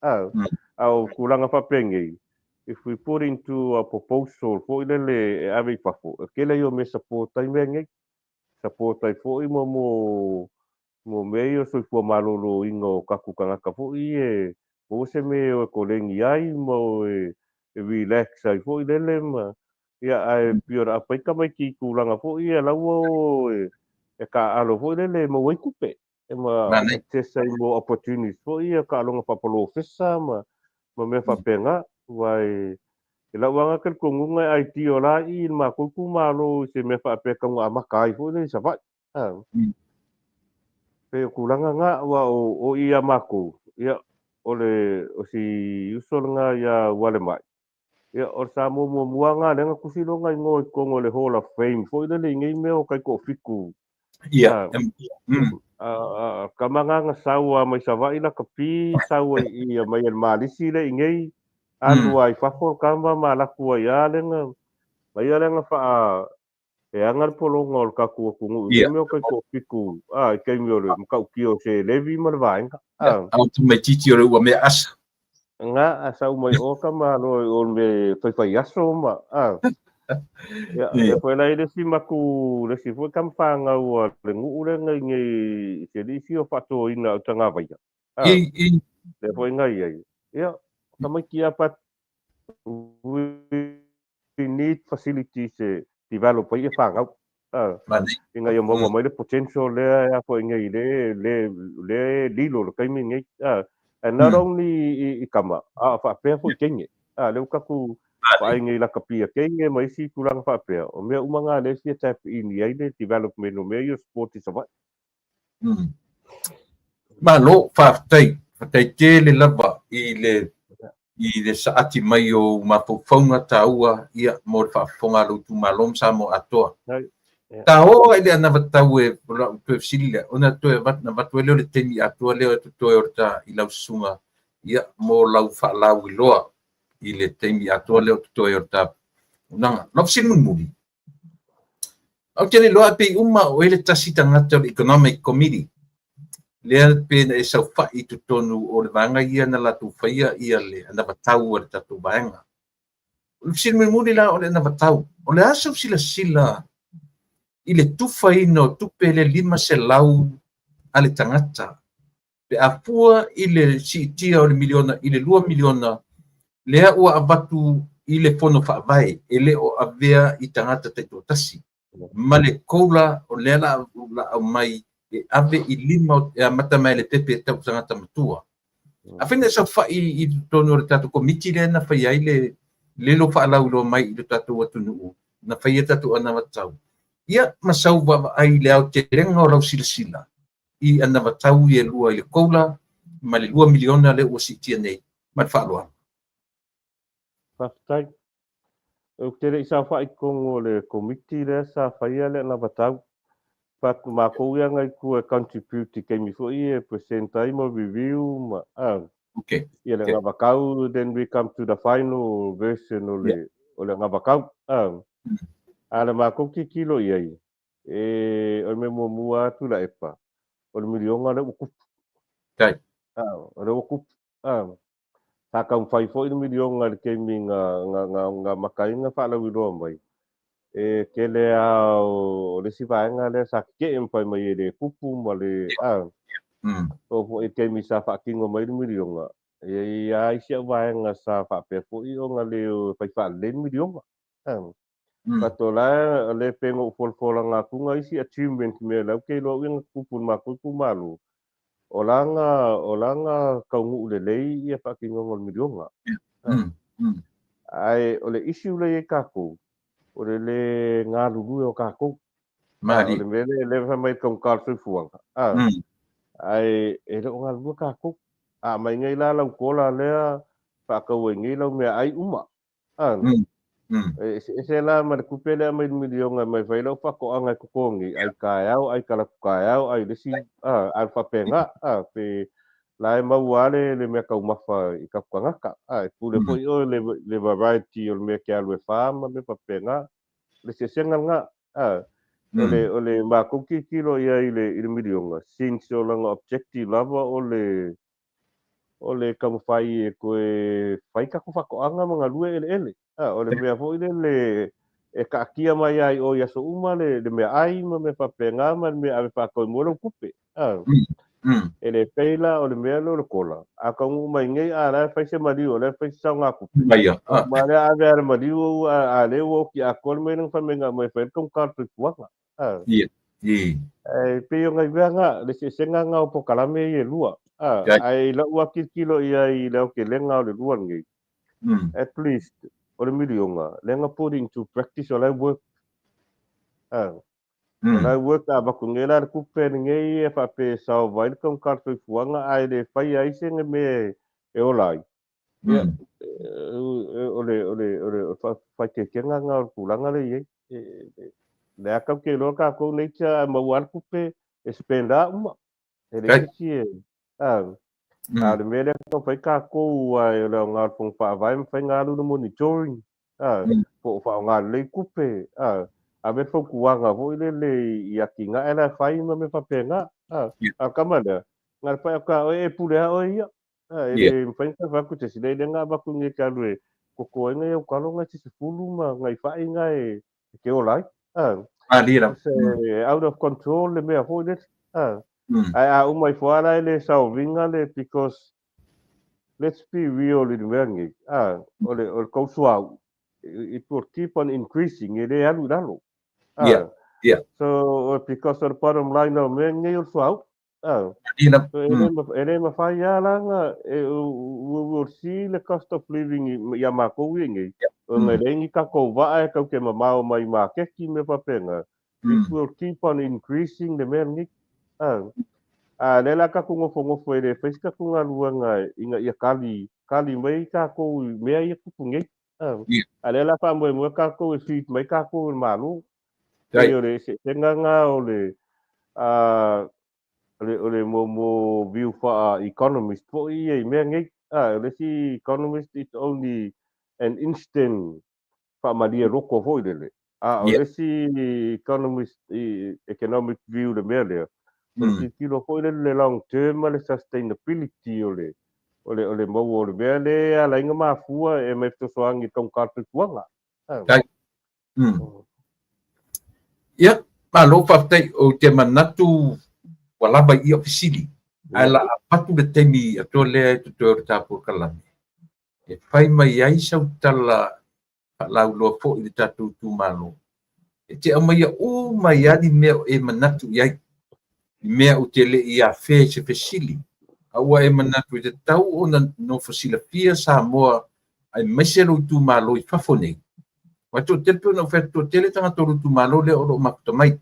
Speaker 2: A, a o tulaga faapenei, if we put into a proposal foi lele e ave i fafo, e tele ia o mea support ai mea nei. Support ai foi mo mo Mo mea ia o soifua maloloina o tatou tagata foi e maua se mea e o e koleni ai ma o e relax ai foi lele ma ia ae pei o le a fai tamaiti i tulaga foi ia la ua o e taaalo foi lele e maua ai tupe e ma access ai mo opportunities foi ia taaloga faapalofesa ma mea faapena aua e I lau aga talitonuga e ideal la i i le matou itumalo i se mea faapea e tau amata ai foi lea i Savaii. Pei o tulaga na, aua o i ia matou, ia, o le, o si uso lena ia Ualemai, ia, o le Samoa muamua lena lea na tusi lona igoa i totonu o le Hall of Fame foi lele i nei mea o taitoafitu. Tama na na sau lava mai Savaii lakapi, sau ai i i mai e le Malisi lea i nei, alu lava i fafo le tama ma alu atu ai lava lea na, ma ia lea na faa, e aga le pologa o le tatou atunuu i nei mea o taitoafitu, i taimi o le matautia o seleni ma le vaega.
Speaker 1: A o tamaitiiti o le ua mea asa.
Speaker 2: Nga, a sau mai o ka malo i o le mea faifai aso ma, a. Ia, lea foi la i le isi maku, le isi foi tama fanau a le nuu lea ngai nei i se alii isi o faatoina au tagavaia. A. Lea foi ngai ai. Ia, tamaiti a but we need facilities e develop ai e fanau. Ina ia maua mai le potential lea e a foi nei le le le lilo le taimi nei. And not only i tama, a faapea foi teine. Lea ua tatou vaai nei i lakapi a teine ma isi tulaga faapea, o mea uma na lea e fia tap in i ai le development o mea ia o sport i Savaii.
Speaker 1: Malo, faafetai. Faafetai tele lava i le i le saati mai o ou mafaufauga taua ia mo le faafofoga a lou itumalo ma Samoa atoa. Taoa i le anavatau e o lau toe fesili lea, ona toe avatu, na avatu ai lea o le taimi atoa lea e totoe o le ta i lau susuga ia mo lau faalauiloa i le taimi atoa lea o totoe o le ta unaga. Lau fesili mulimuli, Ou te le iloa pei uma o oe le tasi tagata o le Economic Committee lea pe na e saofai i totonu o le vaega ia na latou faia ia le anavatau a le tatou vaega. O le fesili mulimuli la o le anavatau, o le a sau silasila i le tufaina o tupe le 500 a le tagata pe a fua i le siitia o le miliona i le $2 miliona lea ua avatu i le Fono Faavae e le o avea i tagata taitoatasi ma le COLA o lea la aumai e ave i lima e amata mai le pepe e tau tagata matua. Afai na e saofai i totonu o le tatou komiti lea na fai ai le lelo faalauiloa mai i le tatou atunuu na fai ai tatou anavatau, ia ma sau vaavaai i le aotelega o lau silasila i anavatau ia e lua i le COLA ma le $2 miliona lea ua siitia nei. Ma le faaaloalo.
Speaker 2: Faafetai. Ou te le i saofai i totonu o le komiti lea sa faia le anavatau. But matou ia nai tua e contribute i taimi foi e present ai ma review ma ia le anavatau, then we come to the final version o le o le anavatau. A le matou tilotilo i ai, E, o le mea muamua lava Tuilaepa, o le miliona lea ua tupu.
Speaker 1: Tai.
Speaker 2: O lea ua tupu. Sa taumafai foi le miliona i le taimi na, na, na, na amata ai ona faalauiloa mai. E tele lava o le isi vaega lea sa tetee ma fai mai e le tupu ma le, Oo foi i le taimi sa faatino mai le miliona, e i ai lava isi au vaega sa faapea foi ona le fai faalelei le miliona. But o la e le pei ona ou folafolaga atu na isi achievement mea la ou te iloa au ia na tutupu i le matou itumalo, o la na o la na taunuu lelei ia faatinoga o le miliona. Ae o le issue lea i ai tatou, o le le galulue o tatou.
Speaker 1: O
Speaker 2: le mea lea lea fai mai le taugata o le soifuaga, ae e le o galulue tatou. A aumai nei la lau kola lea faatau ai nei lau meaai uma. E eseese la ma le tupe lea mai le miliona e mai fai lau faatoaga e totogi, ai taeao, ai talaatu taeao, ai le isi, alu faapena, pe la e maua lava le, le mea taumafa i tatou tagata. E pule foi oe le, le variety o le mea e te alu e fa ma mea faapena. O le eseesega lena. O le, o le matou tilotilo i ai i le, i le miliona, since o lana objective lava o le, o le taumafai e toe fai tatou faatoaga ma galue eleele. O le mea foi lele e taatia mai lava i o i aso uma le, le meaai ma mea faapena ma le mea ave faatoi mo lau tupe. E le pei la o le mea lea o le kola. A taunuu mai nei, a la e fai se maliu, o la e fai se saogatupe. Ma lea ave lava le maliu, a lea ua oti atoa le mea lea na fai mai na aumai e fai ai le taugata o le soifuaga. E pei o nai mea na, le eseesega na o polokalame ia e lua. Ae i lau lava tilotilo i ai i le aotelega o le lua lenei, at least O le miliona, lea na put into practice o la e work. O la e work a avatu nei la le tupe lenei e faapea e solve ai le taugata o le soifuaga ae le faia ai se mea e ola ai. Ia, o le, o le, o le faaeteetega lena o le tulaga lea e i ai. O lea tatou te iloa tatou nature a maua lava le tupe e spend lava uma. E leai se isi e... A o le mea lea e taumafai tatou aua o le aoga o le Fono Faavae e mafai ona alu le monitoring, po o faaaoga lelei tupe, ave le fautuaga foi lele i atinae la e fai ma mea faapena. A o le tama lea, na o le pai atu lava o oe e pule lava oe ia. E le mafai ona toe fai atu se isi, leai lea na avatu nei e te alu e toto ai nai au talo nai se 10 ma nai fai na e te ola ai.
Speaker 1: Malie lava.
Speaker 2: It's out of control le mea foi lele. Ae a uma ifo lava la e le solve ina le because let's be real i le mea lenei, o le tou suauu, it will keep on increasing, e le alu i lalo. So, because of the bottom line o mea nei o le suauu. So, e le mafai lava la ona, we will see le cost of living ia matou ia nei, ona e leai ni tatou vaa e tau te mamao mai maketi mea faapena. It will keep on increasing le mea lenei. A lea la tatou nofonofo e le fai se tatou galuega ina ia kali, kali mai tatou i mea ia tupu nei. A lea la faamoemoe tatou e feed mai tatou e le Malo. Pei o le eseesega lena o le, o le mo view faa-economist foi ia i mea nei. O le isi economist it's only an instant faamalie loko foi lele. A o le isi economist, economic view le mea lea, o le tilotilo foi lele le long term ma le sustainability o le o le o le maua o le mea lea e ala ai ona mafua e aumai fesoasoani i le taugata o le soifuaga.
Speaker 1: Ia, malo faafetai. Ou te manatu ua lava i i au fesili, ae la avatu le taimi atoa lea e totoe o le ta polokalame e fai mai ai sau tala faalauiloa foi i le tatou itumalo. E te aumaia uma ai lava ni mea o e manatu i ai, ni mea ou te le i afea i se fesili, a ua e manatu e tatau ona nofo silafia Samoa aemaise lou itumalo i fafo nei. Aua e toatele, pei ona ou fai atu, toatele tagata o lou itumalo lea o lo o mafuta mai.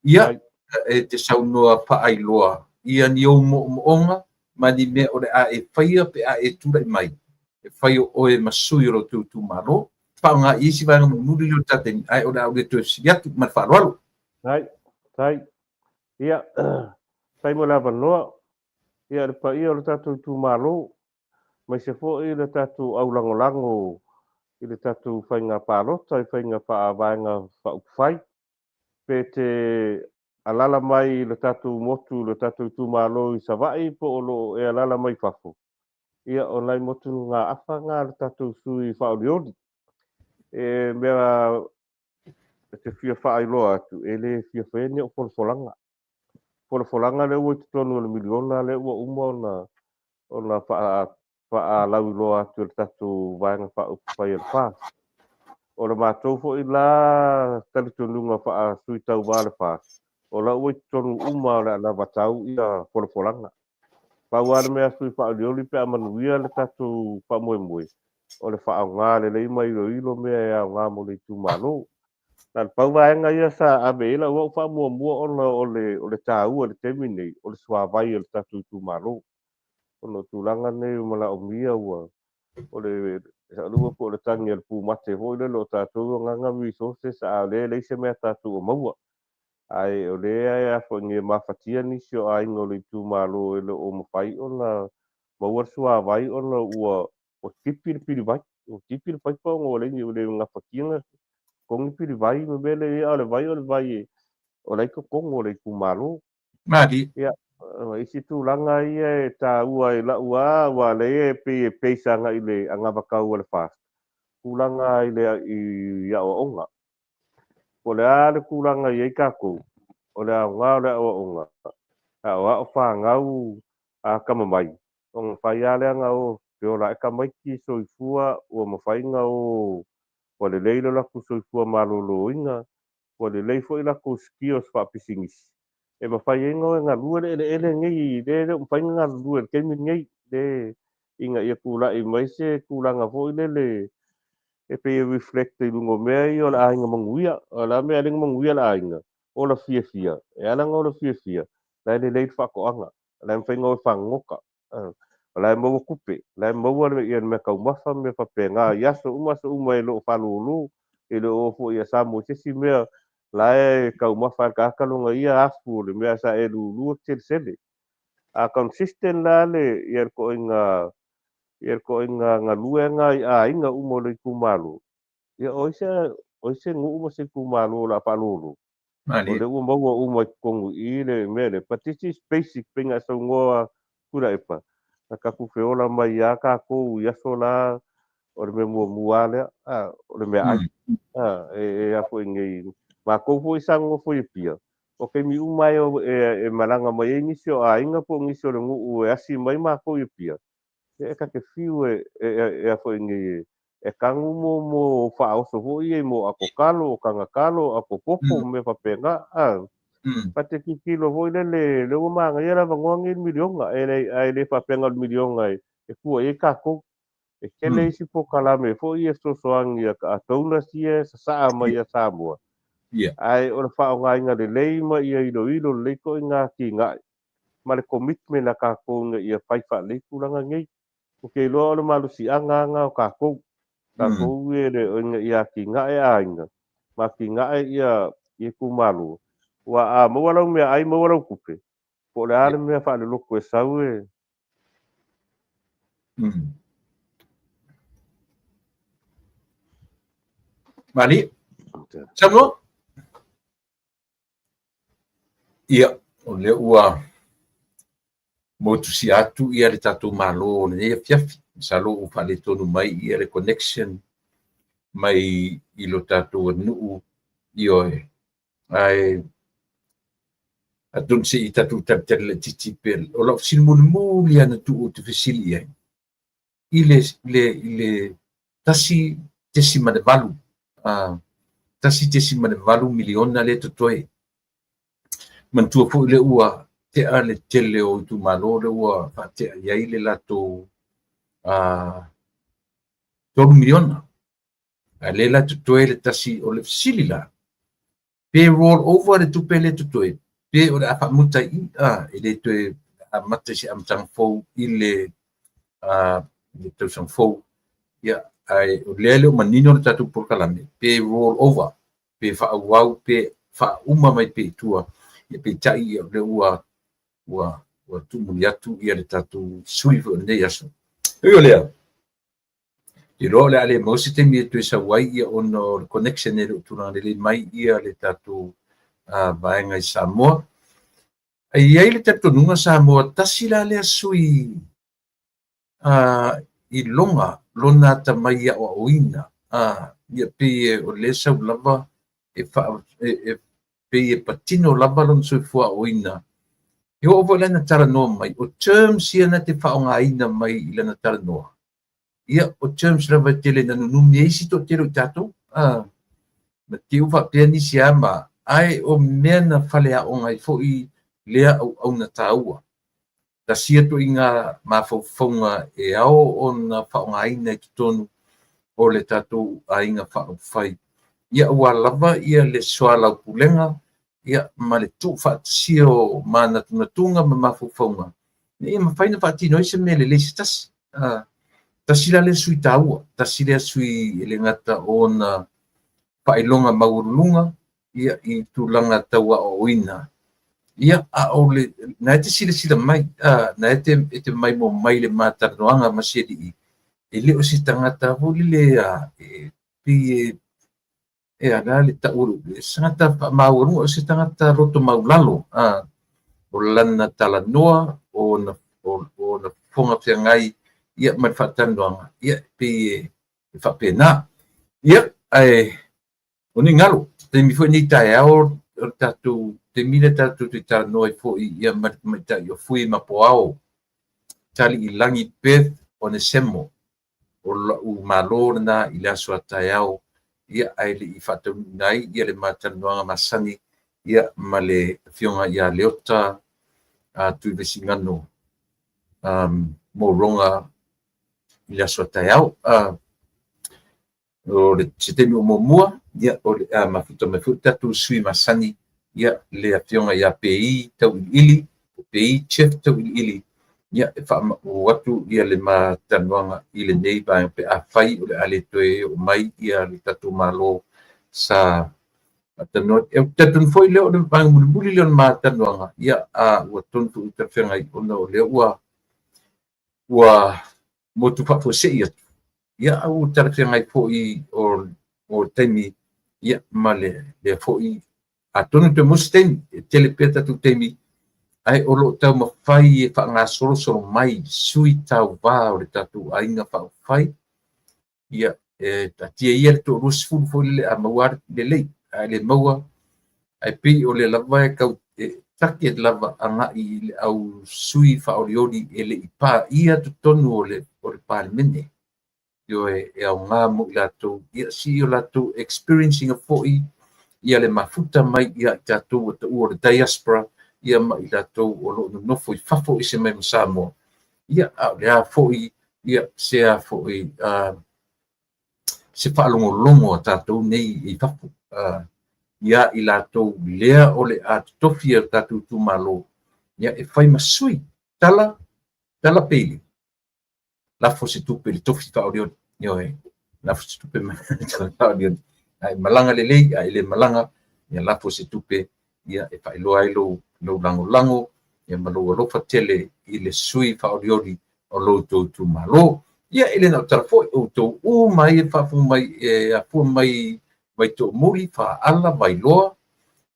Speaker 1: Ia, e te saunoa faailoa ia ni ou moomooga ma ni mea o le a e faia pe a e tulai mai e fai o oe ma sui o lo outou itumalo. Faaaoga i isi vaega mulimuli lea o le ta taimi, ae o le a ou le toe fesili atu. Ma le faaaloalo.
Speaker 2: Ai, tai. Ia, tai mo le avanoa. Ia, le paia o le tatou itumalo, aemaise foi le tatou aulagolago i le tatou faiga palota, i faiga faavaega faaupufai. Pe te alala mai i le tatou motu, le tatou itumalo i Savaii po o lo o e alala mai fafo, ia o nai motugaafa na a le tatou sui faaolioli. E mea e te fia faailoa atu, e le fia faia ni au folafolaga. Folafolaga lea ua i totonu o le miliona lea ua uma ona ona faalauiloa atu e le tatou Vaega Faaupufai a le FAST. O le matou foi la talitonuga faa-sui tauva a le FAST, o la ua i totonu uma o le anavatau ia folafolaga. Pau lava le mea sui faaolioli pe a manuia le tatou faamoemoe, o le faaaoga lelei ma iloilo mea e aoga mo le itumalo. Na o le pau vaega ia sa ave i ai lau au faamuamua ona o le taua i le taimi nei, o le suavai o le tatou itumalo. Ona o tulaga nei ua manaomia ua o le lua po o le tagi a le pumate foi lele o tatou agaga resources a o lea e leai se mea tatou o maua. Ae o lea e afoagia e mafatia nisi o aiga o le itumalo e le o mafai ona maua le suavai ona ua tipi le pilivai. Ua tipi le paipa ona ua leai ua le gafatia ona totogi pilivai ma mea lea, a o le vai o le vai o la e i totonu o le itumalo.
Speaker 1: Malie.
Speaker 2: Ia, o isi tulaga ia e taua i lau lava, aua o lea e pei e base agai i le anavatau a le FAST, tulaga i le i aoaoga. Po o le a le tulaga e i ai tatou, o le aoga o le aoaoga, aoao fanau a atamamai, ona fai lava lea ona o e ola ae tamaiti soifua ua mafai ona o ua lelei lo latou soifua maloloina, ua lelei foi latou skills faapisinisi e mafai ai ona o e galue le eleele nei, lea e le o mafai ona galulue i le taimi lenei, le ina ia tulai mai se tulaga foi lele. e pei e reflect i luga o mea ia o le aiga manuia. O le a mea e ala ai ona manuia le aiga? Ola fiafia. E ala ona ola fiafia, la e lelei le faatoaga, la e mafai ona o e fagogota, o la e maua tupe, la e maua le mea taumafa ma mea faapena i aso uma aso uma e le o faalolo, e le o oo foi ia Samoa i se isi mea, la e taumafa lava e le tagata lona ia afu o le mea sa e lulu e te selesele. A consistent la le ia le ituaiga ia le ituaiga galuega i aiga uma o le itumalo, ia o ai se o ai se nuu ma se itumalo o le a faalolo? O lea ua maua uma i totonu i i le mea lea, but this is basic pei ona e saunoa Tuilaepa, na tatou feola mai lava tatou i aso la, o le mea muamua lava lea, a, o le meaai. A, e, e a foi nei, matou foi sa nonofo i Apia, o taimi uma lava e, e, e malaga mai ai nisi o aiga po o nisi o le nuu e asi mai matou i Apia, e ta te fiu e, e, e, e a foi nei, e, e tanu mo mo faaoso foi ia mo ato talo, o taga talo, ato popo, mea faapena, a. Ta te tilotilo foi lele, lea ua manaia le avanoa lenei i le miliona, e le, ae le faapea na o le miliona e, e tua i ai tatou. E tele isi polokalame foi ia e fesoasoani ia a donors ia e sasaa mai ia Samoa. Ae o le faaaogaina lelei ma ia iloilo lelei ituaiga atinae ma le commitment a tatou ina ia fai faalelei tulaga nei. Ou te iloa o le malosiaga lava lena o tatou, tatou e le ina ia atinae aiga ma atinae ia itumalo, aua a maua lau meaai maua lau tupe, po o le a le mea faalelotu e sau e.
Speaker 1: Malie. Saunoa. Ia, o lea ua motusia atu ia le tatou Malo o lenei afiafi. Masalo ua faaletonu mai ia le connection mai i lo tatou atunuu, ioe. Ae atonu se i tatou talitali laitiiti pea. O lau fesili mulimuli lava na tuu ou te fesili i ai, i le, le, i le 1.8, 1.8 miliona lea e totoe. Manatua foi lea ua tea le tele o itumalo lea ua faatea i ai le latou 3 miliona. A lea la totoe le tasi, o le fesili la, pe roll over le tupe lea totoe, pe o le a faamuta i i, e le toe amata i se amataga fou i le, le tausaga fou. Ia, ae o lea e le o manino le tatou polokalame, pe roll over, pe faaauau, pe faauma mai pea i tua. Ia peitai ia, o lea ua ua ua tuumuli atu ia le tatou sui foi o lenei aso. E ui o lea, te iloa o le a le maua se taimi e toe sau ai ia ona o le connection e le o tulaga lelei mai ia le tatou vaega i Samoa. E i ai le talitonuga Samoa, tasi la lea sui i loga lona atamai i aoaoina, ia pei o lea sau lava e, fa, e, e pei e patino lava lona soifua aoaoina. E oo foi lana talanoa mai, o terms ia na te faaaogaina mai i lana talanoa, ia o terms lava e tele na nunumi ai isi toatele o i tatou, ma te i ua faapea nisi a ma, ae o mea na faleaoga ai foi lea auauna taua. Tasi ia ituaiga mafaufauga e ao ona faaaogaina i totonu o le tatou aiga faaupufai, ia aua lava ia le soalaupulega ia ma le tuufaatasia o manatunatuga ma mafaufauga ina ia mafai ona faatino ai se mea lelei se tasi. Tasi la lea sui taua, tasi lea sui e le gata o ona faailoga maualuluga ia i tulaga tau aoaoina, ia a o le na e te silasila mai, na e te e te maimoa mai le ma talanoaga ma si alii, e le o se tagata foi lele a e pei e e ala le tau o se tagata faamaualuga, o se tagata loto maulalo, o lana talanoa, o ona o ona fofoga feagai ia ma le faatalanoaga, ia pei e faapena. Ia ae o ni galo, taimi foi nei taeao o le tatou taimi lea tatou te talanoa ai foi ia ma le tamaitai o Fui ma Poao, Taliilagi Beth Onesemo, o lau malo lena i le aso a taeao, ia ae le i faataunuuina ai ia le ma talanoaga masani ia ma le afioga ia Leota Tuivesigano Moroga i le aso a taeao. O le se taimi o muamua, ia, o le a mafuta mai foi le tatou sui masani, ia, le afioga ia Pei Tauiliili, Pei Jeff Tauiliili, ia, e faamauu atu ia le ma talanoaga i lenei vaega pe afai o le a le toe oo mai ia le tatou Malo sa talanoa. E talitonu foi lea o le vaega mulimuli lea o le ma talanoaga, ia, a ua tonu foi talafeagai ona o lea ua motu faafuasei atu, ia, a ua talafeagai foi o le taimi, ia, ma lea foi atonu toe maua se taimi, e tele pea tatou taimi, ae o lo o taumafai e faagasolosolo mai sui tauvā o le tatou aiga faaupufai, ia, e taatia ia le 20 foi lele a maua lelei, ae le maua, ae pei o lea lava e tau e target lava agai i le au sui faaolioli e le i paia totonu o le Palemene. Ioe, e aoga mo i latou, ia, si o latou experience ina foi ia le mafuta mai ia i tatou ua taua o le diaspora, ia ma i latou o lo o nonofo i fafo ese mai ma Samoa, ia, a o le a foi, ia, se a foi se faalogologo a tatou nei i fafo, ia i latou lea o le a totofi e tatou itumalo, ia, e fai ma sui tala tala peili lafo se tupe i le tofi faaolioli. Ioe, lafo se tupe faaolioli, ae malaga lelei, ae le malaga, ia lafo se tupe, ia, e faailoa ai lou lagolago, ia, ma lou alofa tele i le sui faaolioli o lou tou itumalo. Ia, e le na o tala foi, outou uma ai e faafofoga mai, e afua mai Vaitoomuli, Faaala, Vailoa,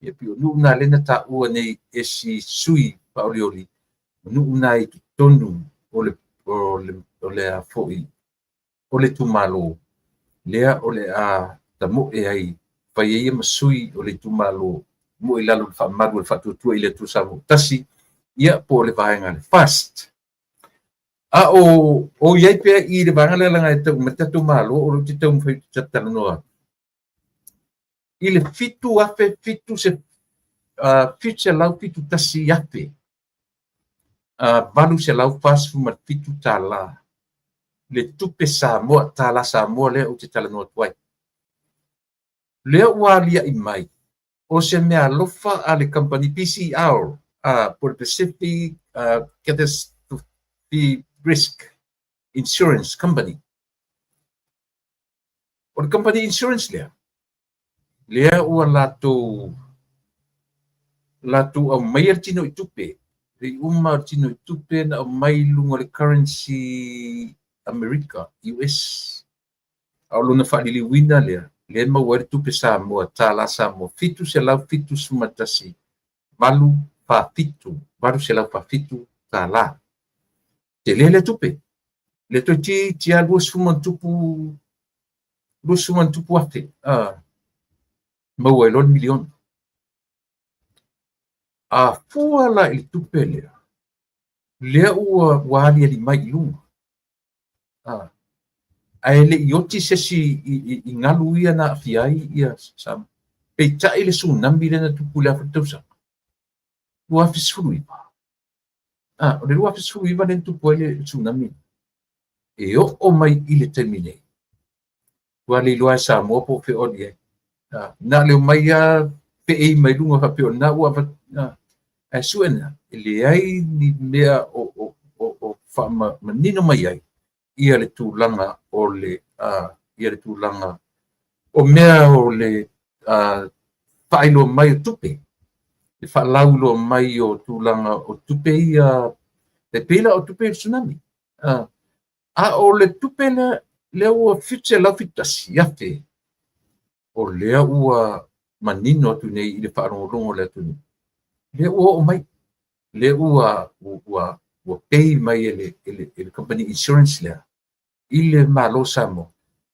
Speaker 1: ia, pei o nuu na lea na taua nei e si sui faaolioli, o nuu na i totonu o le a foi o le itumalo lea o le a tamoe ai, fai ai ma sui o le itumalo mo i lalo o le faamalu o le Faatuatua i le Atua Samoa Tasi, ia, po o le vaega le FAST. A o i ai pea i le vaega lea leaga e tau mai le tatou Malo o lo o te taumafai te talanoa i le 7,071,847 $ le tupe Samoa, tala Samoa lea ou te talanoa atu ai. Lea ua alia'i mai o se mea alofa a le kamupani PCR, po le Pacific Catastrophe Risk Insurance Company. O le company insurance lea, lea ua latou aumaia le tino i tupe, le uma o le tino i tupe na aumai i luga o le currency America, US. A o lona faaliliuina lea, lea maua ai le tupe Samoa, tala Samoa, 771, 847, $847. Tele le tupe. Le toe ti 20 tupu afe, maua ai loa le miliona. A fua la i le tupe lea, lea ua aliali mai i luga. Ae le i oti se isi i galu ia na aafia ai ia Samoa. Peitai le tsunami lea na tupu i le afa tausaga 2019. O le 2019 lea na tupu ai le tsunami. E oo mai i le taimi nei, ua le iloa e Samoa po o feoli ai. Na leo mai a feei mai luga faapea o lena ua ae suena, e leai ni mea o faamanino mai ai ia le tulaga o le ia le tulaga o mea o le faailoa mai o tupe, le faalauiloa mai o tulaga o tupe ia, e pei la o tupe i le tsunami. A o le tupe lea ua 771,000, o lea ua manino atu nei i le faalogologo o le atunuu, lea ua oo mai, lea ua pay mai e le company insurance lea i le Malo Samoa.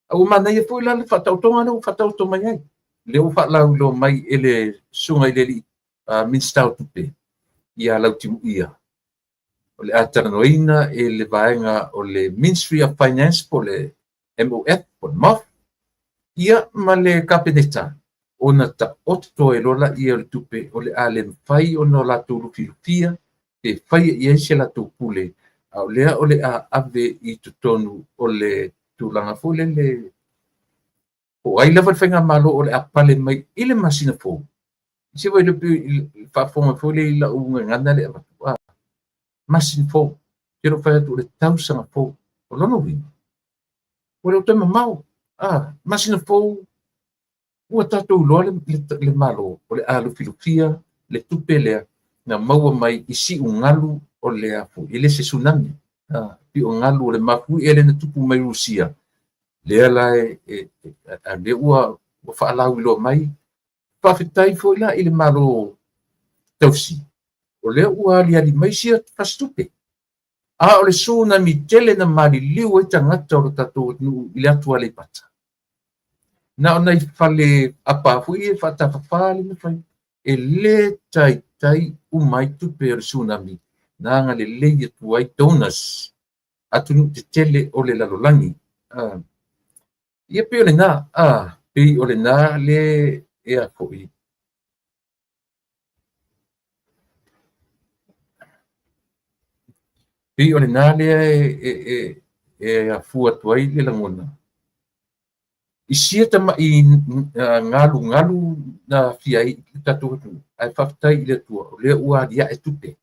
Speaker 1: A ua manaia foi la le faataotoga lea ua faataoto mai ai, lea ua faalauiloa mai e le susuga i le alii Minisita o Tupe ia Lautimuia. O le a talanoaina e le vaega o le Ministry of Finance po le MOF po le MOF, ia ma le Kapeneta, ona taoto ai loa laia o le tupe o le a le mafai ona latou lufilufia pe faia i ai se latou pule, a o lea o le a ave i totonu o le tulaga foi lele Po o ai lava le faigamalo o le a pale mai i le masina fou, se ua iloa pei faafofoga foi lea i lau gagana lea e avatu, masina fou, ou te le o fai atu o le tausaga fou. O lona uiga, ua le o toe mamao, masina fou ua tatou iloa le Malo o le a lufilufia le tupe lea na maua mai i siugalu o le a foi, e le se tsunami, siugalu o le mafuie lea na tupu mai Rusia, lea la a lea ua faalauiloa mai. Faafetai foi la i le Malo tausi, o lea ua aliali mai sia fasitupe. A o le tsunami tele na maliliu ai tagata o le tatou atunuu i le atu Aleipata, na o nai fale apa foi ia faatafafa lea na fai, e le taitai uma ai tupe o le tsunami na agalelei atu ai donors, atunuu tetele o le lalolagi. Ia pei o lena, pei o lena le e a foi. Pei o lena lea e afua atu ai le lagona. I sia tamai galugalu na aafia ai le tatou atunuu, ae faafetai i le Atua o lea ua aliae tupe.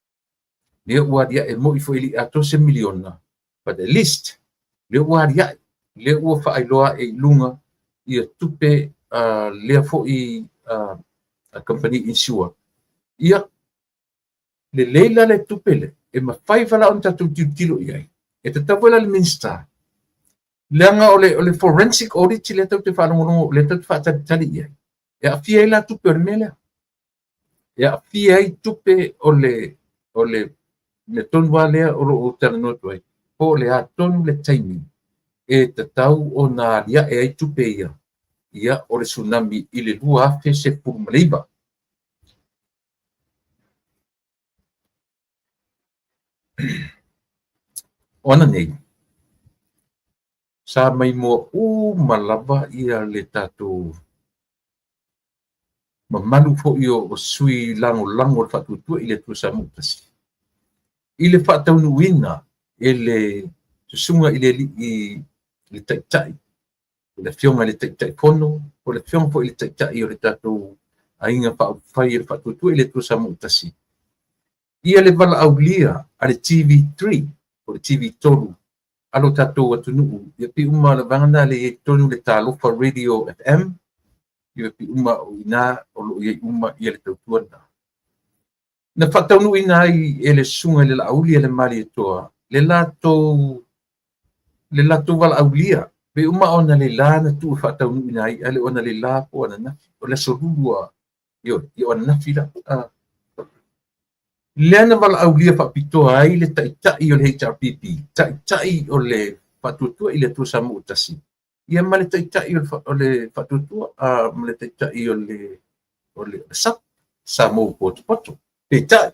Speaker 1: Lea ua aliae moi foi e le i atoa se miliona, but at least lea ua aliae, lea ua faailoa ae i luga ia tupe lea foi kamupani insure. Ia, lelei la le tupe lea, e mafai foi la ona tatou tilotilo i ai. E tatau foi la i le Minisita, leaga o le forensic audit lea tatou te faalogologo, lea tatou te faatalitali i ai, e aafia ai la tupe o le mea lea. E aafia ai tupe o le mea tonu lava lea o lo o talanoa atu ai, po o le a tonu le taimi e tatau ona aliae ai tupe ia, ia o le tsunami i le 2019. O ananei, sa maimoa uma lava ia le tatou mamalu foi o sui lagolago o le Faatuatua i le Atua Samoa ua Tasi, i le faataunuuina e le susuga i le alii le Taitai, le Afioga i le Taitaifono, po o le Afioga foi i le Taitai o le tatou Aiga Faaupufai o le Faatuatua i le Atua Samoa ua Tasi, ia le valaaulia a le TV3, po o le TV3 a lo tatou atunuu, ia pei uma le vaega lena lea e i ai totonu le Talofa Radio FM, ia pei uma o i ina o lo o i ai uma ia le tautua lena. Na faataunuuina ai e le susuga i le Laauli a le Malietoa le latou valaaulia, pei uma ona leila na tuu e faataunuuina ai, ae le o analeila po o ananafi, o le aso Lua, ioe, o ananafi la. Lea na valaaulia faapitoa ai le Taitai o le HRPP, Taitai o le Faatuatua i le Atua Samoa ua Tasi, ia ma le Taitai o le Faatuatua, ma le Taitai o le SAP, Samoa Potopoto. Peitai,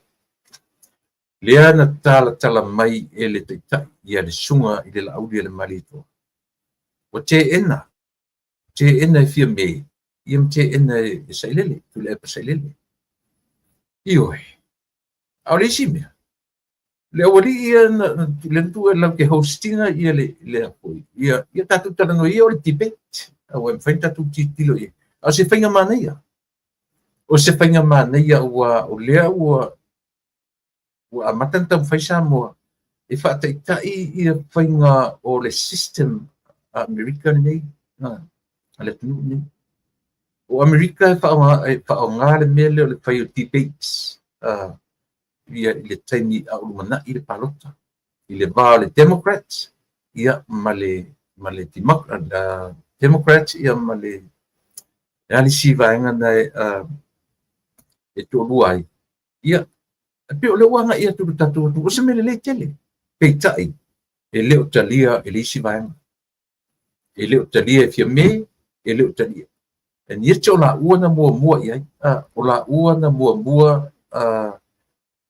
Speaker 1: lea na talatala mai e le Taitai ia le susuga i le Laauli a le Malietoa. Ua teena, teena e Fiame, ia ma teena e Sailele, Tuilaepa Sailele. Ioe, a o le isi mea, le aualii ia le tuu e lau te hostinga ia le foi, ia tatou talanoa ia o le debate, aua e mafai ona tatou tilotilo i ai. A o se faiga manaia, o se faiga manaia ua o lea ua amata ona taumafai Samoa e faataitai ia faiga o le system a Amerika lenei, a le atunuu lenei. O Amerika e faaaoga le mea lea o le fai o debates, ia i le taimi a o lumanai le palota, i le va o le Democrats ia ma le Democrats ia ma le isi vaega na e toalua ai. Ia, pei o lea ua agai atu le tatou atunuu, o se mea lelei tele. Peitai, e le o talia e le isi vaega. E le o talia e Fiame, e le o talia. And yet o laua na muamua i ai, o laua na muamua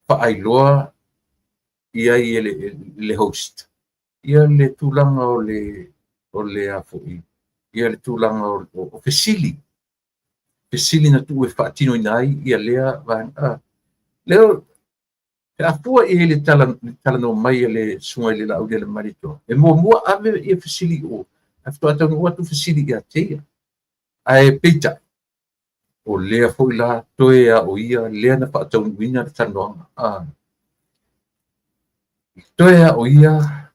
Speaker 1: faailoa i ai e le host. Ia le tulaga o le a foi, ia le tulaga o fesili. Fesili na tuu e faatinoina ai ia lea vaega. Lea e afua i le talanoa mai a le susuga i le Laauli a le Malietoa, e muamua ave ia fesili i o, ae faatoa taunuu atu fesili ia te ia. Ae peitai, o lea foi la toe a o ia lea na faataunuuina le talanoaga. Toe a o ia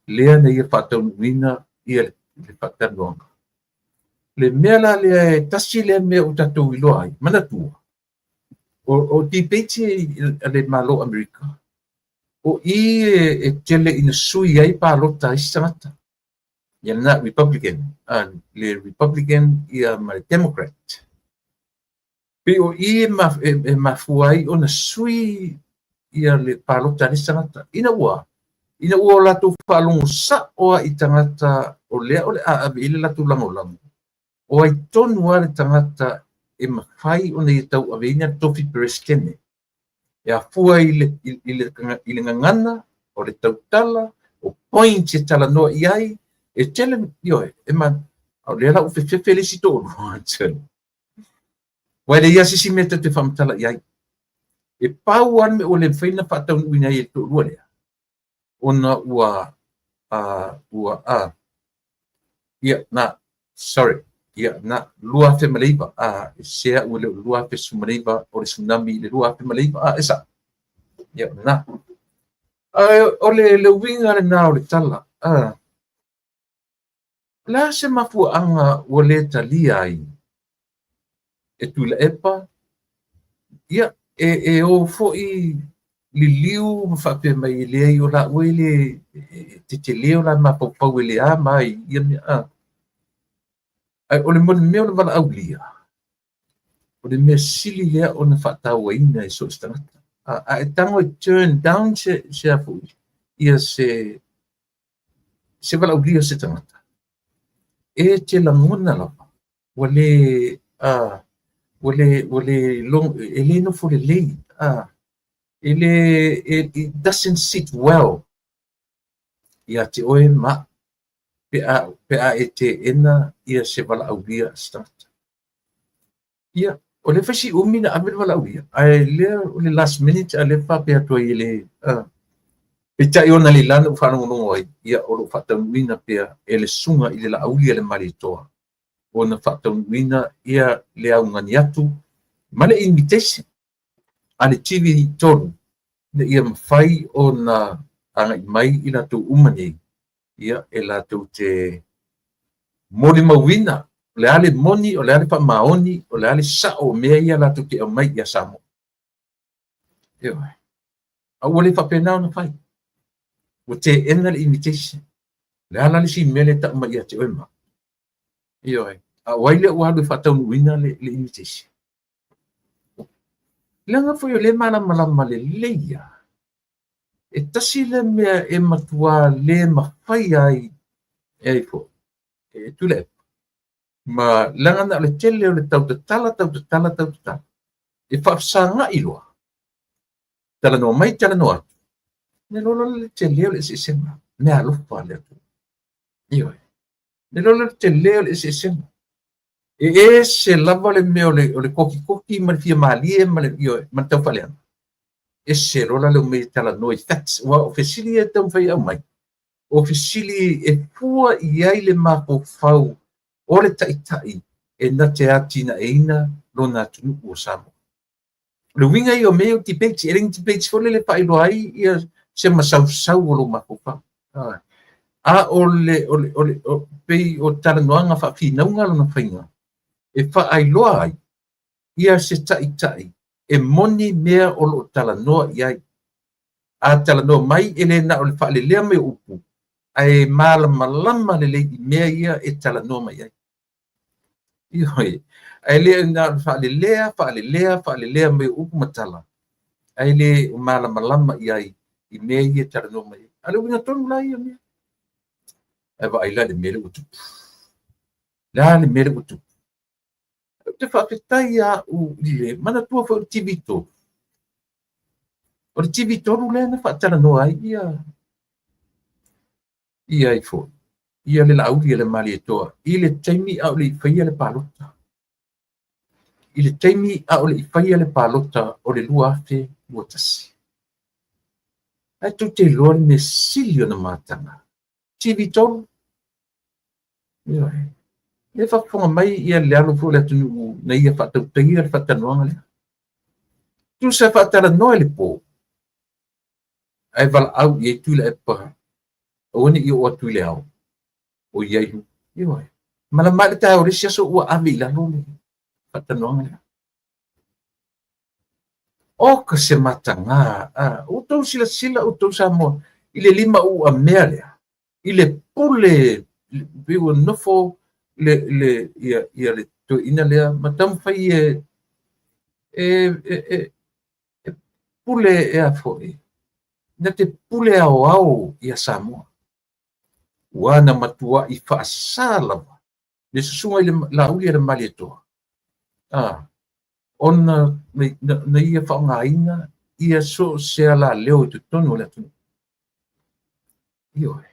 Speaker 1: lea na ia faataunuuina ia le faatalanoaga. Le mea la lea e tasi lea mea ua tatou iloa ai, manatua, o debate a le Malo o Amerika, o i e tele ina sui ai palota a isi tagata. Ia lena Republican, le Republican ia ma le Democrat. Pei o i e mafua ai ona sui ia le palota a le isi tagata. Ina ua o latou faalogo sao lava i tagata o lea o le a ave i ai le latou lagolago, o ai tonu lava le tagata e mafai ona ia tauaveina le tofi Peresetene. E afua i le gagana, o le tautala, o points e talanoa i ai, e tele, ioe, e ma, o lea la ua fefefe le isi toalua. Ua leai lava se isi mea tatou te faamatala i ai. E pau lava le mea ua le mafai ona faataunuuina ai e le toalua lea, ona ua, ia, na, sorry, ia, na, 2009, se au e le o le 2019, o le tsunami i le 2009, e sa, ia, na. O le uiga lena o le tala, o le a se mafuaaga ua le talia ai e Tuilaepa, ia, e o foi liliu ma faapea mai e leai o la ue le tetele o la mafaufau e le a mai ia mea. Ai o le mea o le valaaulia, o le mea sili lea ona faatauaina e so o se tagata. A e tago e turn down se a foi, ia se valaaulia o se tagata, e te lagona lava, ua le, e le nofo lelei, e le, it doesn't sit well ia te oe ma pe a e teena ia se valaaulia a se tagata. Ia, o le fai si umi na ave le valaaulia, ae lea o le last minute a lea faapea atu ai e le, peitai ona le lana ua faalogologo ai, ia o lo o faataunuuina pea e le susuga i le Laauli a le Malietoa, ona faataunuuina ia le augani atu ma le invitation a le TV3 ina ia mafai ona agai mai i latou uma nei, ia e latou te molimauina o le a le moni, o le a le faamaoni, o le a le sao o mea ia latou te aumai ia Samoa. Ioe. A ua le faapena ona fai. Ua teena le invitation. O le a la le isi mea le tau mai ia te oe ma. Ioe. A o ai lea ua alu e faataunuuina le invitation. Leaga foi o le malamalama lelei ia. E tasi le mea e matua le mafai ai e ai foi. E Tuilaepa. Ma leaga na o le tele o le tautatala, tautatala, tautatala. E faafesagai loa. Talanoa mai, talanoa atu. Ne lola le tele o le eseesega. Mea alofa le atu. Ioe. Ne lola le tele o le eseesega. E ese lava le mea o le kokikoki ma le fia malie ma le, ioe, ma le taufaaleaga. Ese lola le mea talanoa i facts. Ua o fesili e taumafai au mai. O fesili e fua i ai le mafaufau o le taitai e na te atinaeina lona atunuu o Samoa. O le uiga ia o mea o debate, e le ni debate foi lele faailoa ai ia se masausau o lou mafaufau. A o le pei o talanoaga faafinauga lona faiga e faailoa ai ia se taitai e moni mea o loo talanoa i ai. A talanoa mai e le na o le faalelea mai o upu, ae malamalama lelei i mea ia e talanoa mai ai. Ioe, ae le na o le faalelea, faalelea, faalelea mai o upu ma tala, ae le o malamalama i ai i mea ia e talanoa mai ai. A le uiga tonu la ia mea. Ae vaai la le mea lea ua tupu. Le a le mea lea ua tupu. Ou te faafetai au i le manatua foi o le TV3. O le TV3 lea na faatalanoa ai ia ai foi, ia le Laauli a le Malietoa i le taimi a o le i faia le palota. I le taimi a o le i faia le palota o le 2021. Ae tou te iloa le mea sili ona mataga. TV3. Ioe. Lea e faafofoga mai ia le alo foi o le atunuu na ia faatautaia le faatalanoaga lea. Tusa e faatalanoa i le po, ae valaau i ai Tuilaepa aua ne i oo atu i le ao, o i ai luga. Ioe. Malama le taeao o le isi aso ua ave i lalo le faatalanoaga lea. O ka se mataga, a outou silasila outou Samoa i le lima uamea lea, i le pule, pei ua nofo le, le, ia, ia le toeaina lea ma taumafai e, e, e, e, e pule e a foi, na te pule aoao ia Samoa. Ua na matuai faasa lava le susuga i le Laauli a le Malietoa, a, ona na, na ia faaaogaina ia so o se alaleo i totonu o le atunuu. Ioe.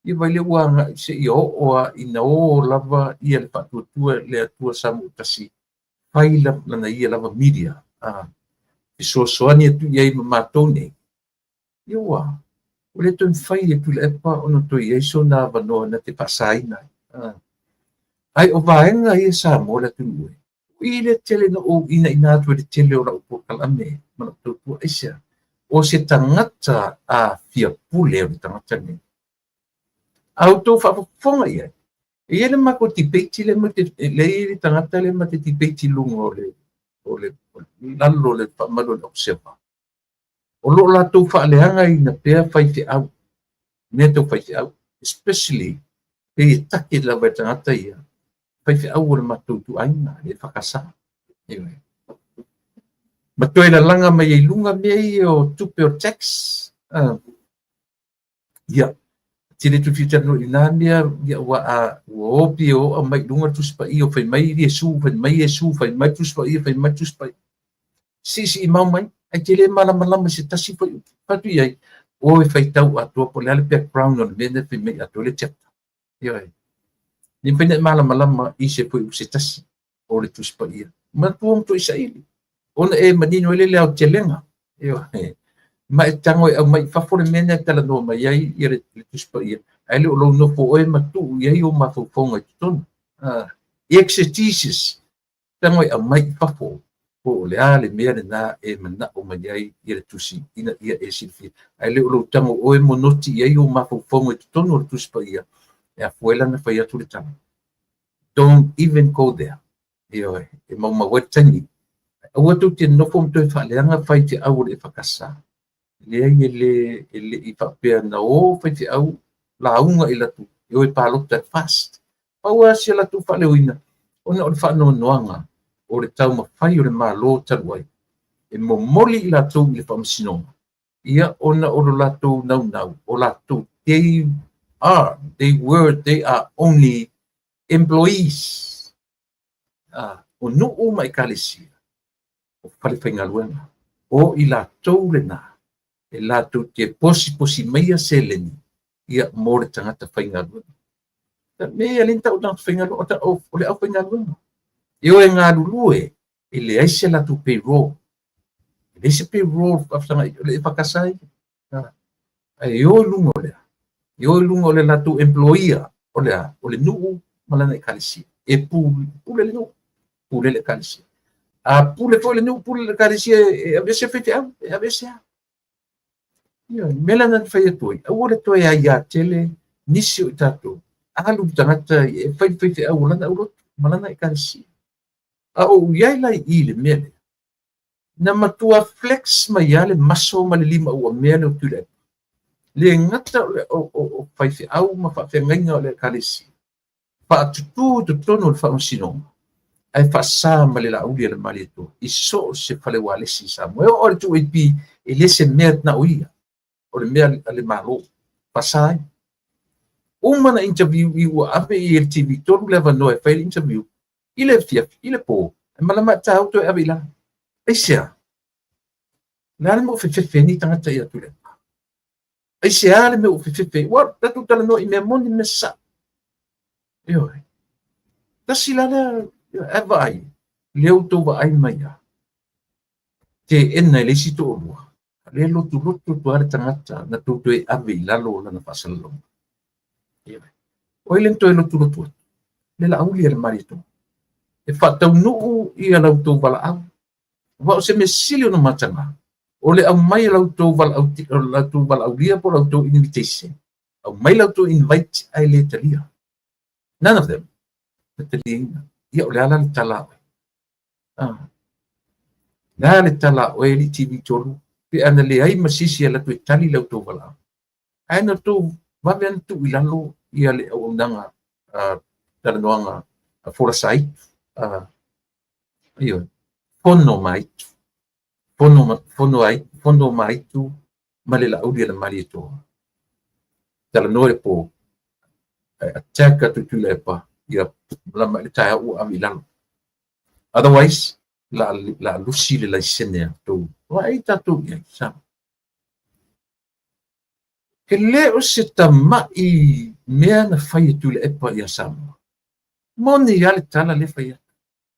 Speaker 1: Ia vai lea ua agai seia oo lava ina o lava ia le faatuatua le Atua Samoa-tasi fai lana ia lava media, a, fesoasoani atu i ai ma matou nei. Ia ua ua le toe mafai e Tuilaepa ona toe i ai sona avanoa na te faasaina ai. Ae o vaega ia Samoa le atunuu e, o i lea tele na ou inaina atu ai le tele o lau polokalame ma lau tautua. Aisea? O se tagata a fia pule o le tagata lenei. A outou faafofoga i ai, e i ai le matou debate lea ma te, le i ai le tagata lea ma te debate i luga o le, o le, lalo o le faamalu o le Observer. O lo o latou faaleagaina pea faifeau, mea tau faifeau, especially pei e take lava e tagata ia, faifeau o le matou ituaiga, le EFKS. Ioe. Ma toe lalaga mai ai luga mea ia o tupe o tax. Ia, tele tu fia talanoa i nā mea, ia, ua, a, ua opi e oa mai i luga le Tusi Paia, fai mai Iesu, fai mai Iesu, fai mai Tusi Paia, fai mai Tusi Paia. Siisii mau mai, ae te le malamalama i se tasi foi upu. Fai atu i ai, o e faitau atoa po o le a le background o le mea lea fai mai atoa le chapter. Ioe. Le mafai ona e malamalama i se fuaiupu se tasi o le Tusi Paia. Manatua ma toe saili, ona e manino ai le aotelega. Ioe. Ma e tago e aumai i fafo le mea lea e talanoa mai ai ia le Tusi Paia, ae le o lou nofo oe ma tuu i ai ou mafaufauga i totonu. Exegesis, tago e aumai i fafo po o le a le mea lena e manao mai ai ia le Tusi ina ia e silafia, ae le o lou tago oe monoti i ai ou mafaufauga i totonu o le Tusi Paia, e afua ai la ona fai atu le tala. Don't even go there. Ioe, e maumau ai le taimi. Aua tou te nofo ma toe faaleaga faifeau o le EFKS. Leai, e le, e le i faapea na o faifeau lauga i latou, e o e palota e FAST. Pau lava si a latou faaleoina, ona o le faanoanoaga o le taumafai o le Malo talu ai, e momoli i latou i le faamasinoga, ia ona o lo latou naunau, o latou, they are, they were, they are only employees. Ah, o nuu ma ekalesia, o falefaigaluega, o i latou lena, e latou te posiposi maia seleni ia mo le tagata faigaluega. Me ia le tau tagata faigaluega, o le aufaigaluega. E o e galulue, e leai se latou payroll. E leai se payroll faafesagai, o le EFKS ia. Ae o i luga o lea, e o i luga o le latou employer, o le a, o le nuu ma lana ekalesia. E pule le nuu, pule le ekalesia. A pule foi le nuu, pule le ekalesia, e aveese faifeau, e aveese lava. Ia, mea la na fai atu ai, aua le toe aiā tele nisi o i tatou, alu le tagata e fai le faifeau o lana aulotu ma lana ekalesia. A ou i ai la i i le mea lea, na matua flex mai lava le maso ma le lima uamea lea o Tuilaepa. Le gata o faifeau ma faafeagaiga o le ekalesia, faatutū i totonu o le faamasinoga, ae faasa ma le Laauli a le Malietoa i so o se fale ualesi i Samoa. E oo lava i le 2AP, e le se mea na o ia, o le mea a le Malo, faasa ai. Uma na interview i ua ave i ai le TV3 le avanoa e fai le interview, i le afiafi, i le po, e malama e tāu toe ave i lalo. Aisea? O le a le mea ua fefefe ai nei tagata ia Tuilaepa? Aisea le mea ua fefefe ai? Ua tatou talanoa i mea moni mea sasao. Ioe. Tasi la lea, ae vaai, lea ua tou vaai mai a. Teena e le isi toalua. Le lotulotu atu lava le tagata na tou toe ave i lalo o lana faasalalauga. Ioe. O ai le na toe lotulotu atu? Le Laauli a le Malietoa e faataunuu ia la outou valaau. Aua o se mea sili ona mataga, o le aumai o la outou valaau, la outou valaaulia po o la outou invitation, aumai la outou invite ae le talia. None of them na taliaina. Ia o le a la le tala a oe? Ah. Le a le tala a oe alii TV3 pe ana leai ma se isi e alu atu e tali la outou valaau? Ae na outou vave ona tuu i lalo ia le auaunaga talanoaga a folasa aitu. Ioe, fono ma aitu. Fono ma, fono ai, fono ma aitu ma le Laauli a le Malietoa. Talanoa i le po, ae attack atu Tuilaepa, ia malama i le taeao ua ave i lalo. Otherwise, la, la lusi le laisene a outou. Vaai tatou i ai, sa. E le o se tama'i mea na fai e Tuilaepa ia Samoa. Moni lava le tala lea fai atu.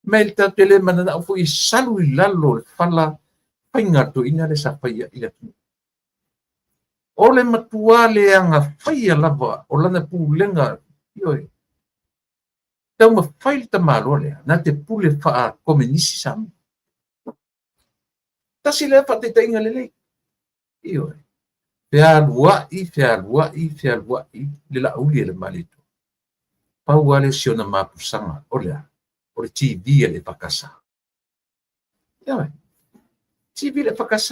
Speaker 1: Ma e tatou te le mananao foi e salu i lalo o le fala faiga a le toeaina lea sa fai i le atunuu. O le matuā leaga faia lava o lana pulega, ioe, taumafai le tamaloa lea na te pule faa-komenisi Samoa. Tasi lea faataitaiga lelei. Ioe. Fealuai, fealuai, fealuai le Laauli a le Malietoa. Pau lava lea o si ona mapusaga, o le a? O le TV a le EFKS. Ioe. TV a le EFKS.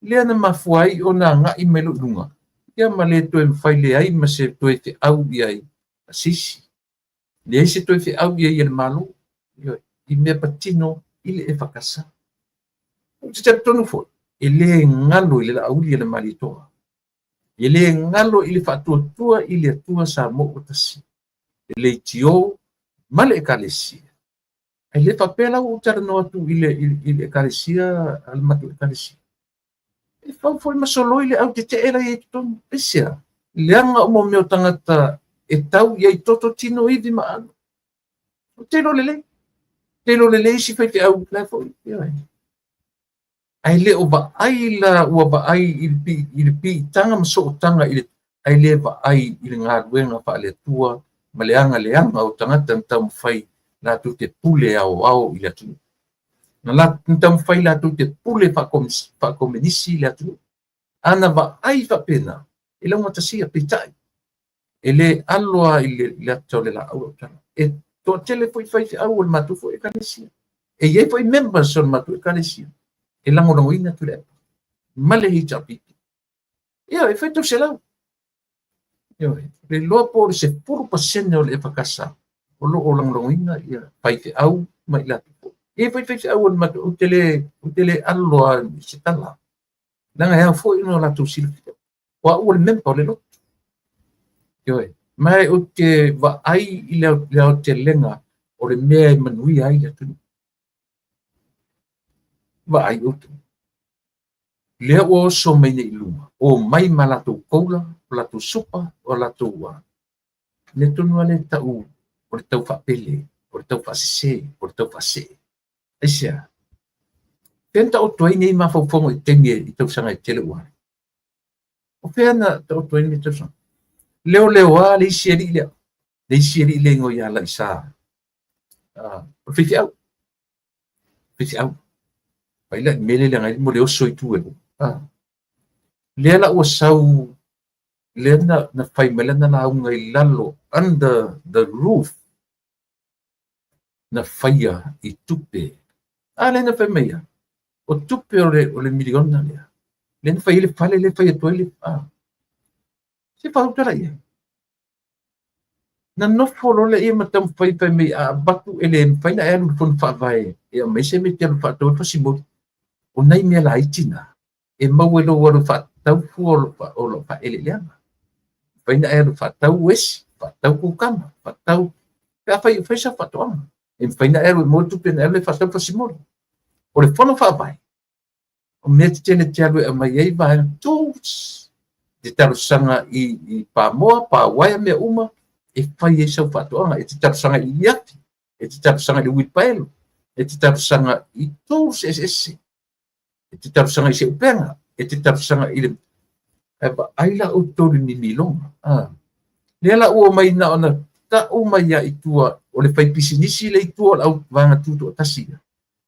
Speaker 1: Lea na mafua ai ona agai mai loa i luga, ia ma le toe mafai leai ma se toe feau i ai a se isi. Leai se toe feau i ai a le Malo, ioe, i mea patino i le EFKS. Ou te talitonu foi, e le galo i le Laauli a le Malietoa. E le galo i le faatuatua i le Atua Samoa ua tasi, le leitio ma le Ekalesia. Ae le faapea la ua ou talanoa atu i le, i le Ekalesia, a le matou Ekalesia. E fau foi ma soloi le au tetee la i ai totonu. Aisea? Leaga o mea o tagata e tau i ai toto tino ivi ma aano. Ou te iloa lelei. Te iloa lelei isi faifeau la foi. Ioe. Ae le o vaai la ua vaai i le, i le piitaga ma sootaga i le, ae le vaai i le galuega faale-Atua ma le agaleaga o tagata na taumafai latou te pule aoao i le atunuu. Na taumafai latou te pule faakomenisi i le atunuu. Ana vaai faapena, e laugatasia, peitai, e le alo lava i le ata o le laau lau tala. E toatele foi faifeau o le matou foi ekalesia. E i ai foi members o le matou ekalesia e lagolagoina Tuilaepa ma le HRPP. Ia, e fai tauselau. Ioe, le iloa po o le 10% o le EFKS o lo o lagolagoina ia faifeau ma i latou foi. E i ai foi faifeau o le matou, ou te le alo lava i se tala. Leaga e ao foi ona latou silafia. O au o le member o le lotu. Ioe, ma ou te vaai i le aotelega o le mea e manuia ai le atunuu. Vaai outou. Lea ua oso mai nei i luga, omai ma latou koula, o latou supa, o latou a. Mea tonu lava lea e tau o le tau faapele, o le tau faasese, o le tau faasee. Aisea? Fea na taoto ai nei mafaufauga i taimi i tausaga e tele ua alu? O fea na taoto ai nei tausaga? Leoleoa le isi alii lea, le isi alii le igoa ia Laisa. O le faifeau. Faifeau. Vaai la i le mea lea leaga ai mo le oso i tua e. Lea la ua sau, lea na fai mai lana lauga i lalo, under the roof, na faia i tupe. A lea na fai mai ia, o tupe o le miliona lea, lea na fai ai le fale lea fai atu ai le, se faautala i ai. Na nofo loa lea ma taumafai fai mai a avatu e le mafai ona e alu i le fono faavae e aumai se mea e te alu faatau ai le fasimoli. O nai mea laiti na e maua i lou alu faatau fua o lou faaeleeleaga. Mafai ona e alu faatau esi, faatau kukama, faatau pe afai e fai sau faatoaga. E mafai ona e alu e maua tupe ona e alu e faatau fasimoli. O le fono faavae, o mea tetele te alu e aumai ai vaega tools, te talosaga i pamoa, pauaea, mea uma, e fai ai sau faatoaga. E te talosaga i liafi, e te talosaga i le uilipaelo, e te talosaga i tools eseese, e te talosaga i se upega, e te talosaga i le... Ae vaai la outou i le mimiloga. Lea la ua omai na ona tau mai lava i tua O le faipisinisi le i tua o le au vaega tutoatasi ia,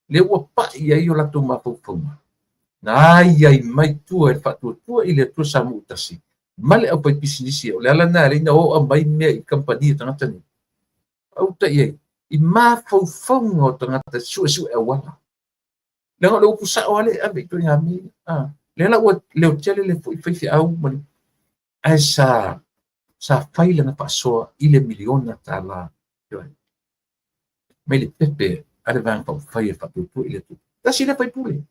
Speaker 1: lea ua pai ai o latou mafaufauga, na aiai mai tua i le Faatuatua i le Atua Samoa Tasi ma le aufaipisinisi. O le ala lena e ala ai ona oo mai mea i kamupani a tagata nei. Auta i ai, i mafaufauga o tagata suesue auala. Leaga o le upu sao lava lea e ave i ituaiga mea ia. Lea la ua leotele le foi faifeau ma le ae sa fai lana faasoa i le miliona tala mai le pepe a le Vaega Faaupufai e Faatuatua i le Atua. Tasi lea faipule.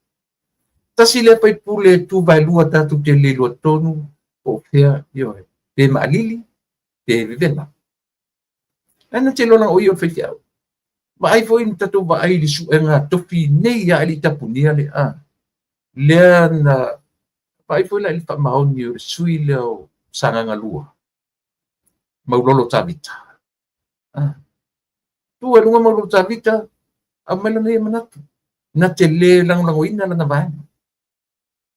Speaker 1: Tasi lea faipule tu vaelua tatou te le iloa tonu po o fea, ioe, pe maalili pe vevela. Ae na te iloa leaga o ia o le faifeau. Vaai foi na tatou vaai i le suega tofi nei lava e le i tapunia le a. Lea na vaai foi la i le faamaoni o le sui lea o Sagaga 2, Maulolo Tavita. Tu ai luga Maulolo Tavita, aumai lona ia manatu. Na te le lagolagoina lana vaega.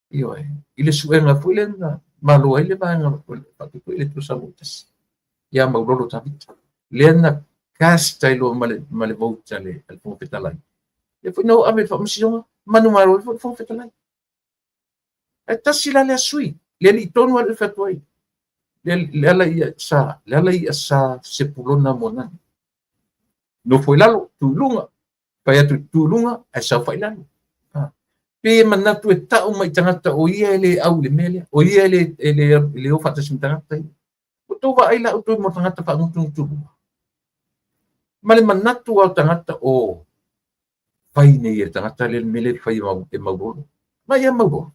Speaker 1: Ioe, i le suega foi lea na malo ai le vaega Faatuatua i le Atua Samoa Tasi ia Maulolo Tavita. Lea na cast ai loa ma le vote a le Fofoga Fetalai. Lea foi na o ave i le Faamasinoga, manumalo ai foi le Fofoga Fetalai. Ae tasi la lea sui, le alii tonu lava le fai atu ai. Le ala ia sa, le ala ia sa Sepulona Moananu. Nofo i lalo, tu i luga, fai atu tu i luga, ae saofai i lalo. Pe e manatu e tau mai tagata o ia e le au i le mea lea, o ia e le o faatasi ma tagata ia. Ua tou vaai la outou mo tagata faagutugutu lua. Ma le manatu o tagata o fai nei e le tagata le mea le fai e Maulolo. Ma ia Maulolo.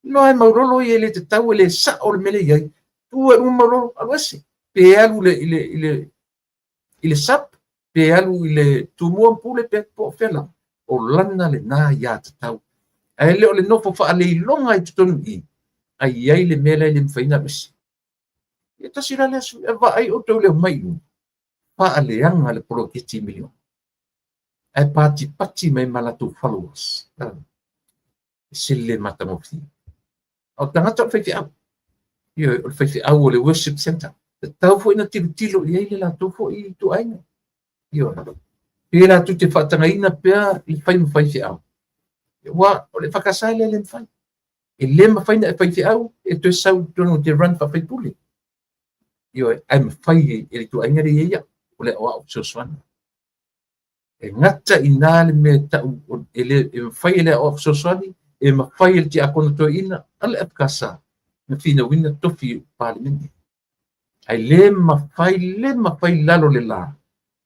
Speaker 1: Iloa e Maulolo ia e le tatau e le sao le mea le i ai. Tu e luga Maulolo, alu ese. Pe alu i le SAP, pe alu i le Tumua Pule, pe po o fea lava. O lana lena ia tatau. Ae le o le nofo faaleiloga i totonu i, ai i ai le mea lea e le mafai ona alu ese. Ia tasi la lea sui, e vaai outou le omai i luga, faaleaga le poloketi miliona. Ae patipati mai ma latou followers. E se le matagofie. O tagata o le faifeau. Ioe, o le faifeau o le worship center. Tatau foi na tilotilo i ai le latou foi ituaiga. Ioe. Pe latou te faatagaina pea le fai ma faifeau. Ua, o le EFKS lea le mafai. E le mafai na e faifeau e toe sau i totonu o te run faafaipule. Ioe, ae mafai e le ituaiga le i ai au, o le aoao fesoasoani. E gata i nā le mea tau e, le, e mafai e le aoao fesoasoani, e mafai e le tiakono toeaina, a le EFKS na finauina tofi i Palemene. Ae le mafai, le mafai lalo le la,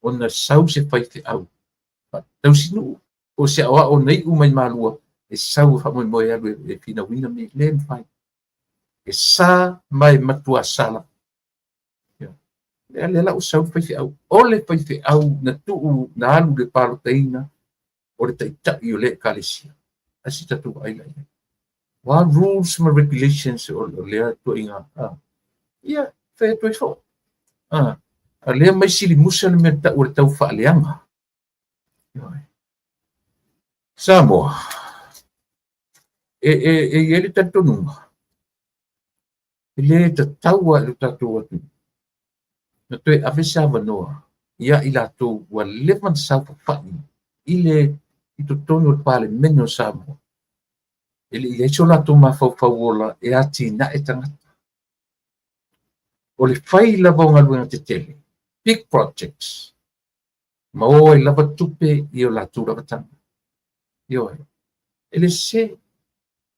Speaker 1: ona sau se faifeau tausinuu po o se aoao na iu mai Malua e sau e faamoemoe alu e finauina me le mafai. E sa ma e matua sa lava. Lea lea la ua sau le faifeau. O le faifeau na tuu na alu le palotaina o le taitai o le ekalesia. Ae se tatou vaai la i ai. Ua rules ma regulations o lea ituaiga. Ia, fai atu ai foi. A lea mai sili musa le mea tau o le tau faaleaga. Samoa, e i ai le talitonuga, e le tatau lava i lo tatou atunuu na toe ave se avanoa ia i latou ua leva ona saofafai i le i totonu o le Palemene o Samoa. E le i ai so latou mafaufau ola e atinae tagata. O le fai lava o galuega tetele, big projects, ma o ai lava tupe i o latou lava taga. Ioe, e le sese.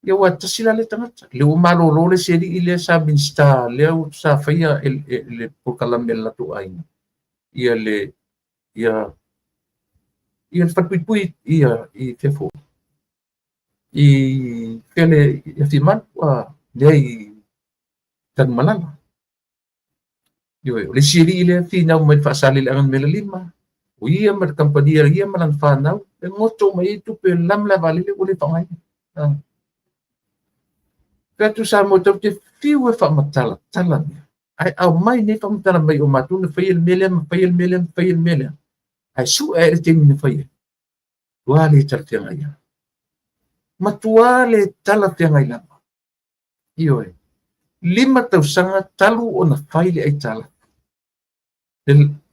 Speaker 1: Ia ua tasi la le tagata. Le ua malolo le isi alii lea sa Minisita, lea sa faia le polokalame a le latou aiga. Ia le, ia, ia le falepuipui ia i fea foi. I fea le i Afiamalu, lea i Tanumalala. Ioe, o le isi alii lea finau mai le Faasaleleaga numera 5, o ia ma le kamupani a ia ma lana fanau, e goto mai ai tupe le la vaalele ua le faaaogaina. Fai atu Samoa tatou te fiu e faamatalatala mea. Ae aumai nei faamatala mai o matou na faia le mea lea, ma faia le mea lea, ma faia le mea lea. Ae sue ai le taimi na faia. Matua le talafeagai lava. Matua le talafeagai lava. Ioe. 5 tausaga talu ona fai le aitalafu.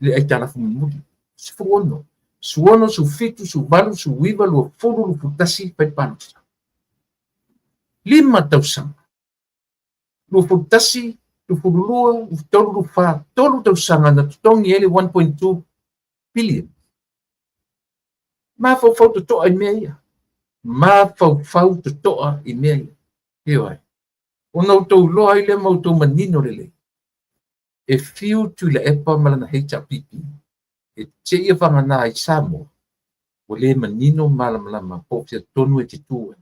Speaker 1: Le aitalafu mulimuli. 16, 16, 17, 18, 19, 20, 21, fai palota. 5 tausaga. 21, 22, 23, 24, 3 tausaga na totogi ai le 1.2 billion. Mafaufau totoa i mea ia. Mafaufau totoa i mea ia. Ioe. Ona outou iloa ai lea ma outou manino lelei. E fiu Tuilaepa ma lana HRPP e seia vagana ai Samoa, ua le manino malamalama po o fea tonu e te tu ai.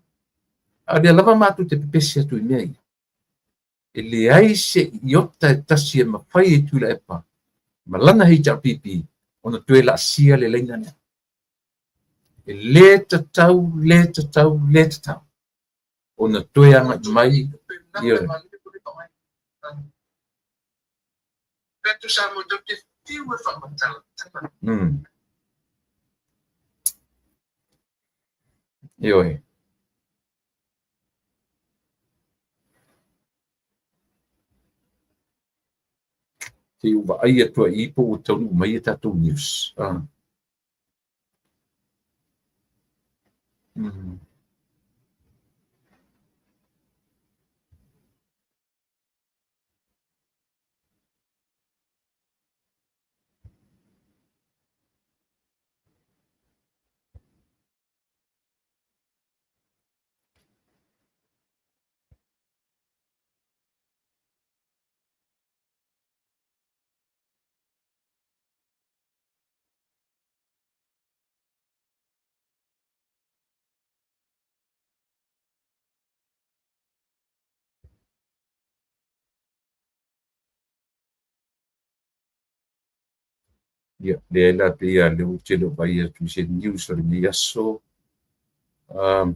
Speaker 1: A o lea lava matou te pepesi atu i mea ia. E leai se iota e tasi e mafai e Tuilaepa ma lana HRPP ona toe laasia le laina lea. E le tatau, le tatau, le tatau ona toe agai mai ia. Ioe. Se i ou vaai atu ai i po ua taunuu mai a tatou news. Ah. Ia, leai la pei lava o lea ou te le o vaai atu i se news o lenei aso. Um,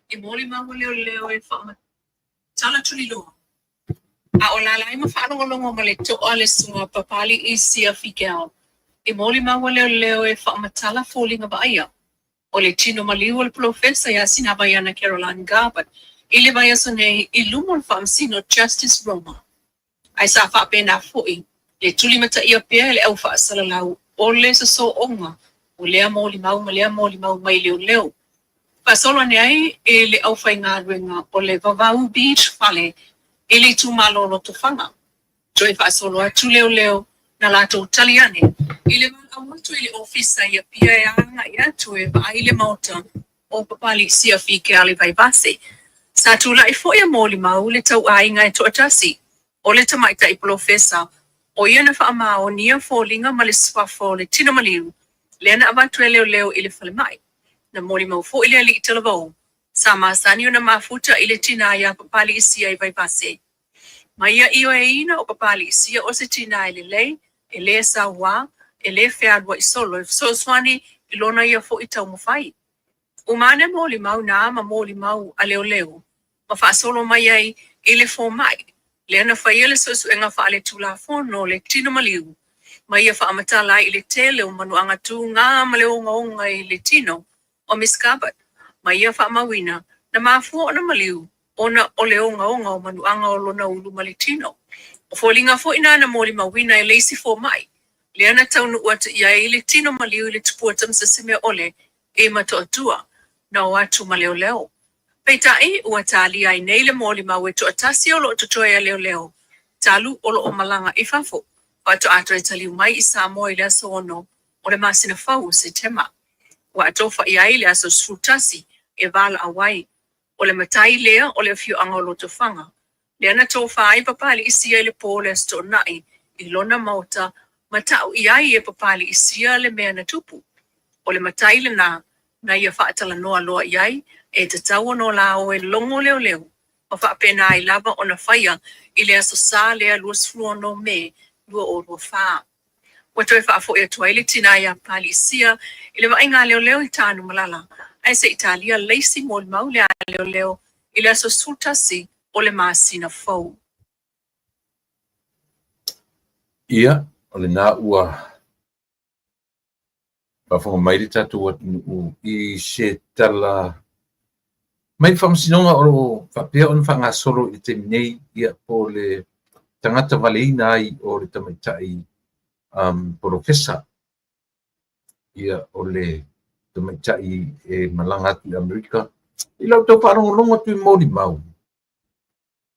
Speaker 3: E molimau leoleo e faamatala tuliloa, a o alaala ai ma faalogologo ma le toa le susuga a Papali'i Siafigel. E molimau leoleo e faamatala foliga vaaia o le tino maliu o le Polofesa ia Sinavaiana Caroline Garbutt i le vaiaso nei i luma o le Faamasino Justice Roma. Ae sa faapena foi le tulimataia pea e le au faasalalau o le sosooga o lea molimau ma lea molimau mai leoleo. Faasolo ane ai e le aufaigaluega o le Vavau Beach Fale i le itumalo o Lotofaga. Toe faasolo atu leoleo na latou tali ane i le valaau atu i le ofisa i Apia e agai atu e vaai le maota o Papali'i Siafigel i Vaivase. Sa tulai foi a molimau le tauaiga e toatasi o le tamaitai polofesa, o ia na faamaonia foliga ma le suafa o le tino maliu lea na avatu e leoleo i le falemai. Na molimau foi le alii talavou, sa masani ona mafuta i le tinā iā Papali'i Sia i Vaivase. Ma ia ioeina o Papali'i Sia o se tinā e lelei, e lē sauā, e lē fealuai solo e fesoasoani i lona ia foi taumafai. Uma ane molimau na ma molimau a leoleo ma faasolo mai ai i le fomai, lea na faia le suesuega faaletulafono o le tino maliu, ma ia faamatala ai i le tele o manuaga tugā ma le ogaoga i le tino o Miss Garbutt, ma ia faamauina na mafua ona maliu ona o le ogaoga o manuaga o lona ulu ma le tino. O foliga foi na na molimauina e le isi fomai, lea na taunuu atu i ai le tino maliu i le tupua tamasese mea ʻole i Motootua, na o atu ma leoleo. Peitai, ua talia ai nei le molimau e toatasi o lo o totoe a leoleo, talu o lo o malaga i fafo, faatoa toe taliu mai i Samoa i le aso 6 o le masina fou o Setema. Ua atofa i ai le aso 11 e valaau ai. O le matai lea o le afioaga o Lotofaga, lea na tofa ai Papali'i Sia i le po o le Aso Toonai i lona maota ma tau i ai e Papali'i Sia le mea na tupu. O le matai lena na ia faatalanoa loa i ai, e tatau ona o la o e logo leoleo ma faapena ai lava ona faia i le Aso Sa lea 26 Me 2024. Ua toe faafoi atu ai le tinā iā Papali'i Sia i le vaaiga a leoleo i Tanumalala, Ae se i talia le isi molimau lea a leoleo i le aso 11 o le masina fou.
Speaker 1: Ia, o lena ua faafofoga mai le tatou atunuu i se tala mai le Faamasinoga o lo o faapea ona faagasolo i le taimi nei, ia, po o le tagata valeina ai o le tamaitai polofesa, ia, o le tamaitai e malaga atu i Amerika. I lau tau faalogologo atu i molimau,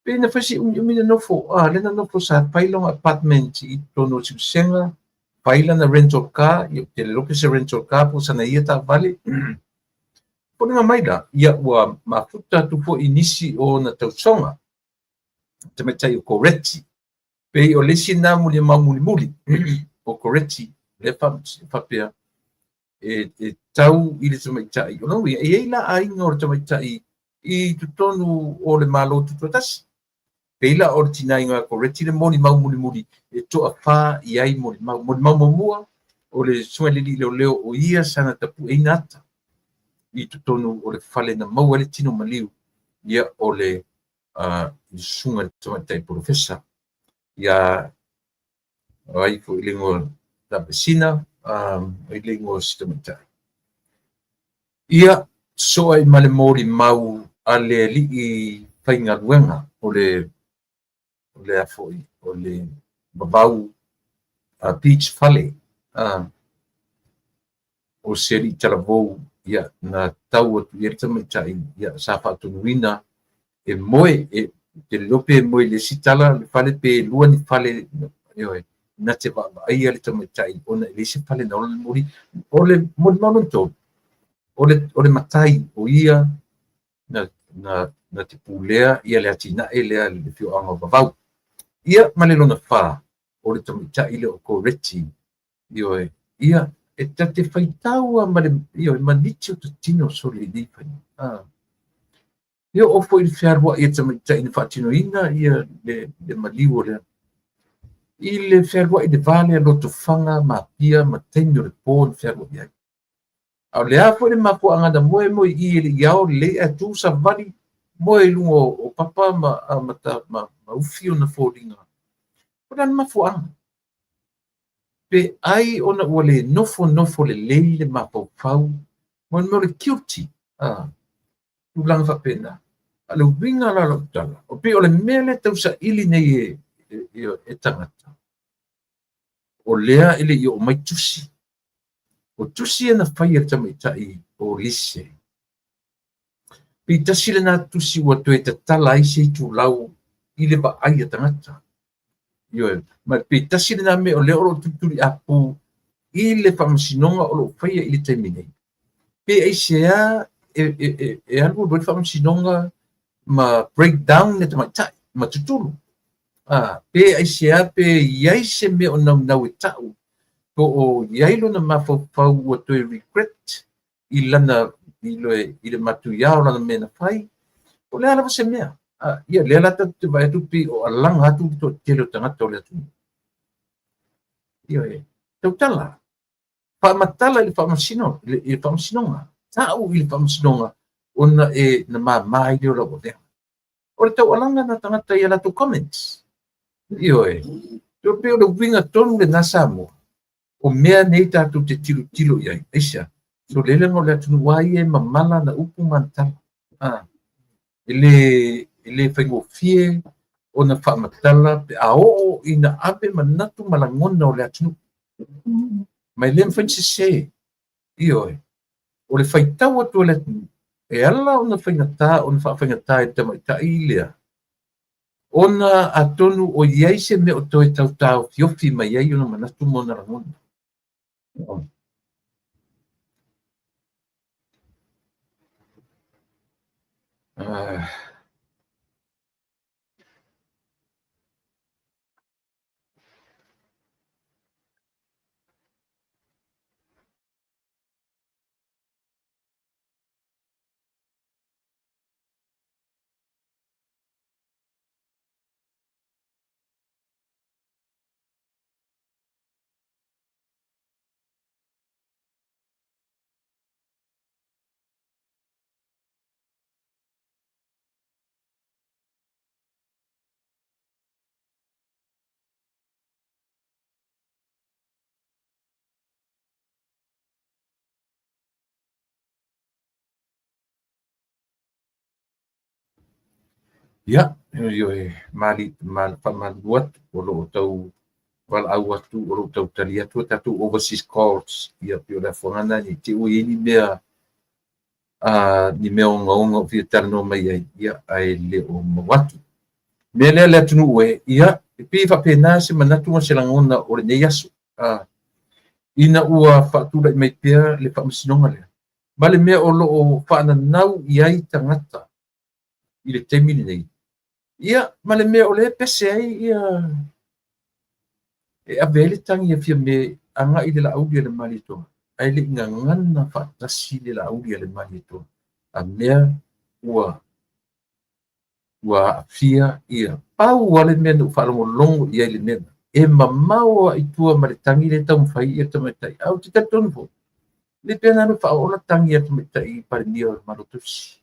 Speaker 1: pei na fai si umiumi le nofo, lea na nofo sa fai lona apartment i totonu o Siusega, fai lana rental car, ia, ou te le iloa pe se rental car po o sana ia taavale. Foliga mai la, ia, ua mafuta atu foi i nisi o ona tausoga, tamaitai o Koreti. Pei o le isi lena molimau mulimuli o Koreti, lea faapea e tau i le tamaitai. O lona uiga, e i ai la aiga o le tamaitai i totonu o le Malo Tutoatasi. Pei la o le tina igoa ia Koreti le molimau mulimuli e toafa i ai molimau. Molimau muamua, o le susuga i le alii leoleo o ia sana tapueina ata i totonu o le fale na maua ai le tino maliu, ia, o le susuga i le tamaitai polofesa ia o ai foi le igoa Lavesina, ai le igoa o si tamaitai. Ia, sosoo ai ma le molimau a le alii faigaluega o le a foi o le Vavau Beach Fale, o se alii talavou, ia, na tau atu i ai le tamaitai, ia, sa faatonuina e moe, e te le iloa pe moe i le isi tala le fale pe lua ni fale, ioe, na te vaavaaia le tamaitai ona e leai se fale na ola le moli. O le molimau lona tolu, o le matai o ia na te pulea ia le atinae lea i le afioaga o Vavau. Ia, ma le lona fa, o le tamaitai lea o Koreti, ioe, ia, e ta te faitau lava ma le, ioe, ma niti o ta tino sole i nei faiga. E oo foi i le fealuai a le tamaitai na faatinoina ia le maliu o lea. I le fealuai i le va lea Lotofaga ma Apia ma taimi o le po na fealuai ai. A o le a foi le mafuaaga na moe moe i i e le i ao lelei ae tu savali moe i luga o papa ma ufi ona foliga. O le a le mafuaaga? Pe ai ona ua le nofonofo lelei le mafaufau mo le mea o le guilty, tulaga faapena. A o le uiga la o lau tala, o pei o le mea lea e tausaili nei e tagata, o lea e le i oo mai tusi. O tusi ia na fai e le tamaitai o Lise. Pei tasi lena tusi ua toe tatala ai se itulau i le vaai a tagata. Ioe, ma pei tasi lena mea o lea o lo o tulituliapu i le faamasinoga o lo o faia i le taimi nei. Pe aisea e alu alu ai le faamasinoga ma break down le tamaitai ma tutulu. Pe aisea pe i ai se mea o naunau e ta'u, po o i ai lona mafaufau ua toe regret i lana i le matuia o lana mea na fai. O le a lava se mea. Ia, lea la tatou te vaai atu pei o alaga atu le toatele o tagata o le atunuu. Ioe, tautala, faamatala i le faamasino, i le faamasinoga, ta'u i le faamasinoga ona e na mama ai lea o lau avega. O le taualaga na tagata i a latou comments. Ioe, pei o le uiga tonu lena Samoa, o mea nei tatou te tilotilo i ai. Aisea? So le leaga o le atunuu lava ia e mamala na upu ma ana tala. E le faigofie ona faamatala pe a oo ina ave manatu ma lagona o le atunuu. Ma e le mafai ona sese. Ioe, o le faitau atu o le atunuu, e ala ona faigata ona faafaigata i le tamaitai lea, ona atonu o i ai se mea o toe tautaofiofi mai ai ona manatu ma ona lagona. Ia, ioe, mali, faamalulu atu, o lo o tau valaau atu, o lo o tau tali atu a tatou overseas calls, ia, pei o le afuaga lena ne i te i ua i ai ni mea, ni mea ogaoga o fia talanoa mai ai, ia, ae le o maua atu. Mea lea le atunuu e, ia, e pei e faapena se manatu ma se lagona o lenei aso, ina ua faatulai mai pea le faamasinoga lea, ma le mea o lo o faananau i ai tagata i le taimi lenei, ia, ma le mea o lea e pese ai ia, e ave ai le tagi a Fiame agai i le Laauli a le Malietoa, ae le i gagana faatasi le Laauli a le Malietoa, a mea ua aafia ia. Pau lava le mea na ou faalogologo i ai i le mea lena, e mamao lava i tua ma le tagi lea e taumafai ia le tamaitai. Ae ou te talitonu foi, le pei na alu e faaola tagi a le tamaitai Palemia o le Malo Tausi.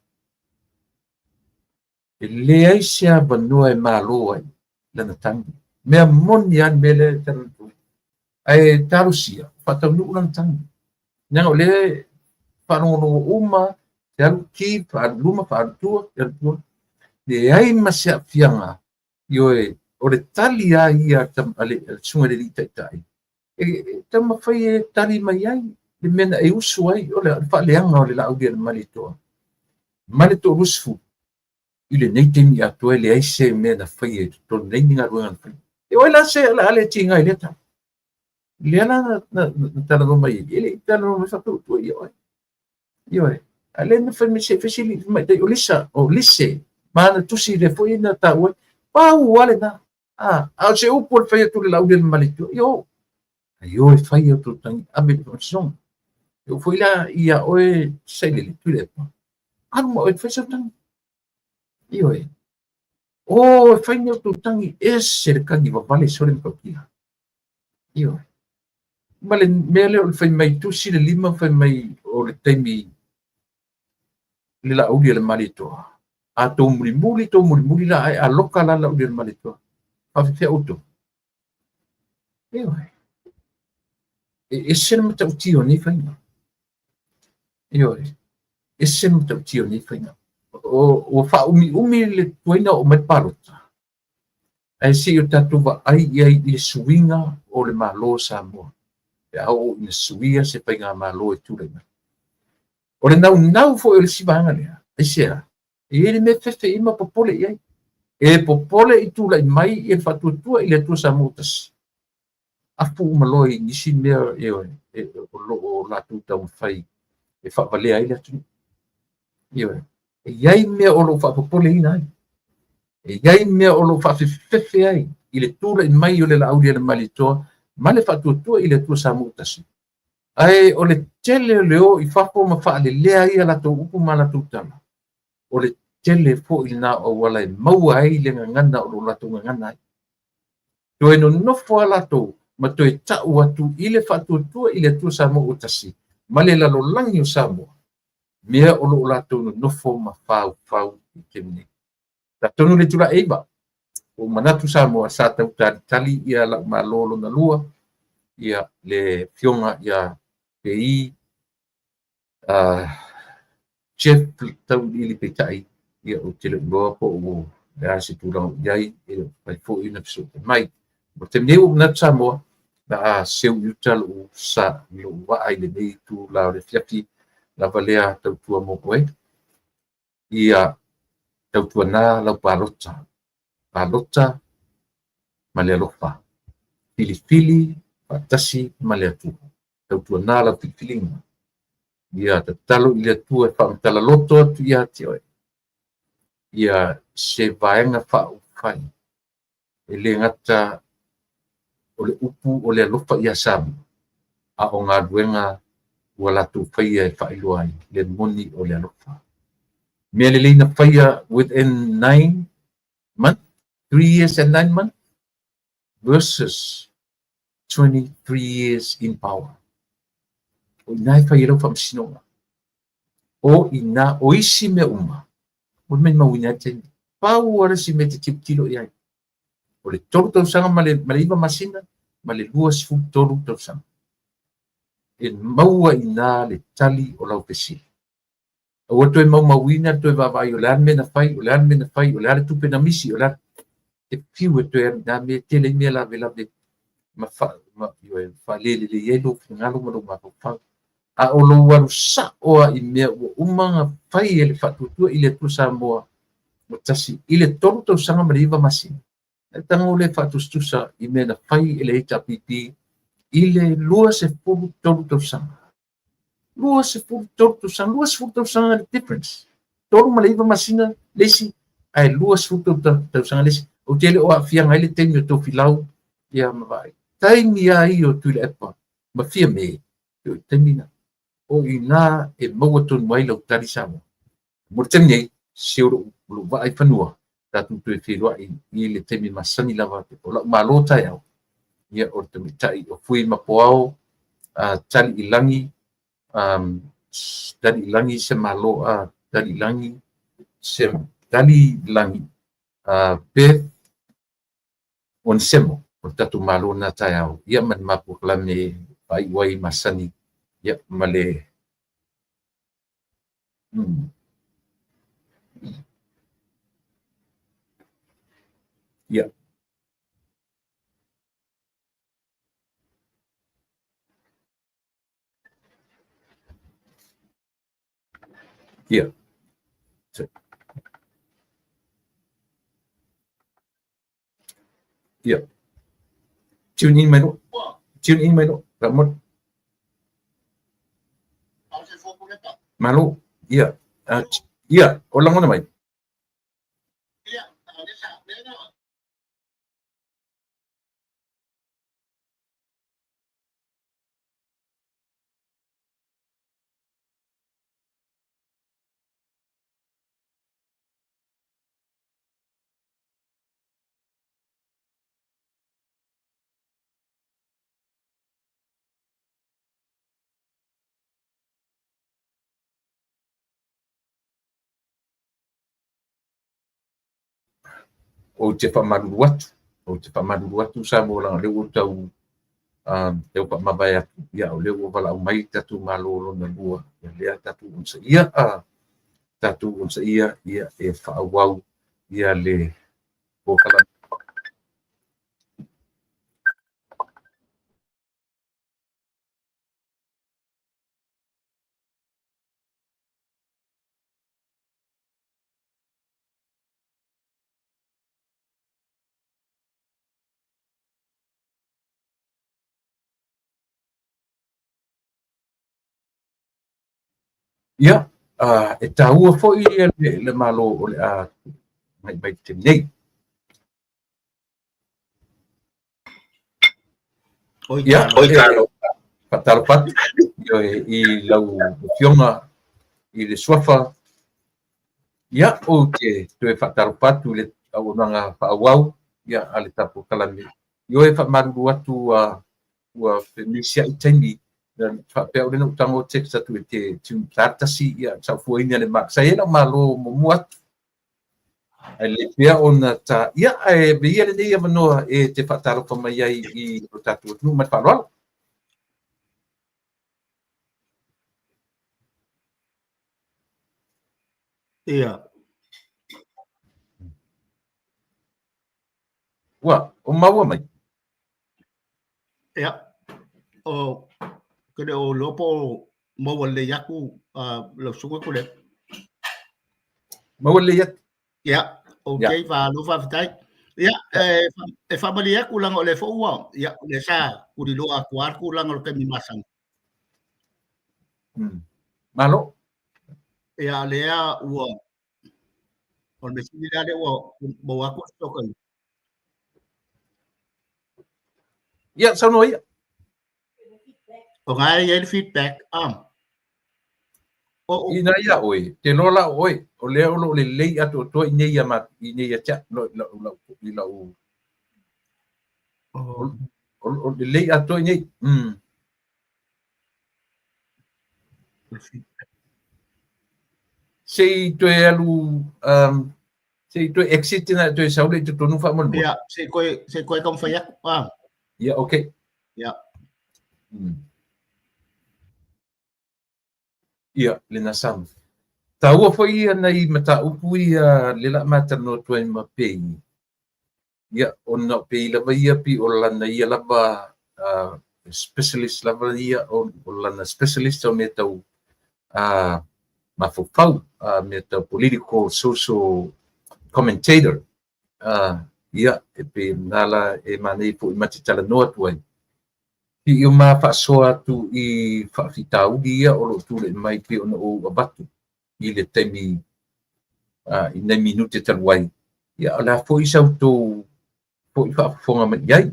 Speaker 1: E leai se avanoa e malo ai lana tagi. Mea moni lava le mea lea e talanoa atu ai. Ae talosia, faataunuu lana tagi. Leaga o lea e faalogologo uma, te alu ki, faaalu luma, faaalu tua, alu tua. Leai ma se aafiaga, ioe, o le tali lava ia a le susuga i le Alii Taitai, e taumafai e tali mai ai le mea na e usu ai, o le faaleaga o le Laauli a le Malietoa ma le 20 i lenei taimi atoa, e leai se mea na faia i totonu, leai ni galuega na faia. E o ai la se o le a le tiga i lea tala? Lea la na talanoa mai ai, e le i talanoa mai faapea ua tuuaia oe. Ioe, a lea na fai mai se fesili mai o Lisa, o Lise, ma ana tusi lea foi na taua ai. Pau lava lena. A o se upu o le fai atu i le Laauli a le Malietoa, io, ai o e fai o tou tagi ave i le faamasinoga. E oo foi la ia oe Sailele, Tuilaepa, alu ma oe e fai sau tagi. Ioe. O, e fai ni outou tagi, ese le tagi vavale sole matautia. Ioe. Ma le mea lea o le fai mai tusi le lima fai mai o le taimi le Laauli a le Malietoa. A tou mulimuli, tou mulimuli la, ae a loka la le Laauli a le Malietoa. Faafefea outou. Ioe. E ese le matautia o nei faiga. Ioe. Ese le matautia o nei faiga. Ua faaumiumi le tuaina oo mai le palota, ae se i o tatou vaai i ai i le suiga o le Malo o Samoa, pe a oo ina suia se faigamalo e tulai mai. O le naunau foi o le isi vaega lea, aisea? E i ai le mea e fefe i ai ma popole i ai. E popole i tulai mai i le faatuatua i le Atua Samoa ua tasi. Afu uma loa i nisi mea o lo o latou taumafai e faavalea ai le atunuu. Ioe. E i ai mea o lo o faapopoleina ai. E i ai mea o lo o faafefefefe ai i le tulai mai o le Laauli a le Malietoa ma le faatuatua i le Atua Samoa ua tasi. Ae o le tele o le o i fafo ma faalelea ai a latou upu ma a latou tala, o le tele foi lena o auala e maua ai le gagana o lo o latou gagana ai. Toe nonofo lava latou ma toe tau atu i le faatuatua i le Atua Samoa ua tasi ma le lalolagi o Samoa, mea o lo o latou nonofo ma faufau i le taimi nei. Talitonu le itula e 9, ua ou manatu Samoa sa tau talitali ia lau Malo lona lua, ia le Afioga ia Pei Jeff Tauiliili, peitai ia ou te le o iloa po o le a se tulaga o i ai, e le o mafai foi ona fesootai mai. O le taimi nei ua ou manatu Samoa, o le a seu i uta lou sa, lou vaa i lenei itula o le afiafi lava lea tautua mo oe. Ia tautuana lau palota, palota ma le alofa, filifili faatasi ma le Atua. Tautuana lau filifiliga. Ia tatalo i le Atua e faamatala loto atu ia te oe ia se vaega faaupufai e le gata o le upu o le alofa ia Samoa, a o galuega ua latou faia e faailoa ai le moni o le alofa. Mea lelei na faia within 9 months, 3 years and 9 months versus 23 years in power. O ina e fai ai lau faamasinoga. O ina, o isi mea uma, ua maimauina ai le taimi. Pau lava le isi mea e te tilotilo i ai, o le 3 tausaga ma le 9 masina ma le 23 tausaga. E maua i ina le tali o lau fesili. Aua toe maumauina le toe vaavaai o le a le mea na fai, o le a le mea na fai, o le a le tupe na misi, o le a e fiu e toe alu i na mea, e tele ai mea lavelave ma fa, ma, ioe, faalelelei ai lou finagalo ma lou mafaufau. A o lou alu sa'o lava i mea ua uma ona fai e le Faatuatua i le Atua Samoa ua tasi i le 3 tausaga ma le 9 masina. E tago lea faatusatusa i mea na fai e le HRPP i le 23 tausaga. 23 tausaga, 20 tausaga le difference. 3 ma le 9 masina le isi, ae 20 tausaga le isi. Ou te le o aafiaga ai le taimi o Tofilau ia ma Vaai. Taimi lava ia o Tuilaepa ma Fiame, o le taimi na. O i ina e maua tonu ai lau tali Samoa. Mo le taimi nei, se o lou vaa i fanua, tatou toe feiloai i le taimi masani lava o lau malo taeao, ia o le tamaitai o Fui ma Poao, tali i lagi, tali i lagi se malo, tali i lagi se, tali i lagi, Beth Onesemo, o le tatou malo na taeao, ia ma le mapolokalamme faaiu ai masani, ia ma le Ia. Ia. Ia. Tune in mai loa. Tune in mai loa. Faamolemole. Malo. Ia. Ia, o lagona mai. Ou te faamalulu atu, ou te faamalulu atu Samoa leaga o lea ua tau tau faamavae atu, ia o lea ua valaau mai le tatou Malo lona lua, ia lea tatou onosaia, tatou onosaia ia e faaauau ia le polokalame. Ia, e taua foi le Malo o le a agai mai i le taimi nei. Ia, faatalofa atu i lau Afioga i le Suafa. Ia, ou te toe faatalofa atu i le auaunaga faaauau ia a le tatou polokalame. Ioe, faamalulu atu ua femisiai taimi faapea o lea na ou tago text atu e te tasi ia sa ou fuaina le sa i ai lau malo muamua atu. Ae lelei pea ona ta ia ae avea ia lenei avanoa e te faatalofa mai ai i lo tatou atunuu ma le faaaloalo.
Speaker 4: Ia.
Speaker 1: Ua, o maua mai.
Speaker 4: Ia, o ke le o iloa po o maua lelei atu lau susuga Tuilaepa.
Speaker 1: Maua lelei atu.
Speaker 4: Ia, okay, faamalo faafetai. Ia, e faamalie atu leaga o lea foi ua, ia, o lea sa tuliloa atu lava le tulaga o le taimi masani.
Speaker 1: Malo.
Speaker 4: Ia, o lea ua, o le mea sili la lea ua maua atu le fesootaiga.
Speaker 1: Ia, saunoa ia.
Speaker 4: O na e i ai le feedback.
Speaker 1: Ina ia oe, te loa la o oe, o lea o lo o lelei atoatoa i nei ia ma, i nei ia tia, lo, lau, lau, i lau, o lelei atoa i nei. Se i toe alu, se i toe exit na toe sau le i totonu faamolemole.
Speaker 4: Ia, se i koe taumafai atu.
Speaker 1: Ia, okay.
Speaker 4: Ia.
Speaker 1: Ia, lena Sam. Taua foi ia nai mataupu ia le la matalanoa atu ai ma Pei. Ia, ona o Pei lava ia pei o lana ia lava specialist lava ia, o lana specialist o mea tau mafaufau, mea tau political, social commentator. Ia, e pei o lena la e manaia foi ma te talanoa atu ai. I o ma faasoa atu i faafitauli ia o lo o tulai mai pei ona ou avatu i le taimi i nai minute talu ai. Ia, o le a foi sa outou foi faafofoga mai i ai.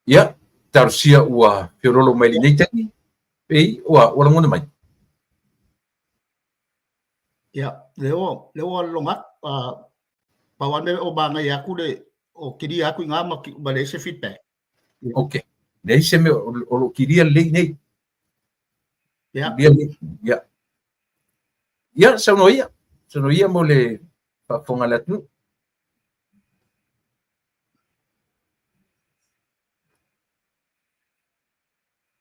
Speaker 1: Ia, talosia ua feololo mai lenei taimi, pei ua lagona mai.
Speaker 4: Ia, lea ua lologa atu, pau lava le mea o manaia atu le, o kilia atu i ina ma leai se feedback.
Speaker 1: Ok, leai se mea o lo o kilia lelei nei.
Speaker 4: Ia.
Speaker 1: Kilia lelei, ia. Ia, saunoa ia, saunoa ia mo le faafofoga a le atunuu.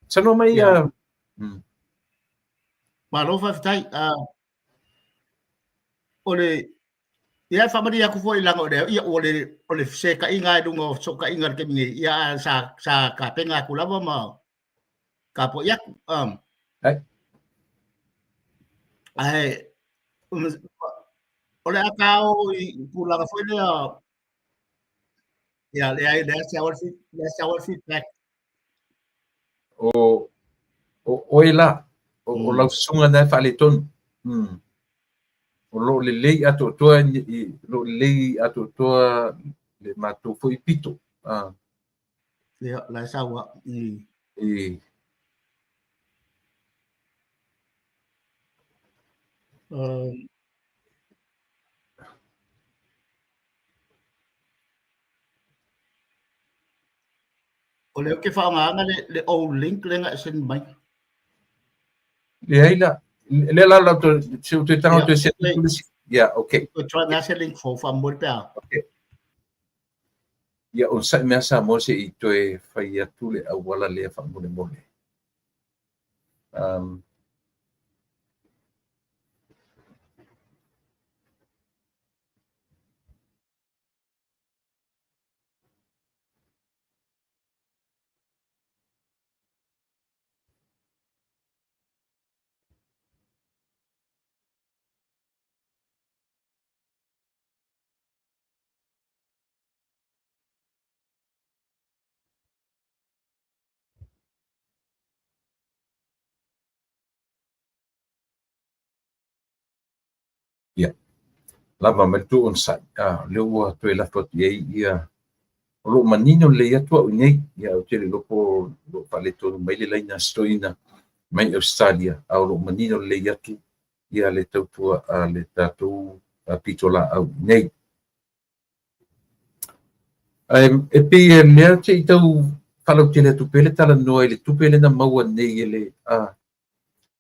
Speaker 1: Saunoa mai
Speaker 4: ia. Malo faafetai. O le ia e faamalie atu foi leaga o le ia o le o le fesetaiga i luga o fesootaiga i le taimi nei ia ae sa sa tapena atu lava ma tapuai atu. Ae o le a tao i tulaga foi lea ia leai leai se awal leai se awal feedback.
Speaker 1: O o oe la, o, o lau susuga na e faaletonu. O lo o lelei atoatoa i lo o lelei atoatoa le matou foi pito.
Speaker 4: Ia, la e sau a.
Speaker 1: I
Speaker 4: O lea ou te faaaogaina le old link lea na e send mai.
Speaker 1: Leai la, lea la la toe se toe tago toe send atu le isi. Ia, okay.
Speaker 4: Toe try mea se link fou faamolemole pe a.
Speaker 1: Okay. Ia, onosai mea Samoa se i toe fai atu le auala lea faamolemole. Ia, lava mai le tou onosai, o lea ua toe lafo atu i ai ia, o lo o manino lelei atu au i nei, ia ou te le iloa po o lo o faaletonu mai le laina a si toeaina mai Ausetalia, a o lo o manino lelei atu ia le tautua a le tatou pitolaau i nei. Ae e pei e lea se i tau faalautele atu pea le talanoa i le tupe lea na maua nei e le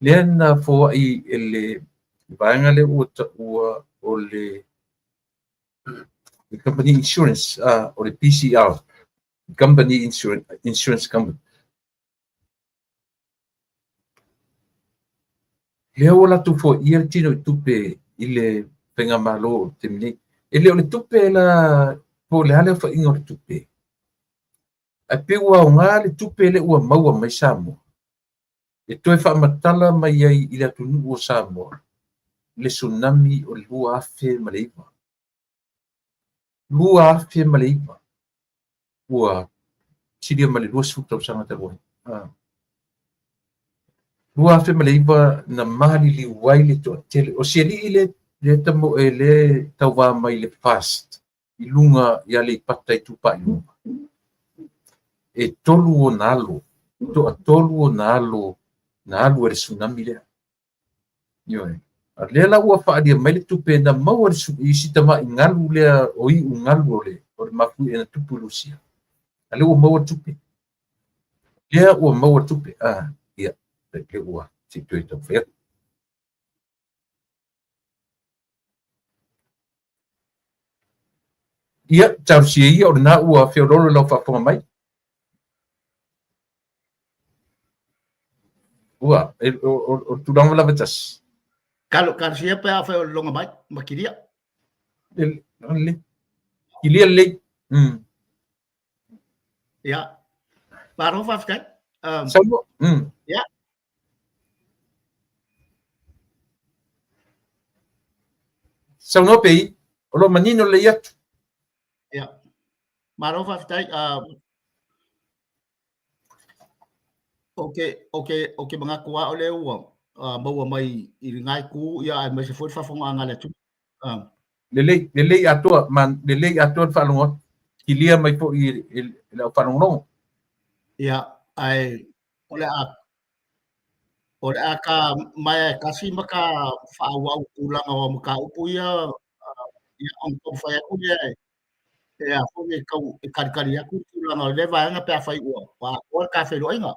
Speaker 1: lea na foai e le vaega lea ua taua o le company insurance, o le PCR, Company Insurance Company. Lea ua latou foaia le tino i tupe i le faigamalo o le taimi nei. E le o le tupe la po o le a le aofaiga o le tupe, ae pei ua aoga le tupe lea ua maua mai Samoa e toe faamatala mai ai i le atunuu o Samoa le tsunami o le 2009. 2009 ua silia ma le 20 tausaga talu ai. 2009 na maliliu ai le toatele. O si alii le le tamoe le tauva mai le FAST i luga i Aleipata Itupa i Luga. E tolu ona alo, toatolu ona alo na alu ai le tsunami lea. Ioe. A lea la ua faaalia mai le tupe na maua i si tamai galu lea o iu galu o le o le mafuie na tupu i Lusia. A lea ua maua le tupe. Lea ua maua le tupe. Ia, lea ua se i toe taumafai atu. Ia, talosia ia o lena ua feoloolo i lau faafofoga mai. Ua, e, o, o, o tulaga lava tasi.
Speaker 4: Kalo, kalo sia pe a fai o longa mai, ma kilia.
Speaker 1: Le, le, kilia lelei.
Speaker 4: Ia. Malo faafetai.
Speaker 1: Saunoa.
Speaker 4: Ia.
Speaker 1: Saunoa pei, o lo manino lelei atu.
Speaker 4: Ia. Malo faafetai. O ke manatu lava o lea ua maua mai i lena itu, ia aemaise foi le faafofogaaga a le atunuu.
Speaker 1: Lelei, lelei atoa, ma lelei atoa le faalogo atu. Kilia mai foi i le au faalogologo.
Speaker 4: Ia, ae o le a ka maea e tasi ma ka faaauau tulaga o mataupu ia, ia ona taumafai atu lea e a foi e tau e talitali atu le tulaga o lea vaega pe afai ua atoa le ta feiloaiga.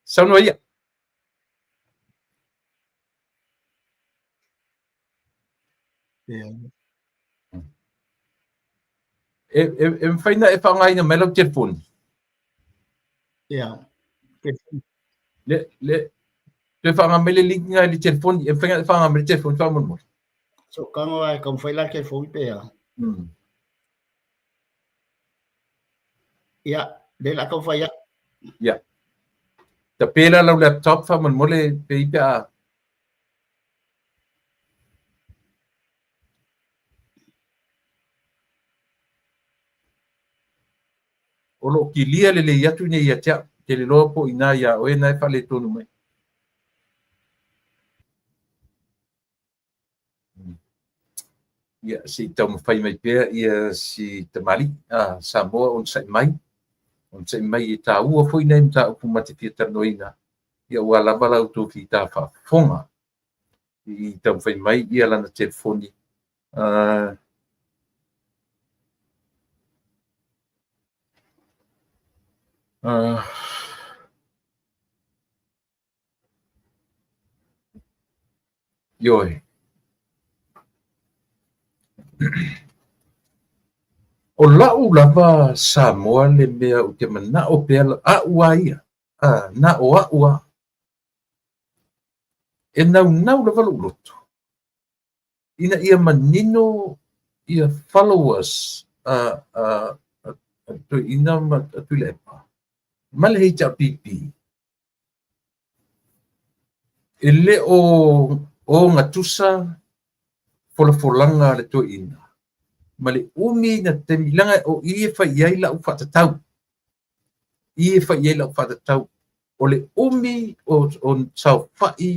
Speaker 1: Saunoa ia. E mafai na e faaaogaina mai lau telefoni.
Speaker 4: Ia.
Speaker 1: Le, le, toe faaaoga mai le link i le telefoni, e mafai na e faaaoga mai le telefoni faamolemole.
Speaker 4: So tago e taumafai la le telefoni pe a. Ia, lea la taumafai atu.
Speaker 1: Ia. Tape la lau laptop faamolemole pe i pe a. O lo o kilia lelei atu nei ia te au, te le loa po i nā iā oe na e faaletonu mai. Ia, se i taumafai mai pea ia si tamalii a Samoa onosai mai, onosai mai e taua foi nai mataupu ma te fia talanoaina, ia ua lava la outou fita faafofoga i taumafai mai ia lana telefoni. Ioe. O la'u lava Samoa le mea ou te mana'o pea a'u a ia, na o a'u a. E naunau lava lo'u loto ina ia manino ia followers a Toeaina ma Tuilaepa ma le HRPP e le o ogatusa folafolaga a le toeaina ma le umi na taimi leaga o i e fai i ai la'u faatatau, i e fai i ai la'u faatatau o le umi o saofa'i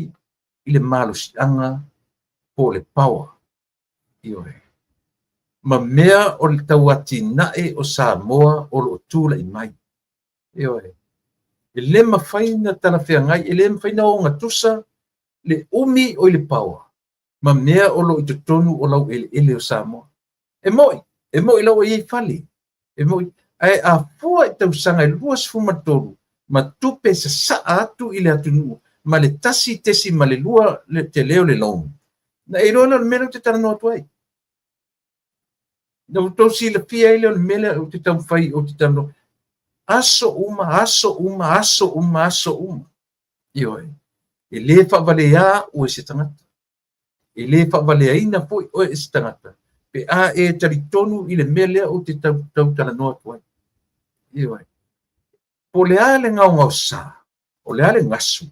Speaker 1: i le malosi'aga po o le power, ioe, ma mea o le tauatinae o Samoa o lo'o tula'i mai. Ioe. E le mafai na talafeagai, e le mafai na ogatusa le umi o i le power ma mea o lo o i totonu o laueleele o Samoa. E mo'i, e mo'i la ua i ai fale. E mo'i, ae a fua i tausaga e 23 ma tupe sasaa atu i le atunuu ma le 1.2 le tele o le loan, na e iloa lea o le mea lea ou te talanoa atu ai. Na outou silafia ai lea o le mea lea ou te taumafai ou te talanoa. Aso uma, aso uma, aso uma, aso uma. Ioe. E lē faavalea a'u e se tagata. E lē faavaleaina foi oe e se tagata. Pe a e talitonu i le mea lea ou te tau, tau talanoa atu ai. Ioe. Po o le a le gaogaosa, o le a le gasu,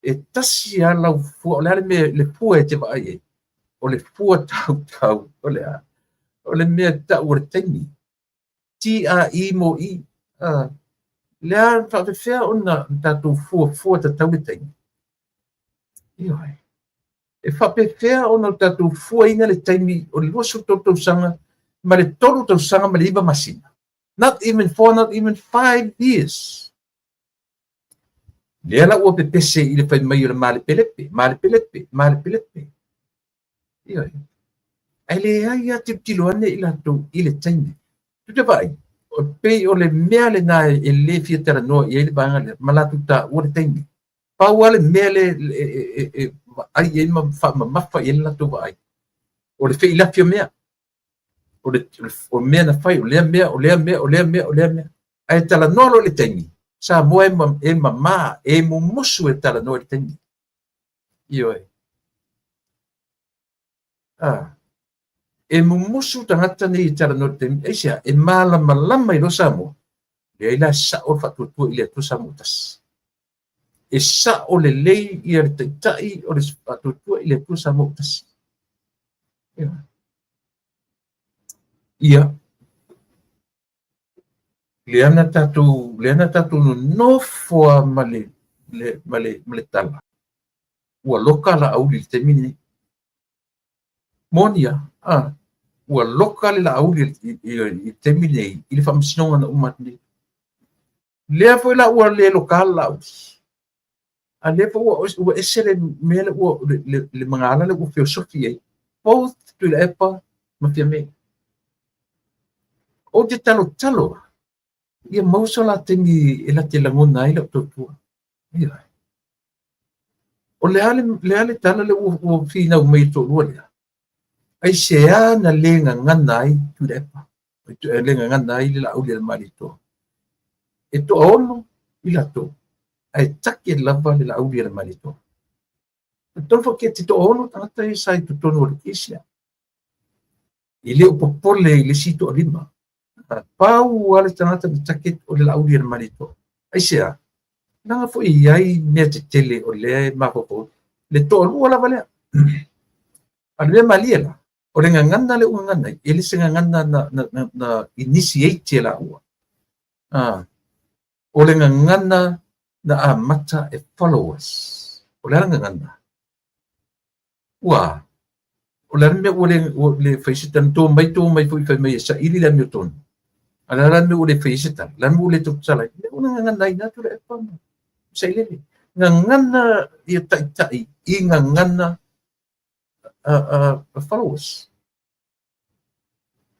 Speaker 1: e tasi lava lau fua, o le a le mea, le fua e te vaai ai, o le fua tautau, o le a, o le mea tau o le taimi. T-R-E mo i. Le a faafefea ona tatou fuafua tatau le taimi. Ioe. E faapefea ona tatou fuaina le taimi o le 23 tausaga ma le 3 tausaga ma le 9 masina. Not even 4, not even 5 years. Lea la ua pepese i le fai mai o le malepelepe, malepelepe, malepelepe. Ioe. Ae leai lava tilotilo ane i latou i le taimi. Tu te vaai, o pei o le mea lena e le fia talanoa i ai le vaega lea, ma latou taua le taimi. Pau lava le mea lea e vaai i ai ma faamamafa i ai le latou vaai, o le feilafi o mea. O le mea na fai, o lea mea, o lea mea, o lea mea, o lea mea. Ae talanoa loa i le taimi, Samoa e mamā, e mumusu e talanoa i le taimi. Ioe. A, e mumusu tagata nei e talanoa i le taimi. Aisea? E malamalama i lo Samoa. Leai la e sao le faatuatua i le Atua Samoa tasi. E sao lelei ia le taitai o le faatuatua i le Atua Samoa tasi. Ia. Ia. Lea na tatou, lea na tatou nonofo lava ma le, le, ma le, ma le tala, ua loka Laauli i le taimi lenei. Moni lava, a, ua loka le Laauli i le taimi lenei i le faamasinoga na uma atu nei. Lea foi la ua le loka le Laauli. A lea foi ua, ua ese le mea lea ua, le, le, le magaala lea ua feosofi ai. Both Tuilaepa ma Fiame. Ou te talotalo ia maua so la taimi e la te lagona ai lau tautua. Ioe. O le a le, le a le tala lea ua, ua finau mai e toalua lea? Aisea na le gagana ai Tuilaepa, le gagana ai le Laauli a le Malietoa? E toaono i latou, ae take lava le Laauli a le Malietoa. Talitonu foi ke te toaono tagata ia sa i totonu o le case lea. E le o popole i le isi toalima. Pau lava le tagata na take o le Laauli a le Malietoa. Aisea? Leaga foi e i ai mea tetele o lea e mafaufau. Le toalua lava lea. A o le mea malie la, o le gagana lea ua gagana ai, e le se gagana na, na, na, na initiate e laua. Ah, o le gagana na amata e followers. O le a le gagana? Ua, o le a le mea ua le, ua le fai se tala, to mai, to mai foi fai mai e saili le amiotonu. A le a le mea ua le fai se tala, le a le mea ua le tautala ai. Lea ua gagana ai na Tuilaepa ma Sailele. Gagana ia taitai i gagana followers.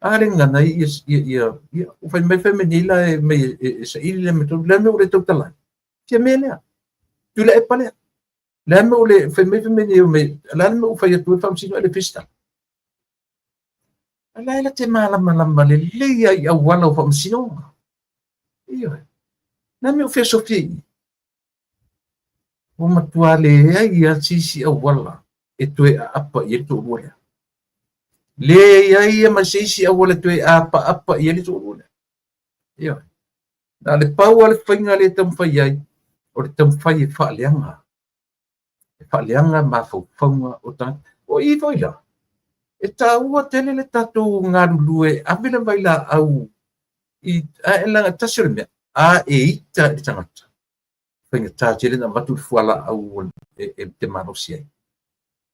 Speaker 1: A le gagana ia, ia, ia, ia, fai mai, fai mai nei la e mai e saili le amiotonu. Le a le mea ua le tautala ai. Fiame lea. Tuilaepa lea. Le a le mea ua le fai mai fai mai nei mai, le a le mea ua fai atu ai faamasino ai le Festa. A la e la te malamalama lelei ai i auala o faamasinoga. Ioe. Le a le mea ua feasofi ai i? Ua matua leai lava se isi auala e toe aapa i ai le toalua lea. Leai lava ma se isi auala e toe apaapa i ai le toalua lea. Ioe. Na o le pau lava le faiga lea e taumafai ai, o le taumafai e faaleaga, e faaleaga mafaufauga o tagata. O i foi la, e taua tele le tatou galulue ave le vailaau i, ae leaga tasi o le mea, a e ita i le tagata, faigata tele ona avatu le fualaau e te malosi ai.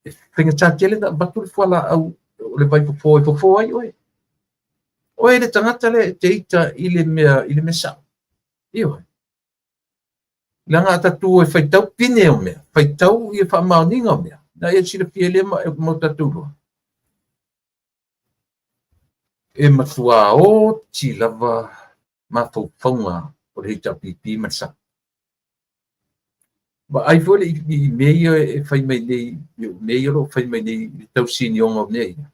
Speaker 1: E faigata tele ona avatu le fualaau o le vaifofo e fofo ai oe. Oe le tagata lea e te ita i le mea, i le mea sao. Ioe. Leaga a tatou e faitau pine o mea, faitau ia faamaoniga o mea, na ia silafia lea ma, ma tatou iloa. E matua oti lava mafaufauga o le HRPP ma le SAP. Vaai foi le i mea ia e fai mai nei, mea ia o lo o fai mai nei i le tausinioga o mea ia.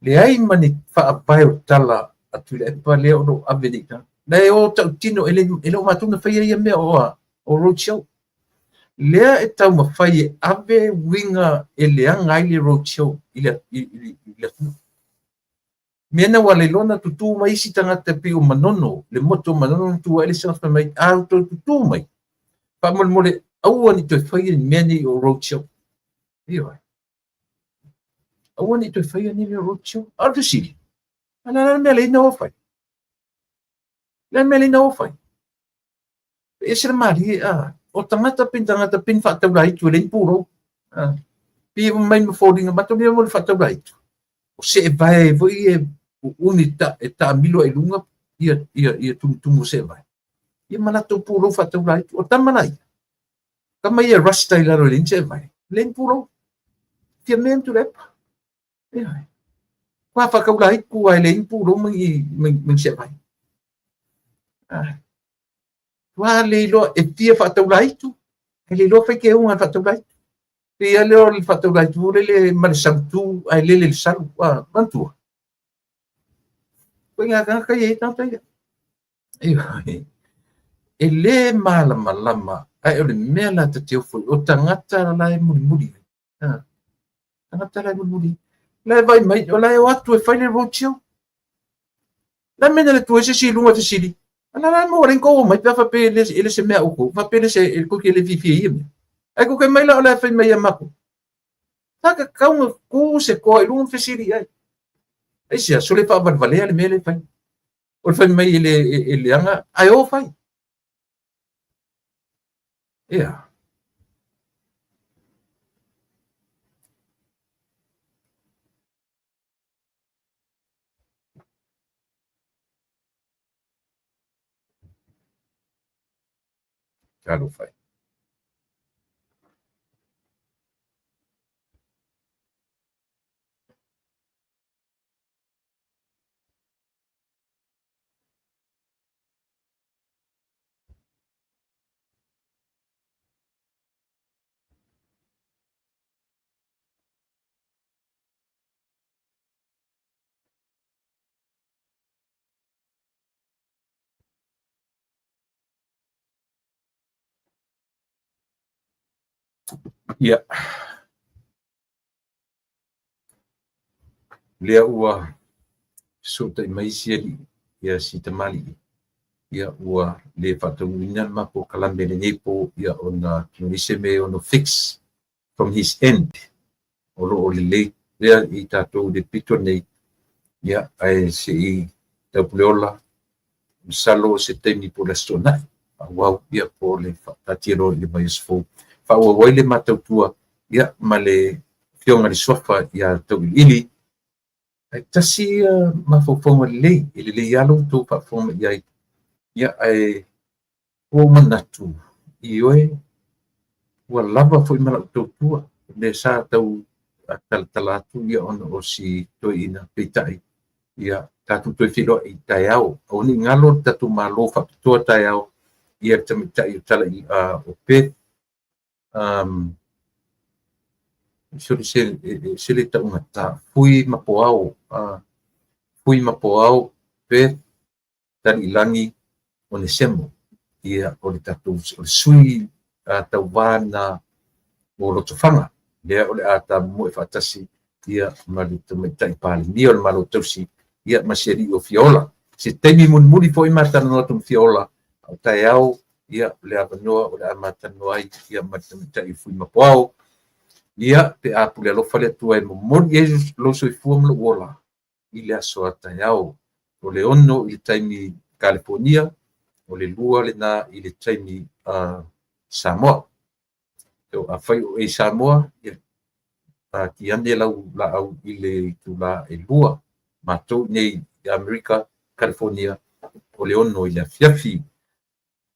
Speaker 1: Leai ma ni faavae o tala a Tuilaepa lea o lo o ave nei i tala. La e o tautino, e le, e le o matou na faia ia mea o a, o roadshow. Lea e taumafai e ave uiga e leaga ai le roadshow i le, i, i, i le atunuu. Mea na ua le iloa ona tutū mai isi tagata e pei o Manono, le motu o Manono na tu ai le isi tagata fai mai, a outou tutū mai, faamolemole aua ne i toe faia ni mea nei o roadshow. Ioe. Aua ne i toe faia ni mea o roadshow. A o le fesili, a le a le mea lea ina ua fai? Le a le mea lea ina ua fai? E ese le malie, a, o tagata pei ni tagata pei ni faataulaitu e leai ni pulou. A, pei e mai ma foliga matou mea mo le faataulaitu. O seevae foi e uuni ta, e taamilo ai i luga ia, ia, ia tumutumu o seevae. Ia ma latou pulou faataulaitu. O tama la ia, tama ia rasta i lalo e leai ni seevae. Leai ni pulou. Fia mea ni Tuilaepa. Ioe. Kua faataulaitu a e leai ni pulou ma ni, ma, ma ni seevae. Ah. Ua le iloa e fia faataulaitu, e le iloa fai keuga le faataulaitu. Pei lava lea o le faataulaitu lele ma le salutu ae lele i le salu. Ah, manatua. Koe ngā tagata ia e tagata ia. Ioe. E lē malamalama, ae o le mea la ta te ofo ai, o tagata la e mulimuli ai. A, tagata la e mulimuli ai. La e vaai mai, o la e o atu e fai le road show. La mea na le tu ai se isi i luga e fesili, A la la maua ai ni tou omai pe a faapea e le se mea a outou, faapea e le se, tou te le fiafia i ia mea. Ae tou te omai la o la e fai mai ia matou. Sa tatau ona tu se toa i luga ma fesili i ai. Aisea, sole faavalevalea le mea lea e fai. O le fai mai e le, e leaga, ae o fai. Ia. Talofa e. Ia. Lea ua fesootai mai si alii, ia si tamalii, ia ua le faataunuuina le ma polokalame i lenei po, ia ona atonu i ai se mea e ono fix from his end. O lo o lelei pea i tatou i le pito nei, ia ae se i taupuleola, masalo o se taimi po o le Aso Toonai, faaauau ia po o le faataatia loa i le vaiaso fou. Faaauau ai le ma tautua ia ma le Afioga i le Suafa ia Tauiliili. Ae tasi ia mafaufauga lelei, e lelei lava lo outou faafofoga mai i ai. Ia ae ua ou manatu, ioe, ua lava foi ma lau tautua, o mea sa tau talatala atu ia ona o si toeaina, peitai, ia tatou toe feiloai i taeao. Aua ne i galo le tatou Malo faapitoa taeao ia le tamaitai o tala i o Beth sole se se le taugata Fui Mapoao Fui Mapoao Beth Taliilagi Onesemo ia o le tatou o le sui tauva na o Lotofaga lea o le a tamomoe faatasi ia ma le tamaitai Palemia o le Malo Tausi ia ma si alii o Fiaola. Se taimi mulimuli foi ma talanoa atu ma Fiaola, a o taeao ia o le avanoa o le a ma talanoa ai ia ma le tamaitai o Fuimapoao. Ia pe a pule alofa le Atua e momoli i ai lou soifua ma lou ola i le aso a taeao. O le 6 i le taimi Kalifonia, o le 2 lena i le taimi Samoa. So, afai o e i Samoa, ia taatia ane lau laau i le itula e 2. Matou i nei i Amerika, California, o le 6 i le afiafi.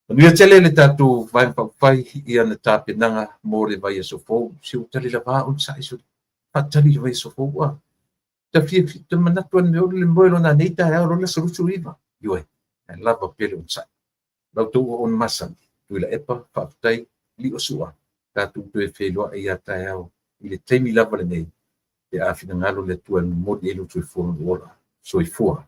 Speaker 1: Manuia tele le tatou Vaega Faaupufai i ana tapenaga mo le vaiaso fou. Se ua tali lava onosai sole. Faatali i le vaiaso fou. Ua ta fiafia, ta manatu ane o le moe lona nei taeao loa le aso 29. Ioe, ae lava pea le onosai. La outou auauna masani, Tuilaepa, faafetai, Liosua, tatou toe feiloai ia taeao i le taimi lava lenei, pe a finagalo le Atua e momoli ai lou soifua ma lou ola. Soifua.